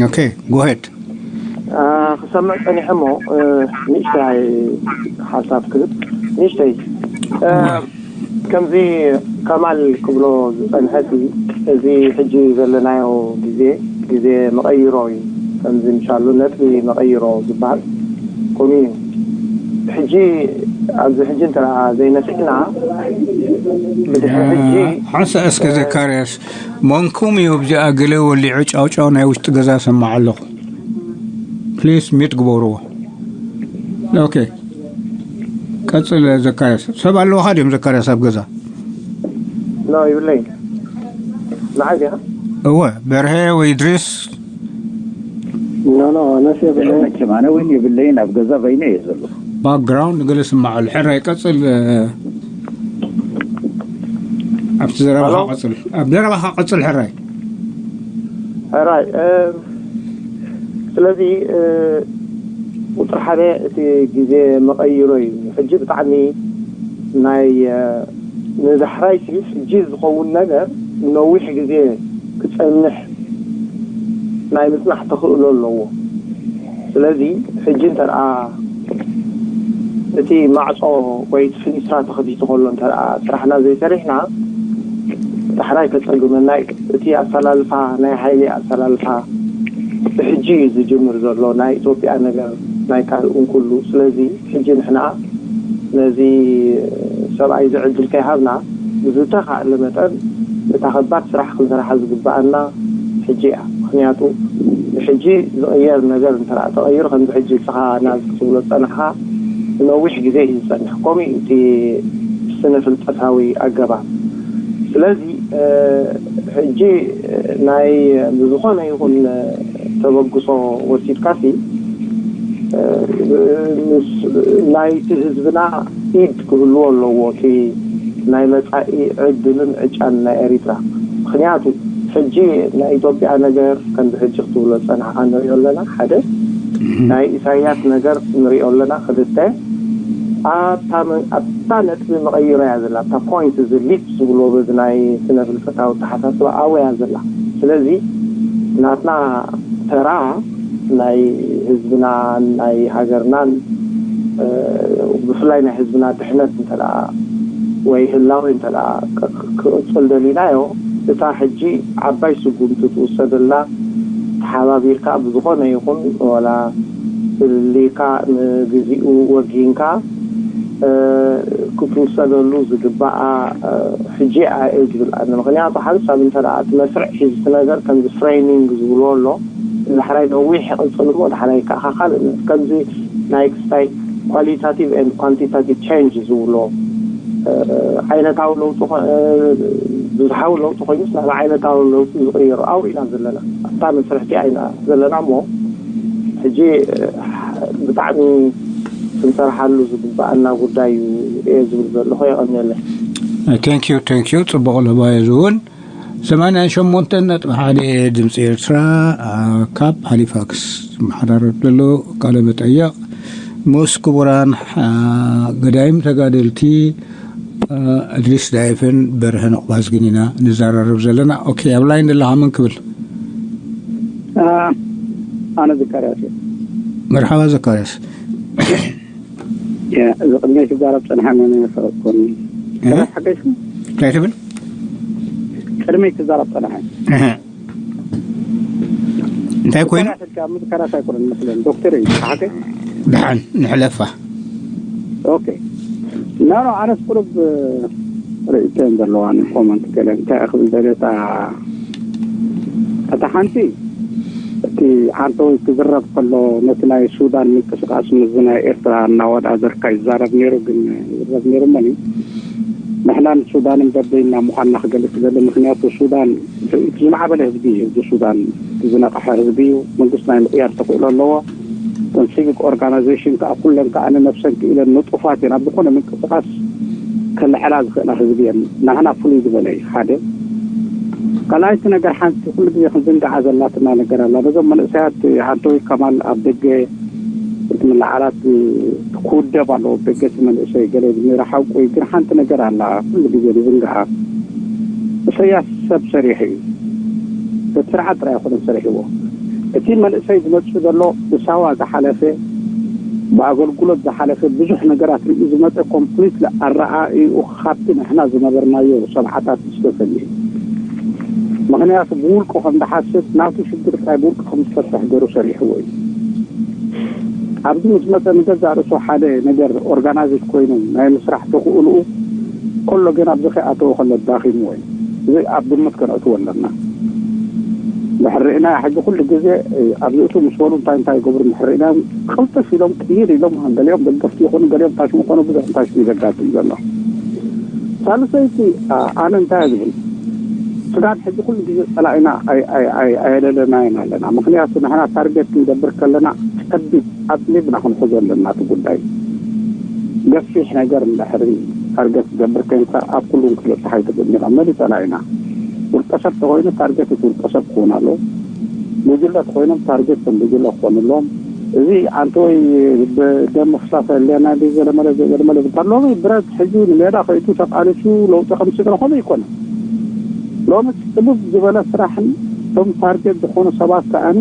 ኦኬ፣ ጎሄድ። ክሰምዕ ጸኒሐ እሞ ንእሽተይ ሓሳብ ክህብ ንእሽተይ ከምዚ ከማል ክብሎ ዝጸንሐቲ እዚ ሕጂ ዘለናዮ ግዜ ግዜ መቐይሮ እዩ። ከምዚ ምሻሉ ነጥቢ መቐይሮ ዝበሃል ኮኑ እዩ። ሕጂ ኣብዚ ሕጂ እንተ ዘይነስእና ብድሕሪ ሕጂ ሓንሳ እስከ ዘካርያስ መንኩም እዩ ኣብዚኣ ገለ ወሊዑ ጫውጫው ናይ ውሽጢ ገዛ ሰማዕ ኣለኹ። ፕሊስ ሚት ግበርዎ። ኦኬ ቀጽል ዘካርያስ። ሰብ ኣለውኻ ድዮም ዘካርያስ ኣብ ገዛ? ኖ ይብለይ። ንዓይ ዲኻ? እወ በርሀ ወይ ድሪስ ኖ ኖ ኣነስ የብለይ። መቸም ኣነ እውን የብለይን ኣብ ገዛ በይነ እየ ዘሎ። ባክግራውንድ ገለ ስማዕ ኣሎ። ሕራይ ቀጽል። ኣብቲ ዘረባኻ ቀጽል። ኣብ ዘረባኻ ቀጽል ሕራይ። ሕራይ ስለዚ ቁፅሪ ሓደ እቲ ግዜ መቐይሮ እዩ። ሕጂ ብጣዕሚ ናይ ንዳሕራይ ሕጂ ዝኸውን ነገር ነዊሕ ግዜ ክፀንሕ ናይ ምፅናሕ ተኽእሎ ኣለዎ። ስለዚ ሕጂ እንተ እቲ ማዕፆ ወይ እቲ ፍኒስትራ ተኸፊቱ ከሎ እንተ ስራሕና ዘይሰሪሕና ዳሕራይ ከፀግመና እዩ። እቲ ኣሰላልፋ ናይ ሓይሊ ኣሰላልፋ ብሕጂ እዩ ዝጅምር ዘሎ ናይ ኢትዮጵያ ነገር ናይ ካልእ እውን ኩሉ። ስለዚ ሕጂ ንሕና ነዚ ሰብኣይ እዚ ዕድል ከይሃብና ብዝተኻእለ መጠን እታ ከባድ ስራሕ ክንሰርሓ ዝግበኣና ሕጂ እያ። ምክንያቱ ብሕጂ ዝቕየር ነገር እንተ ተቐይሩ ከምዚ ሕጂ እስኻ ናዚ ክትብሎ ዝፀናሕኻ ንነዊሕ ግዜ እዩ ዝፀንሕ። ከምኡ እዩ እቲ ስነ ፍልጠታዊ ኣገባብ። ስለዚ ሕጂ ናይ ብዝኾነ ይኹን ተበግሶ ወሲድካሲ ናይቲ ህዝብና ኢድ ክህልዎ ኣለዎ እቲ ናይ መፃኢ ዕድልን ዕጫን ናይ ኤሪትራ። ምክንያቱ ሕጂ ናይ ኢትዮጵያ ነገር ከምዚ ሕጂ ክትብሎ ዝፀናሕካ ንሪኦ ኣለና ሓደ፣ ናይ ኢሳያስ ነገር ንሪኦ ኣለና ክልተ፣ ኣብታ ነጥቢ መቐይሮ እያ ዘላ ኣብታ ፖይንት እዚ ሊፕ ዝብሎ በዚ ናይ ስነ ፍልጠታዊ ኣተሓሳስባ ኣብያ ዘላ። ስለዚ ናትና ተራ ናይ ህዝብናን ናይ ሃገርናን ብፍላይ ናይ ህዝብና ድሕነት እንተ ወይ ህላዊ እንተ ክቕፅል ደሊናዮ እታ ሕጂ ዓባይ ስጉምቲ ትውሰደላ ተሓባቢርካ ብዝኾነ ይኹን ዋላ ፍልልይካ ንግዚኡ ወጊንካ ክትውሰደሉ ዝግባኣ ሕጂ እየ ዝብል ኣነ። ምክንያቱ ሓንሳብ እንተ እቲ መስርዕ ሒዝቲ ነገር ከምዚ ፍሬሚንግ ዝብልዎ ኣሎ ዳሕራይ ነዊሕ ይቕፅል እሞ ዳሕራይ ከዓ ካልእ ከምዚ ናይ ክስታይ ኳሊታቲቭ ኤንድ ኳንቲታቲቭ ቼንጅ ዝብሎ ዓይነታዊ ለውጢ ብዝሓዊ ለውጢ ኮይኑስ ናብ ዓይነታዊ ለውጢ ዝቕየሩ ኣብኡ ኢና ዘለና ኣብታ መስርሕቲ ኣይና ዘለና እሞ ሕጂ ብጣዕሚ ክንሰርሓሉ ዝግበኣና ጉዳይ እዩ እየ ዝብል ዘለኹ። የቐንየለይ። Thank you thank you ጽቡቕ ለባየ ዝውን ሰማንያን ሸሞንተን ነጥቢ ሓደ ድምፂ ኤርትራ ካብ ሃሊፋክስ ዝመሓዳረር ዘሎ ቃለ መጠየቕ ምስ ክቡራን ገዳይም ተጋደልቲ እድሪስ ዳይፍን በርሀን ቁባዝግን ኢና ንዘራረብ ዘለና። ኦኬ ኣብ ላይን ዘለኻ መን ክብል? ኣነ ዘካርያስ እየ። መርሓባ ዘካርያስ። እዚ ቅድመይ ክዛረብ ፀንሐ መን ይፈልጥኩም? ሓገዝኩም? እንታይ ትብል? ቅድመይ ክዛረብ ፀንሐ። እንታይ ኮይኑ? ምትከራስ ኣይኮነን መስለን ዶክተር እዩ ሓቀ? ደሓን ንሕለፋ። ኦኬ። ኖ ኖ ኣነስ ቁሩብ ርእይቶን ዘለዋን ኮመንት ገለ እንታይ ክብል ደለታ እታ ሓንቲ እቲ ዓንተወይ ክዝረብ ከሎ ነቲ ናይ ሱዳን ምንቅስቃስ ምስዚ ናይ ኤርትራ እናወዳደርካ ይዛረብ ነይሩ ግን ይዛረብ ነይሩ መን እዩ ንሕናን ሱዳንን በበይና ምዃንና ክገልጽ ዝደሊ ምክንያቱ ሱዳን እቲ ዝማዕበለ ህዝቢ እዩ ህዝቢ ሱዳን ዝነቕሐ ህዝቢ እዩ መንግስቲ ናይ ምቕያር ተኽእሎ ኣለዎ እተን ሲቪክ ኦርጋናይዜሽን ከዓ ኩለን ከዓ ንነብሰን ክኢለን ንጡፋት እየን ኣብ ዝኾነ ምንቅስቃስ ከልዕላ ዝኽእላ ህዝቢ እየን ናህና ፍሉይ ዝበለ እዩ ሓደ ካልኣይቲ ነገር ሓንቲ ኩሉ ግዜ ክንዝንግዓ ዘላትና ነገር ኣላ ነዞም መንእሰያት ሓንተወይ ከማል ኣብ ደገ እቲ መለዓላት ክውደብ ኣለዎ ደገ እቲ መንእሰይ ገለ ነይሩ ሓቁ እዩ ግን ሓንቲ ነገር ኣላ ኩሉ ግዜ ንዝንግዓ እሰያስ ሰብ ሰሪሑ እዩ በቲ ስርዓት ጥራይ ኣይኮነን ሰሪሕዎ እቲ መንእሰይ ዝመፅእ ዘሎ ብሳዋ ዝሓለፈ ብኣገልግሎት ዝሓለፈ ብዙሕ ነገራት ርኢ ዝመፀ ኮምፕሊትሊ ኣረኣእይኡ ካብቲ ንሕና ዝነበርናዮ ሰብዓታት ዝተፈልየ እዩ ምኽንያቱ ብውልቁ ከም ዝሓስብ ናቱ ሽግር ጥራይ ብውልቁ ከም ዝፈትሕ ገይሩ ሰሪሕዎ እዩ ኣብዚ ምስ መፀ ንገዛእ ርእሱ ሓደ ነገር ኦርጋናይዝድ ኮይኑ ናይ ምስራሕ ተኽእልኡ ከሎ ግን ኣብዚ ከይኣተወ ከሎ ዳኺምዎ እዩ። እዚ ኣብ ግምት ከነእትዎ ኣለና። ድሕሪ ርኢና ሕጂ ኩሉ ግዜ ኣብዚ እቱ ምስ በሉ እንታይ እንታይ ይገብሩ ድሕሪ ርኢና ቅልጥፍ ኢሎም ቅይር ኢሎም ገሊኦም ደገፍቲ ይኾኑ ገሊኦም ታሽሙ ይኾኑ ብዙሕ ታሽሙ ዘጋጥም ዘሎ። ሳልሰይቲ ኣነ እንታይ ዝብል ስጋት ሕጂ ኩሉ ግዜ ፀላኢና ኣየለለናይን ኣለና። ምክንያቱ ንሕና ታርጌት ክንገብር ከለና ከቢድ ኣፅሊብና ክንሕዞ ኣለና እቲ ጉዳይ። ገፊሕ ነገር እንድሕሪ ታርጌት ትገብር ኮይንካ ኣብ ኩሉ ክትበፅሕ ኣይትኽእልን ኢኻ። መን ይፀላኢና? ውልቀ ሰብ ተኮይኑ ታርጌት እቲ ውልቀ ሰብ ክኾን ኣለዎ። ጉጅለ ተኮይኖም ታርጌት ከም ጉጅለ ክኾኑ ኣለዎም። እዚ ኣንተ ወይ ብደም ምፍሳስ ኣለና ድዩ ዘለመለ ዘለመለ ዝበሃል ሎሚ ብረት ሕጂ ንሜዳ ከይቱ ተቃሊሱ ለውጢ ከምስእ ከሎ ከምኡ ኣይኮነን። ሎሚ ፅብብ ዝበለ ስራሕን እቶም ታርጌት ዝኾኑ ሰባት ከኣኒ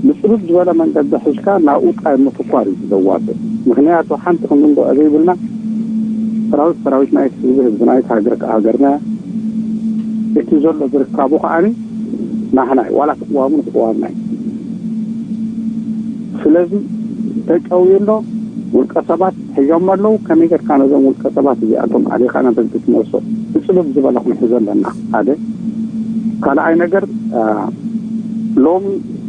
ብፅብብ ዝበለ መንገዲ ሒዝካ ናብኡ ጥራይ ምትኳር እዩ ዘዋፅእ። ምክንያቱ ሓንቲ ክንዝንግዖ ዘይብልና ሰራዊት ሰራዊትና እዩ፣ ህዝቢ ህዝብና እዩ፣ ሃገር ከዓ ሃገርና እዩ። እቲ ዘሎ ዝርካቡ ከዓኒ ናህና እዩ፣ ዋላ እቲ ቅዋሙ ንቅዋምና እዩ። ስለዚ ተጨውዩ ኣሎ። ውልቀ ሰባት ሒዞም ኣለዉ። ከመይ ጌርካ ነዞም ውልቀ ሰባት እዚኣቶም ኣሊኻ ነተግዲ ትመልሶ ብፅብብ ዝበለ ክንሕዞ ኣለና። ሓደ ካልኣይ ነገር ሎሚ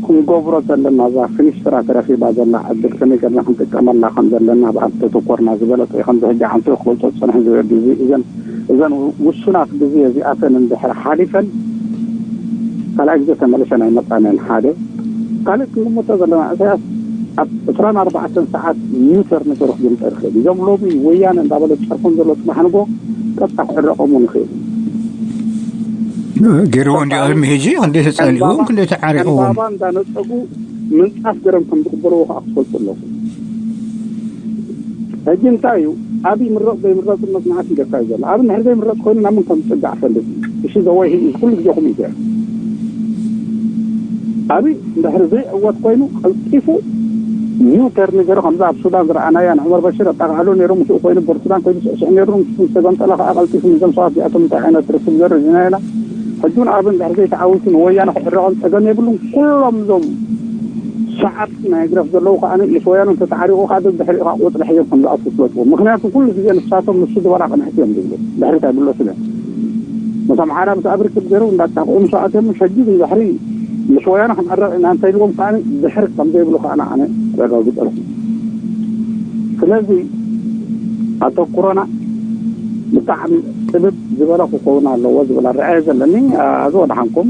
ክንገብሮ ዘለና እዛ ፊኒሽ ስራ ተረኺባ ዘላ ዕድል ከመይ ጌርና ክንጥቀመላ ከም ዘለና ብኣብ ተተኮርና ዝበለፀ እዩ። ከምዚ ሕጂ ዓንቶ ክገልፆ ዝፀንሐ ዝበሉ እዘን እዘን ውሱናት ግዜ እዚኣተን እንድሕር ሓሊፈን ካልኣይ ግዜ ተመልሰን ኣይመፃን እየን። ሓደ ካልእ ክንግምቶ ዘለና እሳያስ ኣብ ዕስራን ኣርባዕተን ሰዓት ዩተር ንገሩ ክግምጠ ይኽእል። እዞም ሎሚ ወያነ እንዳበለ ዝፀርፎም ዘሎ ፅባሕ ንጎ ቀጥታ ክዕረቆም እውን ይኽእል። ገይርዎ እንዲ ቅድሚ ሕጂ ክንደይ ተፀሊኡ ክንደይ ተዓሪቑ ዕምባባ እንዳነፀጉ ምንፃፍ ገረም ከም ዝቕበልዎ ከዓ ክትፈልጡ ኣለኹ። ሕጂ እንታይ እዩ ኣብ ይምረፅ ዘይምረፅነት መዓት ይደካ እዩ ዘሎ። ኣብ እንድሕር ዘይምረፅ ኮይኑ ናብ ምን ከም ዝፅጋዕ ፈልጥ እዩ። እሺ ዘወይ ህይ ኩሉ ግዜ ኹም ይገር ኣብ እንድሕር ዘይዕወት ኮይኑ ቀልጢፉ ዩተር ንገሩ ከምዚ ኣብ ሱዳን ዝረኣናያ ንዑመር በሽር ኣጣቃዕሎ ነይሩ ምስኡ ኮይኑ ቦርት ሱዳን ኮይኑ ስዕስዕ ነይሩ ምስ ተገንጠለ ከዓ ቀልጢፉ ንዞም ሰባት እዚኣቶም እንታይ ዓይነት ርክብ ገሩ ዝናየና ሕጂ እውን ኣብ እንድሕር ዘይተዓዊቱ ንወያነ ክዕረቆም ፀገም የብሉን። ኩሎም እዞም ሰዓብቲ ናይ ህግደፍ ዘለዉ ከዓ ምስ ወያነ እንተተዓሪቑ ከዓ ደድሕሪኡ ከዓ ቆፅሊ ሕዮም ከም ዝኣትዉ ፍለጥዎ። ምክንያቱ ኩሉ ግዜ ንሳቶም ንሱ ዝበላ ቅንሕቲ እዮም ዝብሉ ድሕሪት ኣይምለሱን እዮም። ምስ ኣምሓራ ምስ ኣብ ርክብ ገይሮም እንዳጣቕዑ ምስ ኣትዮም ሸጊ ድሕሪ ምስ ወያነ ክንዕረቕ ኢና እንተ ኢልዎም ከዓ ድሕሪ ከም ዘይብሉ ከዓ ኣነ ረጋግፀልኩም። ስለዚ ኣተኩሮና ብጣዕሚ ጥብብ ዝበለ ክኸውን ኣለዎ ዝብል ኣረኣየ ዘለኒ። ኣዚ ወድሓንኩም።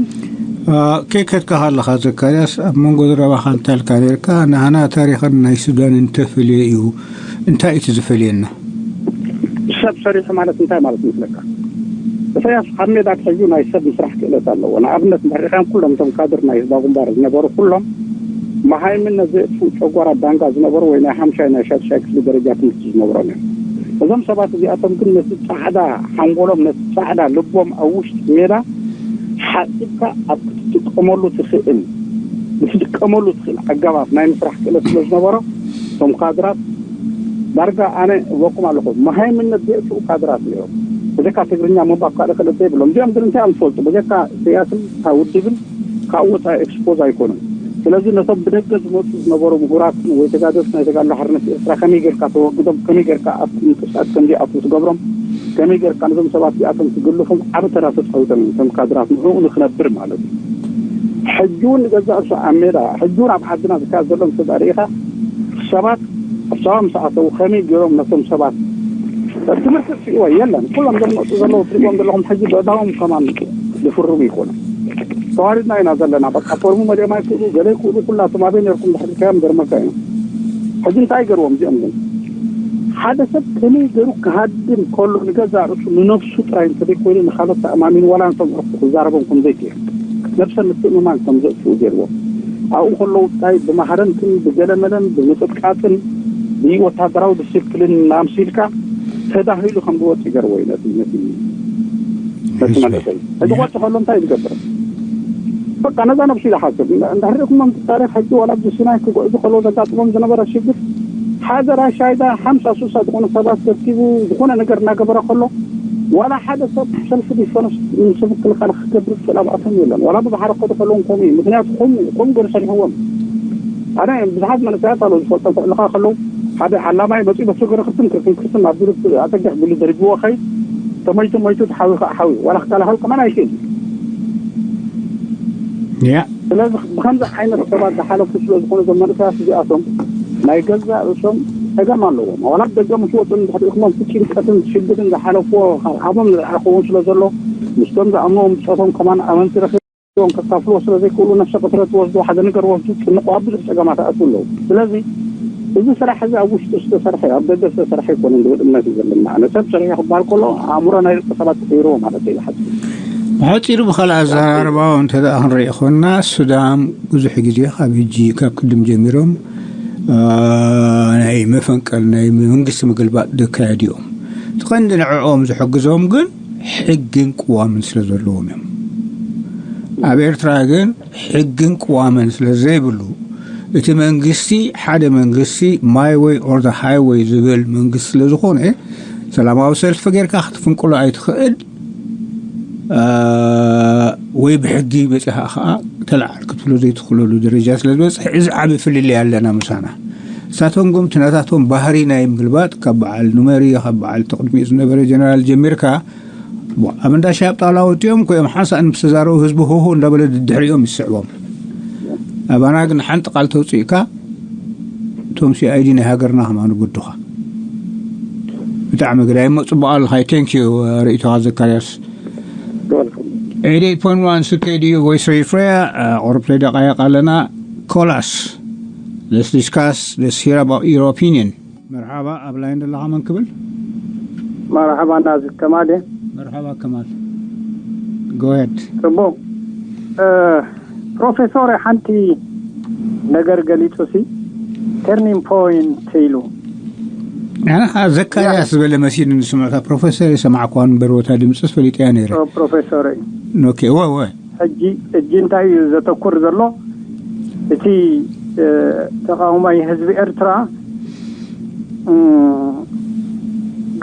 ከይከድካ ከለኻ ዘካርያስ ኣብ መንጎ ዘረባኻ እንታይ ኢልካ ነርካ? ንዓና ታሪኽን ናይ ሱዳንን ተፈልየ እዩ። እንታይ እቲ ዝፈልየና? ሰብ ሰሪሑ ማለት እንታይ ማለት ይመስለካ? ኢሳያስ ኣብ ሜዳ ትሕዙ ናይ ሰብ ምስራሕ ክእለት ኣለዎ። ንኣብነት እንድሕሪኻም ኩሎም እቶም ካድር ናይ ህዝባዊ ግንባር ዝነበሩ ኩሎም መሃይምነት ዘየጥፍኡ ጨጓራ ዳንጋ ዝነበሩ ወይ ናይ ሓምሻይ ናይ ሻድሻይ ክፍሊ ደረጃ ትምህርቲ ዝነበሮም እዮም። እዞም ሰባት እዚኣቶም ግን ነቲ ፃዕዳ ሓንጎሎም ነቲ ፃዕዳ ልቦም ኣብ ውሽጢ ሜዳ ሓፂብካ ኣብ ክትጥቀመሉ ትኽእል ብትጥቀመሉ ትኽእል ኣገባብ ናይ ምስራሕ ክእለት ስለ ዝነበሮ እቶም ካድራት ዳርጋ ኣነ እበኩም ኣለኹ መሃይምነት ዘየጥፍኡ ካድራት እዮም። ብዘካ ትግርኛ ምንባብ ካልእ ክእለት ዘይብሎም እዚኦም ግን እንታይ እዮም ዝፈልጡ ብዘካ ኢሳያስን እታ ውድብን ካብ ወፃኢ ኤክስፖዝ ኣይኮኑን። ስለዚ ነቶም ብደገ ዝመፁ ዝነበሩ ምሁራት ወይ ተጋደልቲ ናይ ተጋድሎ ሓርነት ኤርትራ ከመይ ጌርካ ተወግዶም፣ ከመይ ጌርካ ኣብቲ ምንቅስቃስ ከም ዘይኣትዉ ትገብሮም፣ ከመይ ጌርካ ነዞም ሰባት እዚኣቶም ትግልፎም ዓቢ ተራ ተፃዊቶም እዮም እቶም ካድራት ንዕኡ ንክነብር ማለት እዩ። ሕጂ እውን ንገዛእ ርእሱ ኣብ ሜዳ ሕጂ እውን ኣብ ዓድና ዝካየድ ዘሎ እንተሪኢኻ ሰባት ኣብ ሰባ ምስ ኣተዉ ከመይ ገይሮም ነቶም ሰባት ትምህርቲ ትስእዎ የለን። ኩሎም ዘመፁ ዘለዉ ትሪእዎም ዘለኹም ሕጂ በእዳዎም ከማን ዝፍርሙ ይኮኑ። ተዋሪድና ኢና ዘለና። በቃ ፎርሙ መሊኦም ኣይክእሉ ገለ ይክእሉ ኩላቶም ኣበይ ነርኩም ድሕሪ ካዮም ገርመካ ኢና። ሕጂ እንታይ ገርዎም እዚኦም ግን ሓደ ሰብ ከመይ ገሩ ክሃድም ከሎ ንገዛ ርእሱ ንነፍሱ ጥራይ እንተዘይኮይኑ ንካሎት ተኣማሚኑ ዋላ ንቶም ዕርኩ ክዛረቦም ከምዘይክእል ነብሰ ምትእምማን ከም ዘጥፍኡ ገይርዎም ኣብኡ ከለዉ ጥራይ ብማህረምትን ብገለመለን ብምጥጥቃጥን ብወታደራዊ ዲስፕሊን ኣምሲልካ ተዳሂሉ ከም ዝወፅ ይገርዎ እዩ ነቲ ነቲ ነቲ መንእሰይ እዚ ክወፅእ ከሎ እንታይ ዝገብር በቃ ነዛ ነብሱ ይሓስብ እንድሕሪእኩሞም ታሪክ ሕጂ ዋላ ኣብዚ ሲናይ ክጉዕዙ ከለዉ ዘጋጥሞም ዝነበረ ሽግር ሓደ ራሻይዳ ሓምሳ ሱሳ ዝኾኑ ሰባት ተርኪቡ ዝኾነ ነገር እናገበረ ከሎ ዋላ ሓደ ሰብ ሰልፊ ዲፈንስ ንስብ ክልኻል ክገብር ክእል ኣብኣቶም የለን ዋላ ብባሕሪ ከዱ ከለዎም ከምኡ እዩ ምክንያቱ ከም ገሩ ሰሪሕዎም ኣነ ብዙሓት መንእሰያት ኣለዉ ዝፈልጦም ክዕልኻ ከለዉ፣ ሓደ ሓላማይ መጺኡ በቲ ገረክርትን ክርትን ክርትን ኣቢሉ ኣጸግሕ ቢሉ ደሪብዎ ኸይ ተመይቱ መይቱ፣ ተሓዊ ከዓ ሓዊ ዋላ ክከላኸል ከማን ኣይክእል። ያ ስለዚ ብከምዚ ዓይነት ሰባት ዝሓለፉ ስለ ዝኾኑ፣ እዞም መንእሰያት እዚኣቶም ናይ ገዛእ ርእሶም ጸገም ኣለዎም። ዋላ ደገ ምስ ወፁ ንድሕሪኡ ክመምቱ ጭንቀትን ሽግርን ዝሓለፍዎ ካብ ዓቦም ዝረኣ ክኸውን ስለ ዘሎ፣ ምስቶም ዝኣምንዎም ብፆቶም ከማን ኣመንቲ ረኺቦም ከካፍልዎ ስለ ዘይክእሉ፣ ነፍሰ ቅትለት ወስዱ፣ ሓደ ነገር ወስዱ፣ ጭንቆ ኣብ ብዙሕ ጸገማት ኣእትዉ ኣለዉ። ስለዚ እዚ ስራሕ እዚ ኣብ ውሽጢ ዝተሰርሐ ኣብ ደገ ዝተሰርሐ ኣይኮነን ዝብል እምነት እዩ ዘለና። ኣነ ሰብ ሰሪሑ ክበሃል ከሎ ኣእምሮ ናይ ደቂ ሰባት ተቀይርዎ ማለት እዩ ዝሓስብ። ብሓፂሩ ብካልእ ኣዘራርባ እንተ ደኣ ክንርኢ ኮንና፣ ሱዳን ብዙሕ ግዜ ካብ ሕጂ ካብ ቅድም ጀሚሮም ናይ መፈንቀል ናይ መንግስቲ ምግልባጥ ዘካየዱ እዮም። እቲ ቀንዲ ንዕኦም ዝሕግዞም ግን ሕግን ቅዋምን ስለ ዘለዎም እዮም። ኣብ ኤርትራ ግን ሕግን ቅዋምን ስለ ዘይብሉ፣ እቲ መንግስቲ ሓደ መንግስቲ my way or the highway ዝብል መንግስቲ ስለ ዝኾነ፣ ሰላማዊ ሰልፊ ጌርካ ክትፍንቅሎ ኣይትኽእል። ወይ ብሕጊ በፂኻ ከዓ ተለዓል ክትብሎ ዘይትኽእለሉ ደረጃ ስለ ዝበፅሕ፣ እዚ ዓብ ፍልልይ ኣለና ምሳና። እሳቶም ግን እቲ ናታቶም ባህሪ ናይ ምግልባጥ ካብ በዓል ኑመሪ፣ ካብ በዓል ተቕድሚኡ ዝነበረ ጀነራል ጀሚርካ፣ ኣብ እንዳ ሻይ ኣብ ጣውላ ወፂኦም ኮይኦም ሓንሳእ ምስ ተዛረቡ ህዝቢ ሆሆ እንዳበለ ድድሕሪኦም ይስዕቦም። ኣባና ግን ሓንቲ ቃል ተውፅእካ፣ እቶም C I D ናይ ሃገርና ከማን ይብድኻ። ብጣዕሚ ግዳይ እሞ ፅቡቅ ኣለኻ። Thank you ርእይቶኻ ዘካርያስ። Eighty-eight point one C K D U Voice Radio Freya. ቁሩብ ደቃይቅ ኣለና። Call us. Let's discuss, let's hear about your opinion. መርሓባ፣ ኣብ ላይን ዘለኻ መን ክብል? መርሓባ ናዚ ከማል እየ። መርሓባ ከማል። Go ahead. ጽቡቅ። ፕሮፌሶር ሓንቲ ነገር ገሊጹ ሲ turning point ኢሉ። ኣነ ዘካርያስ ዝበለ መሲሉ ንስምዕካ፣ ፕሮፌሰር የሰማዕኳ እምበር ወታ ድምፅስ ፈሊጠያ ነይረ። ፕሮፌሰር እዩ። ኦኬ፣ ወ ወ ሕጂ ሕጂ እንታይ እዩ ዘተኩር ዘሎ? እቲ ተቃዋማይ ህዝቢ ኤርትራ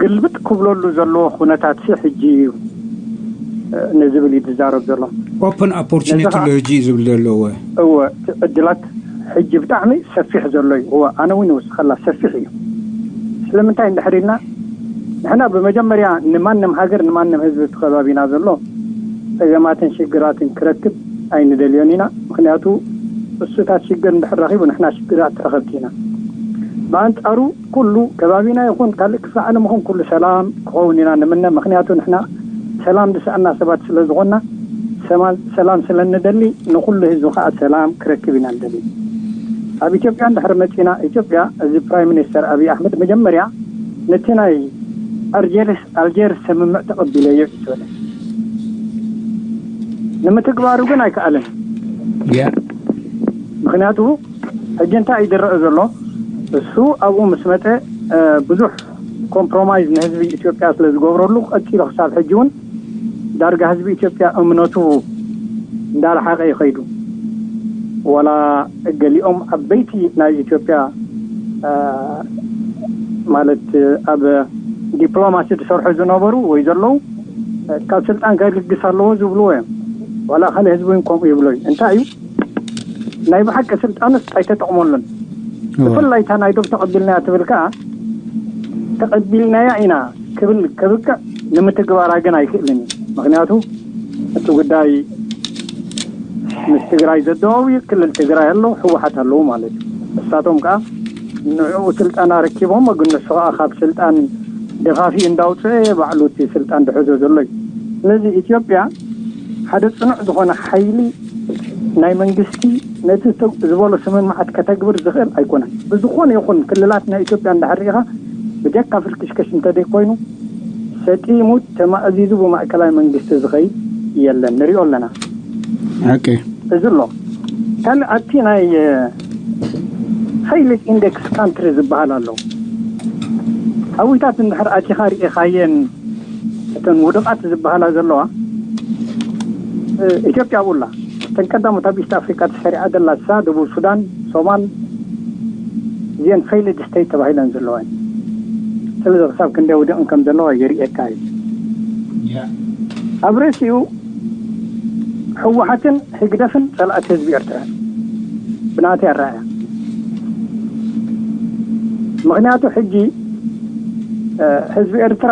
ግልብጥ ክብለሉ ዘለዎ ኩነታት ሲ ሕጂ እዩ ንዝብል እዩ ዝዛረብ ዘሎ። Open opportunity ኣሎ ሕጂ እዩ ዝብል ዘሎ። እወ። እወ፣ እቲ ዕድላት ሕጂ ብጣዕሚ ሰፊሕ ዘሎ እዩ። እወ፣ ኣነ እውን ይውስኸላ ሰፊሕ እዩ። ስለምንታይ እንድሕር ኢልና፣ ንሕና ብመጀመርያ ንማንም ሃገር ንማንም ህዝቢ እቲ ከባቢና ዘሎ ጸገማትን ሽግራትን ክረክብ ኣይንደልዮን ኢና። ምክንያቱ እሱታት ሽግር እንድሕር ረኺቡ ንሕና ሽግራት ተረኸብቲ ኢና። ብኣንጻሩ ኩሉ ከባቢና ይኹን ካልእ ክፍለ ዓለም ይኹን ኩሉ ሰላም ክኸውን ኢና ንምነ። ምክንያቱ ንሕና ሰላም ዝሰኣና ሰባት ስለ ዝኾንና፣ ሰማ- ሰላም ስለ እንደሊ ንኩሉ ህዝቢ ከዓ ሰላም ክረክብ ኢና እንደሊ። ኣብ ኢትዮጵያ እንድሕር መፂና፣ ኢትዮጵያ እዚ ፕራይም ሚኒስተር ኣብይ ኣሕመድ መጀመርያ ነቲ ናይ ኣልጀርስ ኣልጀርስ ስምምዕ ተቐቢለዮ እዩ ዝበለ። ንምትግባሩ ግን ኣይከኣልን። ያ ምክንያቱ ሕጂ እንታይ እዩ ዝረአ ዘሎ? እሱ ኣብኡ ምስ መፀ ብዙሕ ኮምፕሮማይዝ ንህዝቢ ኢትዮጵያ ስለ ዝገብረሉ፣ ቀፂሉ ክሳብ ሕጂ እውን ዳርጋ ህዝቢ ኢትዮጵያ እምነቱ እንዳረሓቀ እዩ ከይዱ። ዋላ ገሊኦም ዓበይቲ ናይ ኢትዮጵያ ማለት ኣብ ዲፕሎማሲ ዝሰርሑ ዝነበሩ ወይ ዘለዉ ካብ ስልጣን ከግግስ ኣለዎ ዝብልዎ እዮም። ዋላ ካልእ ህዝቢ እውን ከምኡ ይብሎ እዩ። እንታይ እዩ ናይ ብሓቂ ስልጣንስ ኣይተጠቕመሉን። ብፍላይ እታ ናይ ዶብ ተቐቢልናያ ትብል ከዓ ተቐቢልናያ ኢና ክብል ከብቅዕ ንምትግባራ ግን ኣይክእልን እዩ። ምክንያቱ እቲ ጉዳይ ምስ ትግራይ ዘደዋውዩ ክልል ትግራይ ኣሎ፣ ህወሓት ኣለዉ ማለት እዩ። እሳቶም ከዓ ንዕኡ ስልጣን ኣረኪቦም፣ ግን ንሱ ከዓ ካብ ስልጣን ደፋፊኡ እንዳውፅአ ባዕሉ እቲ ስልጣን ድሕዞ ዘሎ እዩ። ስለዚ ኢትዮጵያ ሓደ ፅኑዕ ዝኾነ ሓይሊ ናይ መንግስቲ ነቲ ዝበሎ ስምምዓት ከተግብር ዝኽእል ኣይኮነን። ብዝኾነ ይኹን ክልላት ናይ ኢትዮጵያ እንዳሕር ኢኻ ብጀካ ፍርክሽከሽ እንተደይ ኮይኑ ሰጢሙ ተማእዚዙ ብማእከላይ መንግስቲ ዝኸይድ የለን፣ ንሪኦ ኣለና። ኦኬ። እዚ ኣሎ። ካልእ ኣብቲ ናይ ፌይልድ ኢንደክስ ካንትሪ ዝበሃል ኣሎ። ኣዊታት እንድሕር ኣቲኻ ርኢኻየን እተን ውድቓት ዝበሃላ ዘለዋ ኢትዮጵያ ኣብኡ ኣላ። እተን ቀዳሞት ኣብ ኢስት ኣፍሪካ ተሰሪዓ ዘላ እሳ ደቡብ ሱዳን፣ ሶማል፣ እዚአን ፌይልድ ስቴት ተባሂለን ዘለዋ እየን። ስለዚ ክሳብ ክንደይ ውድቕን ከም ዘለዋ የርእየካ እዩ። ኣብ ርእሲኡ ህወሓትን ህግደፍን ፀላእቲ ህዝቢ ኤርትራ ብናተይ ኣረኣያ ምኽንያቱ ሕጂ ህዝቢ ኤርትራ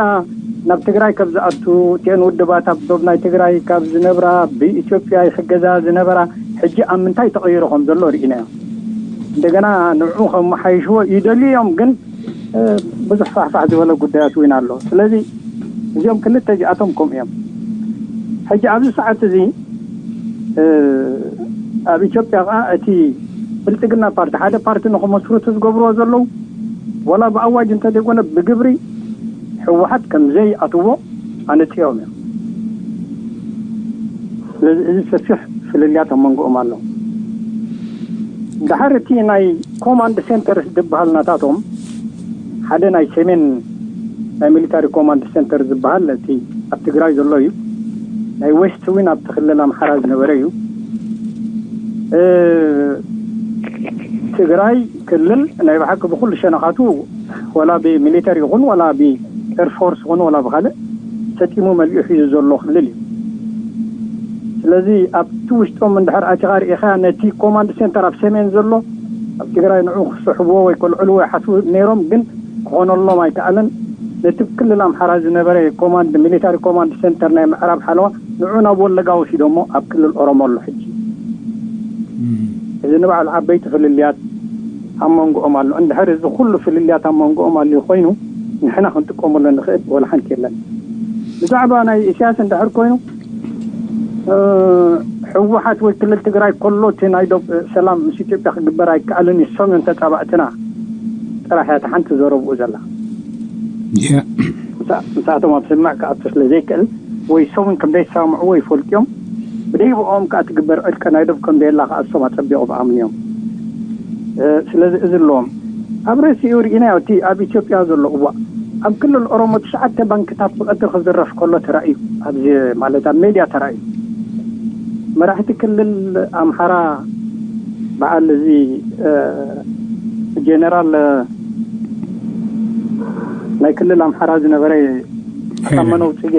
ናብ ትግራይ ካብ ዝኣቱ፣ እቲአን ውድባት ኣብ ዶብ ናይ ትግራይ ካብ ዝነብራ፣ ብኢትዮጵያ ይሕገዛ ዝነበራ፣ ሕጂ ኣብ ምንታይ ተቐይሩ ከም ዘሎ ርኢናዮ። እንደገና ንዑ ከመሓይሽዎ ይደልዩ እዮም፣ ግን ብዙሕ ፋሕፋሕ ዝበለ ጉዳያት እውን ኣሎ። ስለዚ እዚኦም ክልተ እዚኣቶም ከምኡ እዮም። ሕጂ ኣብዚ ሰዓት እዚ ኣብ ኢትዮጵያ ከዓ እቲ ብልፅግና ፓርቲ ሓደ ፓርቲ ንክመስርቱ ዝገብርዎ ዘለዉ፣ ወላ ብኣዋጅ እንተዘይኮነ ብግብሪ ህወሓት ከም ዘይኣትዎ ኣነፅኦም እዮም። ስለዚ እዚ ሰፊሕ ፍልልያት ኣብ መንጎኦም ኣሎ። ድሓር እቲ ናይ ኮማንድ ሴንተር ዝበሃል ናታቶም ሓደ ናይ ሰሜን ናይ ሚሊታሪ ኮማንድ ሴንተር ዝበሃል እቲ ኣብ ትግራይ ዘሎ እዩ። ናይ ዌስት እውን ኣብቲ ክልል ኣምሓራ ዝነበረ እዩ። ትግራይ ክልል ናይ ብሓቂ ብኩሉ ሸነኻቱ ወላ ብሚሊተሪ ይኹን ወላ ብኤርፎርስ ይኹን ወላ ብካልእ ሰጢሙ መሊኡ ሒዙ ዘሎ ክልል እዩ። ስለዚ ኣብቲ ውሽጦም እንድሕር ኣቲኻ ርኢኻ ነቲ ኮማንድ ሴንተር ኣብ ሰሜን ዘሎ ኣብ ትግራይ ንዑ ክስሕብዎ ወይ ከልዕልዎ ይሓስቡ ነይሮም፣ ግን ክኾነሎም ኣይከኣለን። ነቲ ክልል ኣምሓራ ዝነበረ ኮማንድ ሚሊታሪ ኮማንድ ሴንተር ናይ ምዕራብ ሓለዋ ንዑ ናብ ወለጋ ወሲዶሞ ኣብ ክልል ኦሮሞ ኣሎ ሕጂ። እዚ ንባዕሉ ዓበይቲ ፍልልያት ኣብ መንጎኦም ኣሎ። እንድሕር እዚ ኩሉ ፍልልያት ኣብ መንጎኦም ኣሎ ኮይኑ ንሕና ክንጥቀመሉ ንኽእል ወላ ሓንቲ የለን። ብዛዕባ ናይ ኢሳያስ እንድሕር ኮይኑ ህወሓት ወይ ክልል ትግራይ ከሎ እቲ ናይ ዶብ ሰላም ምስ ኢትዮጵያ ክግበር ኣይከኣልን እዩ። ሰሜን ተፃባእትና ጥራሕ እያ ሓንቲ ዘረብኡ ዘላ። ምሳእቶም ኣብ ስምዕ ክኣቱ ስለ ዘይክእል ወይ ሰሙን ከም ዘይሰማምዕዎ ይፈልጡ እዮም። ብደይብኦም ከዓ ትግበር ዕልቀ ናይ ዶብ ከም ዘየላ ከዓ እሶም ኣፀቢቑ ብኣምኑ እዮም። ስለዚ እዚ ኣለዎም ኣብ ርእሲኡ ርኢናዮ። እቲ ኣብ ኢትዮጵያ ዘሎ እዋ ኣብ ክልል ኦሮሞ ትሽዓተ ባንክታት ብቐትሪ ክዝረፍ ከሎ ተራእዩ። ኣብዚ ማለት ኣብ ሜድያ ተራእዩ። መራሕቲ ክልል ኣምሓራ በዓል እዚ ጀነራል ናይ ክልል ኣምሓራ ዝነበረ ኣሳመነው ፅጌ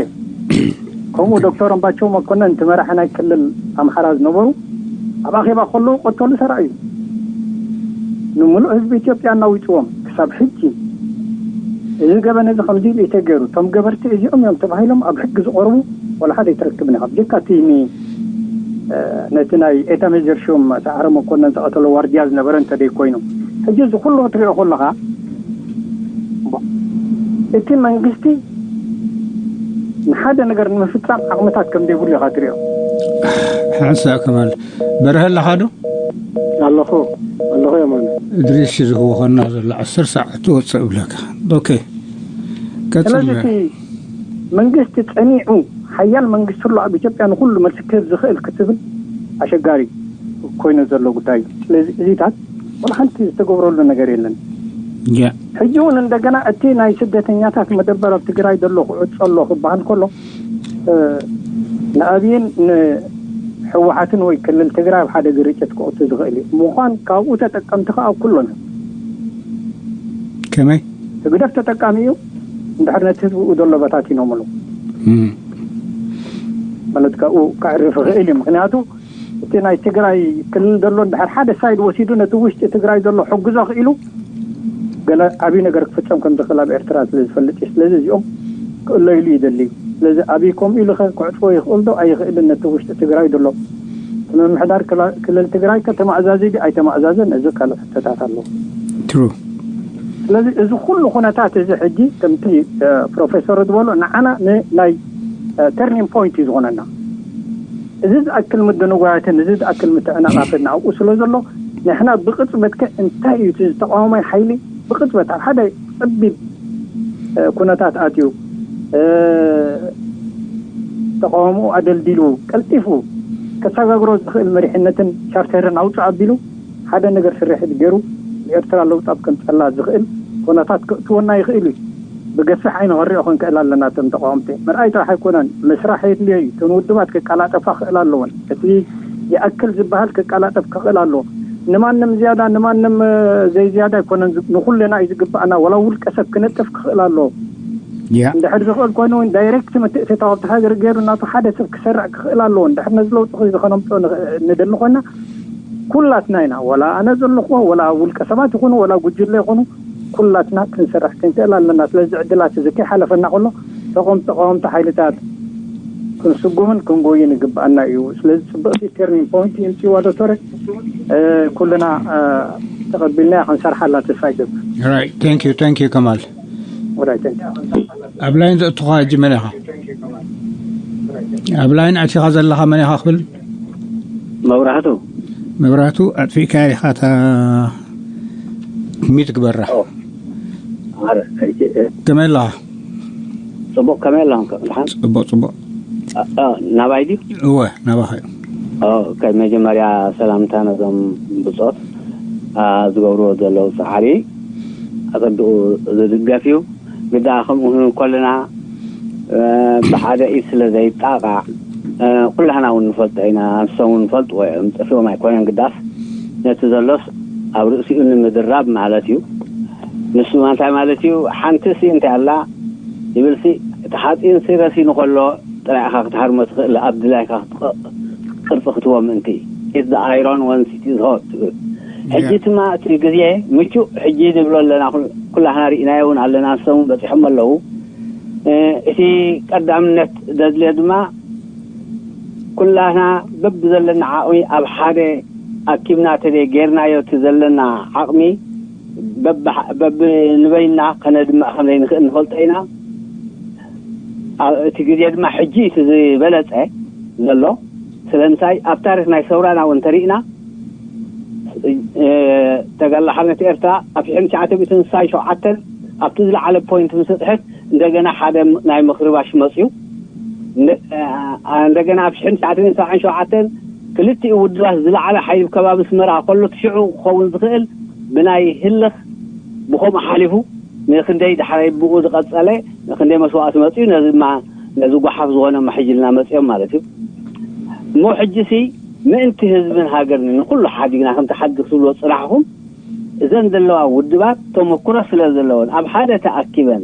ከምኡ ዶክተር ኣምባቸው መኮነን እቲ መራሒ ናይ ክልል ኣምሓራ ዝነበሩ ኣብ ኣኼባ ከለዉ ቀተሉ ተራእዩ። ንምሉእ ህዝቢ ኢትዮጵያ እናዊፅዎም ክሳብ ሕጂ እዚ ገበን እዚ ከምዚ ኢሉ ተገይሩ እቶም ገበርቲ እዚኦም እዮም ተባሂሎም ኣብ ሕጊ ዝቐርቡ ወላ ሓደ ኣይትረክብን ኢኻ። ብጀካ እቲ ነቲ ናይ ኤታ ሜጀር ሹም ሰዓረ መኮነን ዝቐተሎ ዋርድያ ዝነበረ እንተደይ ኮይኑ ሕጂ እዚ ኩሉ ክትሪኦ ከለኻ እቲ መንግስቲ ንሓደ ነገር ንምፍፃም ዓቕምታት ከም ዘይብሉ ኢኻ ትሪኦ። ሓንሳ ከማል በርሀ ኣለኻ ዶ? ኣለኹ ኣለኹ የማነ። እድሪስ ዝህወኸና ዘሎ ዓስር ሰዓት ትወፅእ እብለካ። ኦኬ ቀፅል። ስለዚ እቲ መንግስቲ ፀኒዑ ሓያል መንግስቲ ኣሎ ኣብ ኢትዮጵያ ንኩሉ መልሲ ክህብ ዝኽእል ክትብል ኣሸጋሪ ኮይኑ ዘሎ ጉዳይ እዩ። ስለዚ እዚታት ወላ ሓንቲ ዝተገብረሉ ነገር የለን። ሕጂ እውን እንደገና እቲ ናይ ስደተኛታት መደበር ኣብ ትግራይ ዘሎ ክዕፆ ኣሎ ክበሃል ከሎ ንኣብይን ንህወሓትን ወይ ክልል ትግራይ ኣብ ሓደ ግርጭት ክእቱ ዝኽእል እዩ። ምዃን ካብኡ ተጠቀምቲ ከዓ ኩሎም እዮም። ከመይ ህግደፍ ተጠቃሚ እዩ። እንድሕር ነቲ ህዝቢ ብኡ ዘሎ በታቲኖምሉ ማለት ካብኡ ከዕርፍ ይኽእል እዩ። ምክንያቱ እቲ ናይ ትግራይ ክልል ዘሎ እንድሕር ሓደ ሳይድ ወሲዱ ነቲ ውሽጢ ትግራይ ዘሎ ሕግዞ ክኢሉ ገለ ዓብዪ ነገር ክፍፀም ከም ዝኽእል ኣብ ኤርትራ ስለ ዝፈልጥ እዩ። ስለዚ እዚኦም ክእለይሉ ይደሊ እዩ። ስለዚ ኣብይ ከምኡ ኢሉ ኸ ክዕፅዎ ይኽእል ዶ ኣይኽእልን? ነቲ ውሽጢ ትግራይ ዘሎ እቲ ምምሕዳር ክልል ትግራይ ከ ተማእዛዚ ድዩ ኣይተማእዛዘን? እዚ ካልእ ሕቶታት ኣለዎ። ትሩ ስለዚ እዚ ኩሉ ኩነታት እዚ ሕጂ ከምቲ ፕሮፌሰር ዝበሎ ንዓና ንናይ ተርኒንግ ፖይንት እዩ ዝኾነና። እዚ ዝኣክል ምድንጓያትን እዚ ዝኣክል ምትዕናቓፍን ኣብኡ ስለ ዘሎ ንሕና ብቕፅበት ከ እንታይ እዩ እቲ ዝተቃወማይ ሓይሊ ብቕፅበት ኣብ ሓደ ፀቢብ ኩነታት ኣትዩ ተቃውምኡ ኣደልዲሉ ቀልጢፉ ከሰጋግሮ ዝኽእል መሪሕነትን ቻርተርን ኣውፅእ ኣቢሉ ሓደ ነገር ስርሒት ገይሩ ንኤርትራ ለውጢ ኣብ ከምፀላ ዝኽእል ኩነታት ከእትወና ይኽእል እዩ። ብገፊሕ ዓይኒ ክንሪኦ ክንክእል ኣለና። እቶም ተቃወምቲ ምርኣይ ጥራሕ ኣይኮነን፣ ምስራሕ የድልዮ እዩ። እተን ውድባት ክቀላጠፋ ክኽእል ኣለወን። እቲ ይኣክል ዝበሃል ክቀላጠፍ ክኽእል ኣለዎ። ንማንም ዝያዳ ንማንም ዘይዝያዳ ኣይኮነን። ንኩልና እዩ ዝግባኣና። ወላ ውልቀ ሰብ ክነጥፍ ክኽእል ኣለዎ። እንድሕር ዝኽእል ኮይኑ እውን ዳይሬክት ምትእትታው ኣብቲ ሃገር ገይሩ እናቱ ሓደ ሰብ ክሰርዕ ክኽእል ኣለዎ። እንድሕር ነዚ ለውጢ እዚ ከነምፅኦ ንደሊ ኮይና ኩላትና ኢና፣ ወላ ኣነ ዘለኹዎ ወላ ውልቀ ሰባት ይኹኑ ወላ ጉጅለ ይኹኑ ኩላትና ክንሰርሕ ክንክእል ኣለና። ስለዚ ዕድላት እዚ ከይሓለፈና ከሎ ተቆም ተቃወምቲ ሓይልታት ክንስጉምን ክንጎይን ይግብኣና እዩ። ስለዚ ጽብቕቲ ተርኒንግ ፖይንት ይምፅዋ ዶክተር። ኩልና ተቐቢልና ክንሰርሓላ ተስፋ ይገብር። Thank you, thank you ከማል። ወዳይ ተንክ ኣብ ላይን ዘእትኻ ሕጂ መን ኢኻ? ኣብ ላይን ኣቲኻ ዘለኻ መን ኢኻ ክብል? መብራህቱ መብራህቱ ኣጥፊእካ ኢኻ እታ ሚት ግበራ። ኣረ፣ ሕጂ፣ እ፣ ከመይ ኣለኻ? ጽቡቕ ከመይ ኣለኹም? ከም ደሓን? ጽቡቕ ጽቡቕ። እ፣ እ፣ ናባይ ድዩ? እወ ናባኻ እዩ። ኦኬ፣ መጀመርያ ሰላምታ ነዞም ብጾት፣ አ፣ ዝገብርዎ ዘለዉ ጻዕሪ ኣጸቢቑ ዝድገፍ እዩ። ግዳ ከምኡ ክንብል ከለና፣ እ፣ ብሓደ ኢድ ስለ ዘይጣቃዕ፣ እ፣ ኩላህና እውን ንፈልጦ ኢና፣ ንሶም እውን ንፈልጥዎ እዮም። ጠፊኦም ኣይኮነን ግዳስ ነቲ ዘሎስ ኣብ ርእሲኡ ንምድራብ ማለት እዩ። ንሱ እንታይ ማለት እዩ? ሓንቲ ሲ እንታይ ኣላ ይብል ሲ፣ እቲ ሓፂን ሲ ረሲኑ ከሎ ጥራይ ኢኻ ክትሃርሞ ትኽእል፣ ኣብ ድላይካ ክትቐ-፣ ቅርፂ ክትቦ ምእንቲ። It's the iron once it is hot ትብል። ሕጂ ድማ እቲ ግዜ ምቹእ ሕጂ ንብሎ ኣለና። ኩል-፣ ኩላህና ርኢናዮ እውን ኣለና፣ ንሶም እውን በፂሖም ኣለዉ። እ፣ እቲ ቀዳምነት ዘድልዮ ድማ ኩላህና በብዘለና ዓቕሚ ኣብ ሓደ ኣኪብና ተደ ጌርናዮ እቲ ዘለና ዓቕሚ በብ-፣ በብንበይና ከነድምዕ ከም ዘይንኽእል ንፈልጦ ኢና። ኣብ እቲ ግዜ ድማ ሕጂ እቲ ዝበለጸ ዘሎ። ስለምንታይ ኣብ ታሪኽ ናይ ሰውራና እውን እንተሪእና፣ እ፣ ተጋድሎ ሓርነት ኤርትራ ኣብ ሽሕን ትሽዓተ ሚእትን ስሳን ሸውዓተን ኣብቲ ዝለዓለ ፖይንት ምስ በጽሐት እንደገና ሓደ ናይ ምኽርባሽ መጽዩ። እንደ-፣ እ፣ እንደገና ኣብ ሽሕን ትሽዓተ ሚእትን ሰብዓን ሸውዓተን ክልቲኡ ውድባት ዝለዓለ ሓይሊ ከባቢ ኣስመራ ከሎ እቲ ሽዑ ክኸውን ዝኽእል ብናይ ህልኽ ብኸምኡ ሓሊፉ ንክንደይ ዳሕራይ ብኡ ዝቐጸለ ንክንደይ መስዋእቲ መጽዩ፣ ነዚ ድማ ነዚ ጓሓፍ ዝኾነ ማሕጅልና መጽዮም ማለት እዩ። እሞ ሕጂ ሲ ምእንቲ ህዝብን ሃገርን ንኹሉ ሓዲግና ከምቲ ሓድግ ትብልዎ ጽናሕኹም፣ እዘን ዘለዋ ውድባት ተመኩሮ ስለ ዘለወን ኣብ ሓደ ተኣኪበን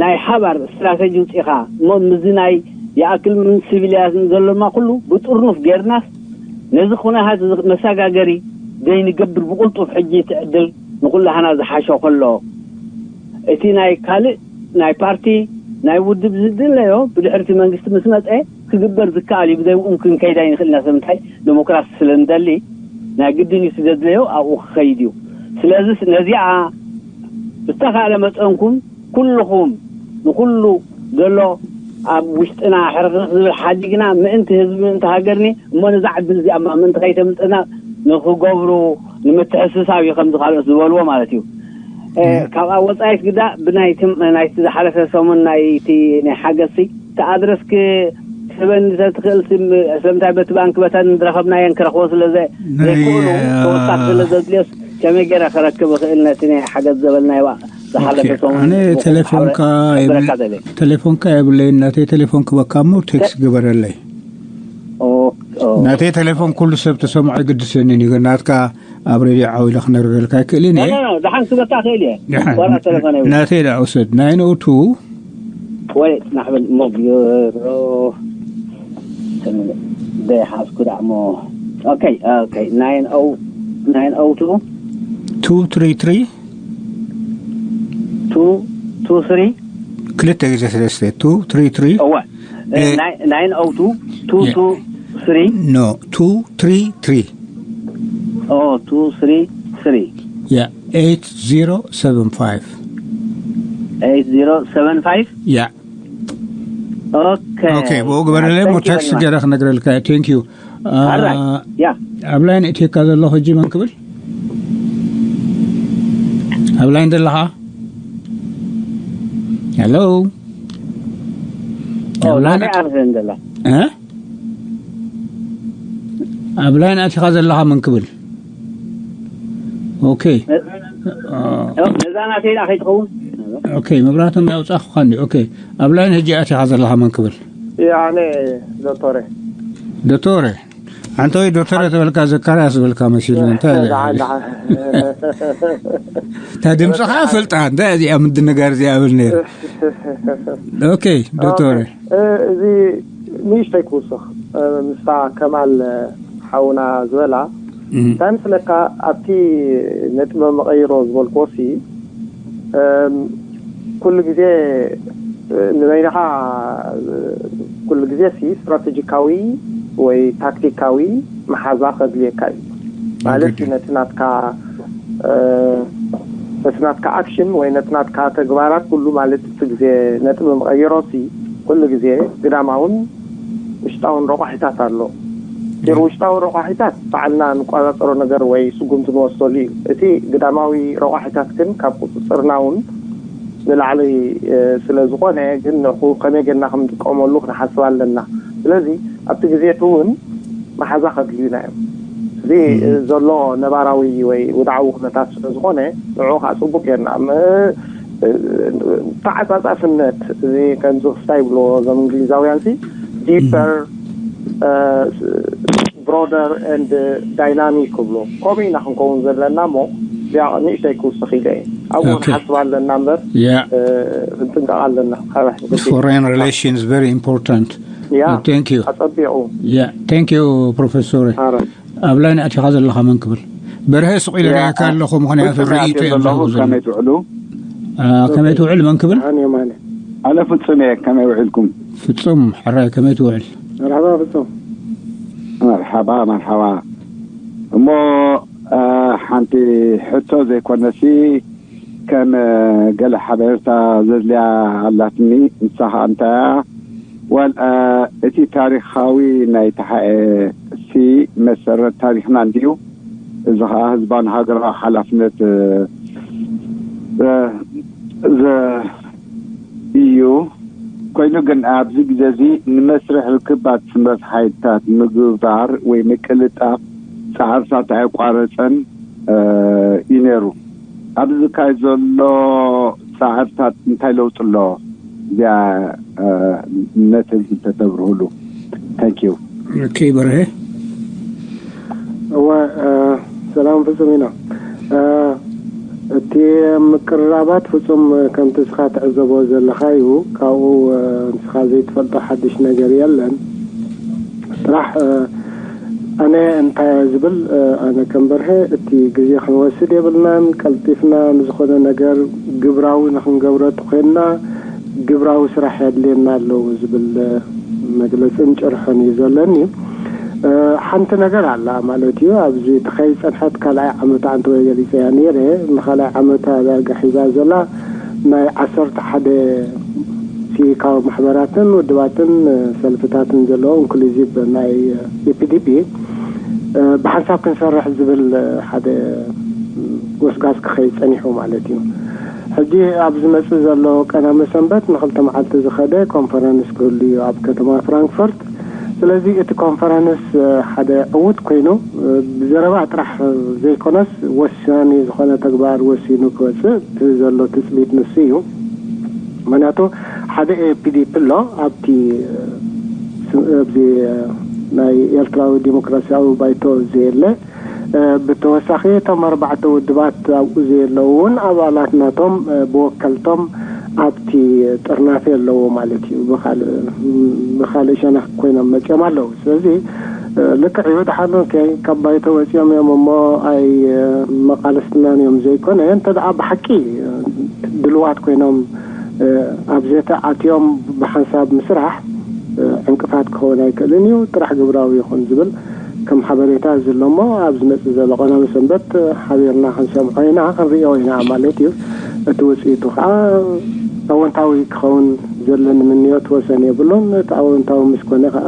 ናይ ሓባር ስትራተጂ ውፂኻ እሞ ምዚ ናይ ይኣክል ምን ሲቪልያን ዘሎ ድማ ኩሉ ብጥርኑፍ ጌርናስ ነዚ ኩነታት እዚ መሰጋገሪ ዘይንገብር ብቁልጡፍ ሕጂ እቲ ዕድል ንኩላህና ዝሓሾ ከሎ እቲ ናይ ካልእ ናይ ፓርቲ ናይ ውድብ ዝድለዮ ብድሕርቲ መንግስቲ ምስ መፀ ክግበር ዝከኣል እዩ። ብዘይብኡም ክንከይድ ኣይንኽእል ኢና። ስለምንታይ ዴሞክራሲ ስለ ንደሊ ናይ ግድን እዩ። እቲ ዘድለዮ ኣብኡ ክኸይድ እዩ። ስለዚ ነዚኣ ብዝተኻእለ መጠንኩም ኩልኹም ንኩሉ ዘሎ ኣብ ውሽጥና ሕርኽርኽ ዝብል ሓዲግና ምእንቲ ህዝቢ ምእንቲ ሃገርኒ እሞ ነዛ ዕድል እዚኣ እማ ምእንቲ ከይተምልጠና ንክገብሩ ንምትሕስሳብ እዩ ከምዚ ካልኦት ዝበልዎ ማለት እዩ። እ፣ ካብኣ ወፃኢት ግዳ ብናይቲ ናይቲ ዝሓለፈ ሰሙን ናይቲ ናይ ሓገዝሲ እቲ ኣድረስ ክህበኒ ተትኽእል ስም-፣ ስለምንታይ በቲ ባንክ በተን ዝረኸብናየን ክረኽቦ ስለ ዘ-፣ ናይ፣ ዘይክእሉ እ፣ ተወሳኺ ስለ ዘድልዮስ ከመይ ገይረ ክረክብ እኽእል ነቲ ናይ ሓገዝ ዘበልናዮ ዝሓለፈ ኦኬ፣ ሰሙን ኣነ ብኹም ቴሌፎንካ ሓበ-፣ የብል-፣ ሓበረካ ደልየ። ቴሌፎንካ የብለይን። ናተይ ቴሌፎን ክበካ እሞ ቴክስት ግበረለይ። ኦ፣ ኦ። ናተይ ቴሌፎን ኩሉ ሰብ ተሰምዖ ይግድሰኒ እዩ። ናትካ ኣብ ሬድዮ ዓው ኢለ ክነግረልካ ኣይክእልን እየ። ኖ፣ ኖ፣ ኖ፣ ደሓን ክበካ እኽእል እየ። ደሓን። ዋላ ቴሌፎን የብለይን። ናተይ ደኣ ውሰድ። ናይን ኦ ቱ ወይ ናሕበል እሞ ቢሮ ዘይሓዝኩ ደኣ እሞ። ኦኬ፣ ኦኬ። ናይን ኦ፣ ናይን ኦ ቱ? ቱ ትሪ ትሪ። ቱ ቱ ስሪ? ክልተ ግዜ ሰለስተ። ቱ ትሪ ትሪ። እወ። እ፣ ናይ-፣ ናይን ኦ ቱ፣ ቱ ቱ ስሪ? ኖ፣ ቱ ትሪ ትሪ። ኦ፣ ቱ ትሪ ትሪ። ያ፣ ኤይት ዜሮ ሰቨን ፋይቭ። ኤይት ዜሮ ሰቨን ፋይቭ? ያ። ኦኬ። ኦኬ፣ ብኡ ግበረለይ፣ እሞ Thank you very ቴክስት much። ገይረ ክነግረልካ እየ። Thank you። አ፣ Alright። ያ። ኣብ ላይን እትየካ ዘለኹ ሕጂ መን ክብል? ኣብ ላይን ዘለኻ? ሄሎ? ኦ፣ ኣብ ላይን ናተይ ኣርዘን ዘላ። እ? ኣብ ላይን ኣቲኻ ዘለኻ መን ክብል? ኦኬ። እ፣ አ። ኦ፣ ነዛ ናተይ ደኣ ከይትኸውን? ኦኬ፣ መብራህቶም ያውጻኹኻ እንዲ። ኦኬ፣ ኣብ ላይን ሕጂ ኣቲኻ ዘለኻ መን ክብል? ኣነ ዶቶረ። ዶቶረ። ኣንተ ወይ ዶቶረ ተበልካ ዘካርያስ ዝበልካ መሲሉ። እንታይ ደሓን፣ ደሓን። እታ ድምፅኻ ፈልጣ፣ እንታይ እዚኣ ምድንጋር እዚኣ እብል ነይረ። ኦኬ፣ ዶቶረ። ኦኬ። እ፣ እዚ ንእሽተይ ክውስኽ፣ እ፣ ምስታ ከማል፣ እ፣ ሓውና ዝበላ፣ እም። እንታይ ምስለካ፣ ኣብቲ ነጥበ መቐይሮ ዝበልክዎ ሲ፣ እም፣ ኩሉ ግዜ፣ እ፣ ንበይንኻ፣ እ፣ ኩሉ ግዜ ሲ ስትራቴጂካዊ ወይ ታክቲካዊ መሓዛ ከድልየካ እዩ። ማለት እዩ። ነቲ ናትካ፣ እ፣ ነቲ ናትካ ኣክሽን ወይ ነቲ ናትካ ተግባራት ኩሉ፣ ማለት እቲ ግዜ ነጥቢ መቐየሮ ሲ ኩሉ ግዜ ግዳማውን ውሽጣውን ረቋሒታት ኣሎ። እቲ ውሽጣዊ ረቋሒታት ባዕልና ንቆጻጸሮ ነገር ወይ ስጉምቲ ንወስደሉ እዩ። እቲ ግዳማዊ ረቋሒታት ግን ካብ ቁጽጽርና እውን ንላዕሊ፣ እ፣ ስለ ዝኾነ፣ ግን ንዕኡ ከመይ ጌርና ከም ንጥቀመሉ ክንሓስብ ኣለና። ስለዚ ኣብቲ ግዜ እቲ እውን መሓዛ ከድልዩና እዮም። እዚ ዘሎ ነባራዊ ወይ ውድዓዊ ኩነታት ስለ ዝኾነ፣ ንዕኡ ከዓ ጽቡቅ ጌርና ም-፣ እ፣ ተዓጻጻፍነት፣ እዚ ከምዚ ክስታይ ይብልዎ እዞም እንግሊዛውያን ሲ፣ ዲፐር፣ እ፣ ብሮደር ኤንድ ዳይናሚክ ክብሎ፣ ከምኡ ኢና ክንከውን ዘለና እሞ፣ እዚኣ ንእሽተይ ክውስኽ ኢለ እየ። ኣብኡ ክንሓስብ ኣለና እምበር፣ ያ። እ፣ ክንጥንቀቕ ኣለና። ሓራሕ ንግዲ። Foreign relations very important. ያ። Thank you. ኣጸቢቑ። ያ። Thank you, ፕሮፌሰር። ኣረ። ኣብ ላይን ኣቲኻ ዘለኻ መን ክብል? በርሀ ስቕ ኢለ ያ። ርእየካ ኣለኹ፣ ምኽንያቱ ፍጹም ርእይቶ እየ እዮም ዘለኹ፣ ዝህቡ ዘለዉ። ከመይ ትውዕሉ? አ፣ ከመይ ትውዕል መን ክብል? ኣነ የማነ። ኣነ ፍጹም እየ፣ ከመይ ውዒልኩም? ፍጹም፣ ሕራይ ከመይ ትውዕል? መርሓባ ፍጹም። መርሓባ፣ መርሓባ። እሞ፣ አ፣ ሓንቲ ሕቶ ዘይኮነሲ፣ ከም፣ እ፣ ገለ ሓበሬታ ዘድልያ ኣላትኒ። ንሳ ኸኣ እንታይ እያ? ዋል፣ እ፣ እቲ ታሪኻዊ ናይ ተሓኤ ሲ መሰረት ታሪኽና እንድዩ። እዚ ኸኣ ህዝባን ሃገራዊ ሓላፍነት፣ እ፣ እ፣ ዘ-፣ እዩ። ኮይኑ ግን ኣብዚ ግዜ እዚ ንመስርሕ ርክባት ስምረት ሓይልታት ምግባር ወይ ምቅልጣፍ ጻዕርታት ኣየቋረጸን፣ እ፣ እዩ ነይሩ። ኣብዚ ዝካየድ ዘሎ ጻዕርታት እንታይ ለውጢ ኣለዎ? እዚኣ፣ እ፣ ነቲ ህዝቢ እንተተብርህሉ። Thank you። ኦኬ፣ በርሀ። እወ፣ እ፣ ሰላም ፍጹም ኢና። እ፣ እቲ ምቅርራባት ፍጹም ከምቲ ንስኻ ትዕዘቦ ዘለኻ እዩ። ካብኡ፣ እ፣ ንስኻ ዘይትፈልጦ ሓድሽ ነገር የለን። ጥራሕ፣ እ፣ ኣነ እንታይ እየ ዝብል፣ እ፣ ኣነ ከም በርሀ እቲ ግዜ ክንወስድ የብልናን። ቀልጢፍና ንዝኾነ ነገር ግብራዊ ንኽንገብሮ ተኾይንና ግብራዊ ስራሕ የድልየና ኣለዎ ዝብል፣ እ፣ መግለጽን ጭርሖን እዩ ዘለኒ። እ፣ ሓንቲ ነገር ኣላ ማለት እዩ። ኣብዚ እቲ ከይጸንሐት ካልኣይ ዓመት ኣንተ ወይ ገሊጸያ ነይረ። ንኻልኣይ ዓመታ ዳርጋ ሒዛ ዘላ ናይ ዓሰርተ ሓደ ሲቪካዊ ማሕበራትን ውድባትን፣ እ፣ ሰልፍታትን ዘለዎ ኢንክሉዚቭ ናይ፣ እ፣ ዩ ፒ ዲ ፒ፣ እ፣ ብሓንሳብ ክንሰርሕ ዝብል፣ እ፣ ሓደ ጎስጋስ ክኸይድ ጸኒሑ ማለት እዩ። ሕጂ ኣብ ዝመጽእ ዘሎ ቀዳመ ሰንበት ንኽልተ መዓልቲ ዝኸደ ኮንፈረንስ ክህሉ እዩ ኣብ ከተማ ፍራንክፈርት። ስለዚ እቲ ኮንፈረንስ፣ እ፣ ሓደ ዕዉት ኮይኑ፣ እ፣ ብዘረባ ጥራሕ ዘይኮነስ ወሳኒ ዝኾነ ተግባር ወሲኑ ክወጽእ እቲ ዘሎ ትጽቢት ንሱ እዩ። ምኽንያቱ ሓደ ኤ ፒ ዲ ፒ ኣሎ ኣብቲ፣ እ፣ ስ-፣ ኣብዚ፣ እ፣ ናይ ኤርትራዊ ዲሞክራሲያዊ ባይቶ ዘየለ፣ እ፣ ብተወሳኺ እቶም ኣርባዕተ ውድባት ኣብኡ ዘየለዉ እውን ኣባላት ናቶም፣ እ፣ ብወከልቶም ኣብቲ ጥርናፈ ኣለዎ ማለት እዩ። ብኻልእ፣ ብኻልእ ሸነኽ ኮይኖም መጺኦም ኣለዉ። ስለዚ፣ እ፣ ልክዕ እዩ። ደሓር ኦኬ፣ ካብ ባይቶ ወጺኦም እዮም እሞ ኣይ፣ እ፣ መቓልስትናን እዮም ዘይኮነ፣ እንተ ደኣ ብሓቂ፣ እ፣ ድልዋት ኮይኖም፣ እ፣ ኣብ ዘተ ኣትዮም ብሓንሳብ ምስራሕ፣ እ፣ ዕንቅፋት ክኸውን ኣይክእልን እዩ። ጥራሕ ግብራዊ ይኹን ዝብል ከም ሓበሬታ ዘሎ እሞ፣ ኣብ ዝመጽእ ዘሎ ቀዳመ ሰንበት፣ እ፣ ሓቢርና ክንሰምዖ ኢና፣ ክንርእዮ ኢና ማለት እዩ። እቲ ውጽኢቱ ከዓ ኣወንታዊ ክኸውን ዘለኒ ምንዮት ወሰን የብሉን። እቲ ኣወንታዊ ምስ ኮነ ከዓ፣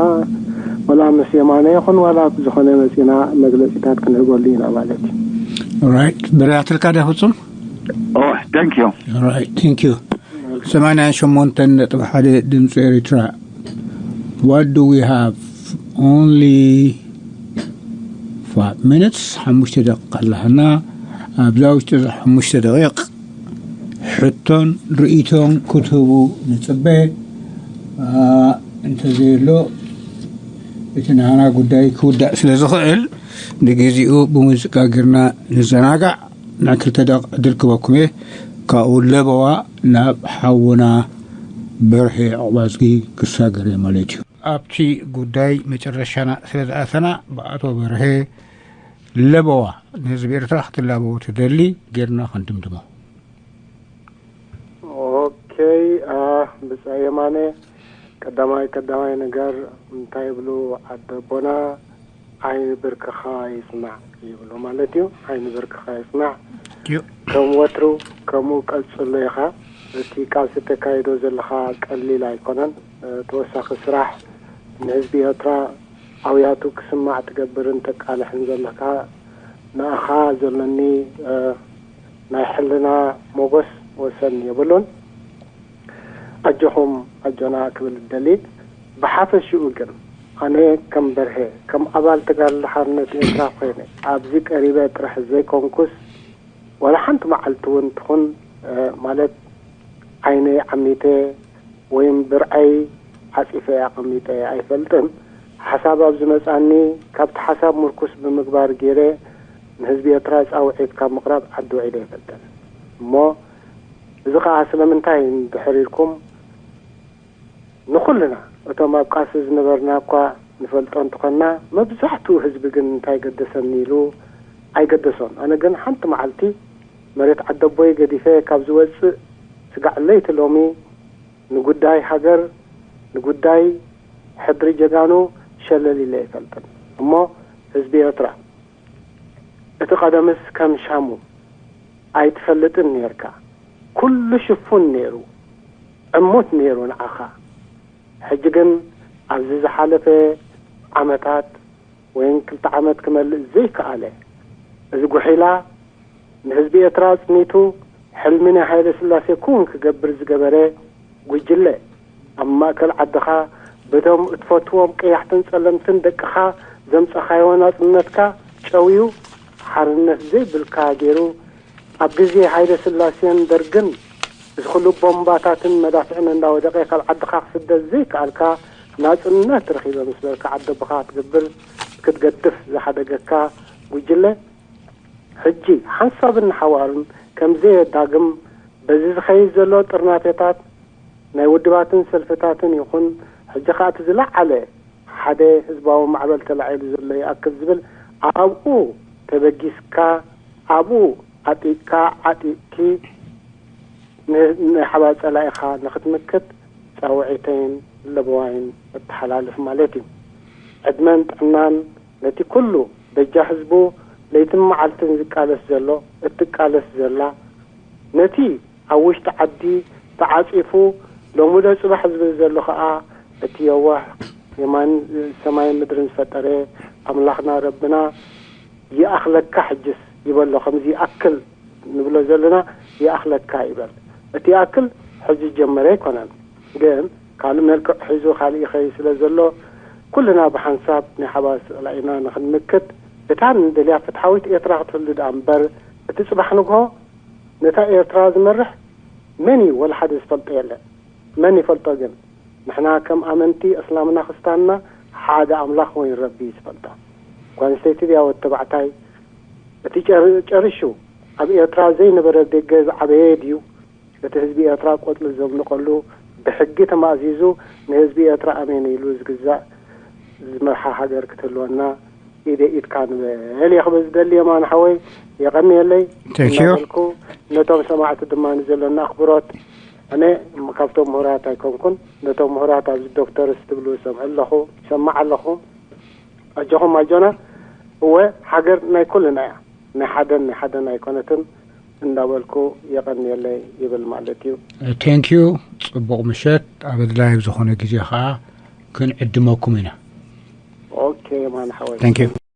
ወላ ምስ የማነ ይኹን፣ ዋላ ብዝኾነ መጺና መግለጺታት ክንህበሉ ኢና ማለት እዩ። ራይት። በርያትልካ ዳ ፍጹም? ኦ፣ ታንክ ዩ። ራይት፣ ታንክ ዩ። ሰማንያን ሸሞንተን ነጥቢ ሓደ ድምፂ ኤሪትራ። What do we have? Only five minutes? ሓሙሽተ ደቂቕ ኣለና። ኣብዛ ውሽጢ እዛ ሓሙሽተ ደቂቕ ሕቶን ርእይቶን ክትህቡ ንጽበ። አ፣ እንተዘየሎ እቲ ናህና ጉዳይ ክውዳእ ስለ ዝኽእል ንግዜኡ ብሙዚቃ ጌርና ንዘናጋዕ። ንክልተ ደቂቕ ዕድል ክበኩም እየ። ካብኡ ለበዋ ናብ ሓውና በርሄ ዕቑባዝጊ ክሳገር እየ ማለት እዩ። ኣብቲ ጉዳይ መጨረሻና ስለ ዝኣተና ብኣቶ በርሄ ለበዋ ንህዝቢ ኤርትራ ክትላበዎ ትደሊ ጌርና ክንድምድሞ። ኦኬ፣ ብጻይ የማነ፣ ቀዳማይ ቀዳማይ ነገር እንታይ ይብሉ ዓዲ ኣቦና፣ ዓይኒ ብርክኻ ይጽናዕ ይብሉ ማለት እዩ። ዓይኒ ብርክኻ ይጽናዕ። እዩ። ከም ወትሩ ከምኡ ቀጽሎ ኢኻ። እቲ ቃልሲ ተካይዶ ዘለኻ ቀሊል ኣይኮነን። ተወሳኺ ስራሕ ንህዝቢ ኤርትራ ኣውያቱ ክስማዕ ትገብርን ተቃልሕን ዘለካ፣ ንኣኻ ዘለኒ ናይ ሕልና ሞጎስ ወሰን የብሉን። ኣጆኹም ኣጆና ክብል እደሊ። ብሓፈሽኡ ግን ኣነ ከም በርሀ፣ ከም ኣባል ተጋድሎ ሓርነት ኤርትራ ኮይነ ኣብዚ ቀሪበ ጥራሕ ዘይኮንኩስ፣ ዋላ ሓንቲ መዓልቲ እውን ትኹን ማለት ዓይነይ ዓሚተ ወይም ብርዐይ ዓጺፈ ኣቐሚጠ ኣይፈልጥን። ሓሳብ ኣብ ዝመጻኒ ካብቲ ሓሳብ ምርኩስ ብምግባር ገይረ ንህዝቢ ኤርትራ ጻውዒት ካብ ምቕራብ ዓዲ ውዒለ ኣይፈልጥን። እሞ እዚ ኸኣ ስለምንታይ እንድሕር ኢልኩም ንኹልና እቶም ኣብ ቃልሲ ዝነበርና እኳ ንፈልጦ እንተኾንና፣ መብዛሕትኡ ህዝቢ ግን እንታይ ገደሰኒ ኢሉ ኣይገደሶን። ኣነ ግን ሓንቲ መዓልቲ መሬት ዓደቦይ ገዲፈ ካብ ዝወጽእ ስጋዕ ለይቲ ሎሚ ንጉዳይ ሃገር፣ ንጉዳይ ሕድሪ ጀጋኑ ሸለል ኢለ ኣይፈልጥን። እሞ ህዝቢ ኤርትራ፣ እቲ ቀደምስ ከም ሻሙ ኣይትፈልጥን ኔርካ። ኩሉ ሽፉን ኔሩ፣ ዕሙት ኔሩ ንዓኻ። ሕጂ ግን ኣብዚ ዝሓለፈ ዓመታት ወይን ክልተ ዓመት ክመልእ ዘይከኣለ፣ እዚ ጉሒላ ንህዝቢ ኤርትራ ኣጽኒቱ፣ ሕልሚ ናይ ሃይለ ስላሴ ክውን ክገብር ዝገበረ ጉጅለ፣ ኣብ ማእከል ዓድኻ በቶም እትፈትዎም ቀያሕትን ጸለምትን ደቅኻ ዘምጸኻዮ ናጽነትካ ጨውዩ፣ ሓርነት ዘይብልካ ገይሩ፣ ኣብ ግዜ ሃይለ ስላሴን ደርግን እዚ ኩሉ ቦምባታትን መዳፍዕን እንዳወደቐ ካብ ዓድኻ ክስደድ ዘይከኣልካ፣ ናጽነት ረኺበ ምስ በልካ ዓዲ ኣቦኻ ክትገብር ክትገድፍ ዝሓደገካ ጉጅለ፣ ሕጂ ሓንሳብን ንሓዋሩን ከም ዘየዳግም በዚ ዝኸይድ ዘሎ ጥርናፌታት ናይ ውድባትን ሰልፍታትን ይኹን፣ ሕጂ ኸኣ እቲ ዝለዓለ ሓደ ህዝባዊ ማዕበል ተላዒሉ ዘሎ ይኣክል ዝብል ኣብኡ ተበጊስካ፣ ኣብኡ ዓጢቕካ ዓጢቕኪ ን-፣ ናይ ሓባር ጸላኢኻ ንኽትምክት ጻውዒተይን ለበዋይን እተሓላልፍ ማለት እዩ። ዕድመን ጥዕናን ነቲ ኩሉ በጃ ህዝቡ ለይትን መዓልትን ዝቃለስ ዘሎ፣ እትቃለስ ዘላ፣ ነቲ ኣብ ውሽጢ ዓዲ ተዓጺፉ ሎሚ ዶ ጽባሕ ዝብል ዘሎ ኸኣ እቲ የዋህ የማን ሰማይን ምድርን ዝፈጠረ ኣምላኽና ረብና ይኣኽለካ ሕጅስ ይበሎ። ከምዚ ይኣክል ንብሎ ዘለና ይኣኽለካ ይበል። እቲ ይኣክል ሕጂ ዝጀመረ ኣይኮነን፣ ግን ካልእ መልክዕ ሒዙ ካልእ ይኸይድ ስለ ዘሎ፣ ኩልና ብሓንሳብ ናይ ሓባር ጸላኢና ንኽንምክት፣ እታ ንደልያ ፍትሓዊት ኤርትራ ክትህሉ ደኣ እምበር፣ እቲ ጽባሕ ንግሆ ነታ ኤርትራ ዝመርሕ መን እዩ? ወላ ሓደ ዝፈልጦ የለን። መን ይፈልጦ ግን? ንሕና ከም ኣመንቲ እስላምና ክስታንና ሓደ ኣምላኽ ወይ ረቢ እዩ ዝፈልጦ። ጓል ኣንስተይቲ ድያ ወዲ ተባዕታይ? እቲ ጨር-፣ ጨሪሹ ኣብ ኤርትራ ዘይነበረ ደገ ዝዓበየ ድዩ? እቲ ህዝቢ ኤርትራ ቆጽሊ ዘምልቐሉ ብሕጊ ተማእዚዙ ንህዝቢ ኤርትራ ኣሜን ኢሉ ዝግዛእ ዝመርሓ ሃገር ክትህልወና ኢደ ኢድካ ንበል እየ ክብል ዝደሊ። የማነ ሓወይ የቐንየለይ። Thank you። እናበልኩ ነቶም ሰማዕቲ ድማ ንዘለና ኣኽብሮት፣ ኣነ ካብቶም ምሁራት ኣይኮንኩን፣ ነቶም ምሁራት ኣብዚ ዶክተርስ ትብሉ ሰምዕ ኣለኹ፣ ይሰማዕ ኣለኹ። ኣጆኹም ኣጆና። እወ፣ ሃገር ናይ ኩልና እያ፣ ናይ ሓደን ናይ ሓደን ኣይኮነትን እንዳበልኩ የቐንየለይ ይብል ማለት እዩ። Thank you። ጽቡቕ ምሸት። ኣብ ኣድላዪ ኣብ ዝኾነ ግዜ ኸኣ ክንዕድመኩም ኢና። ኦኬ የማነ ሓወይ። Thank you።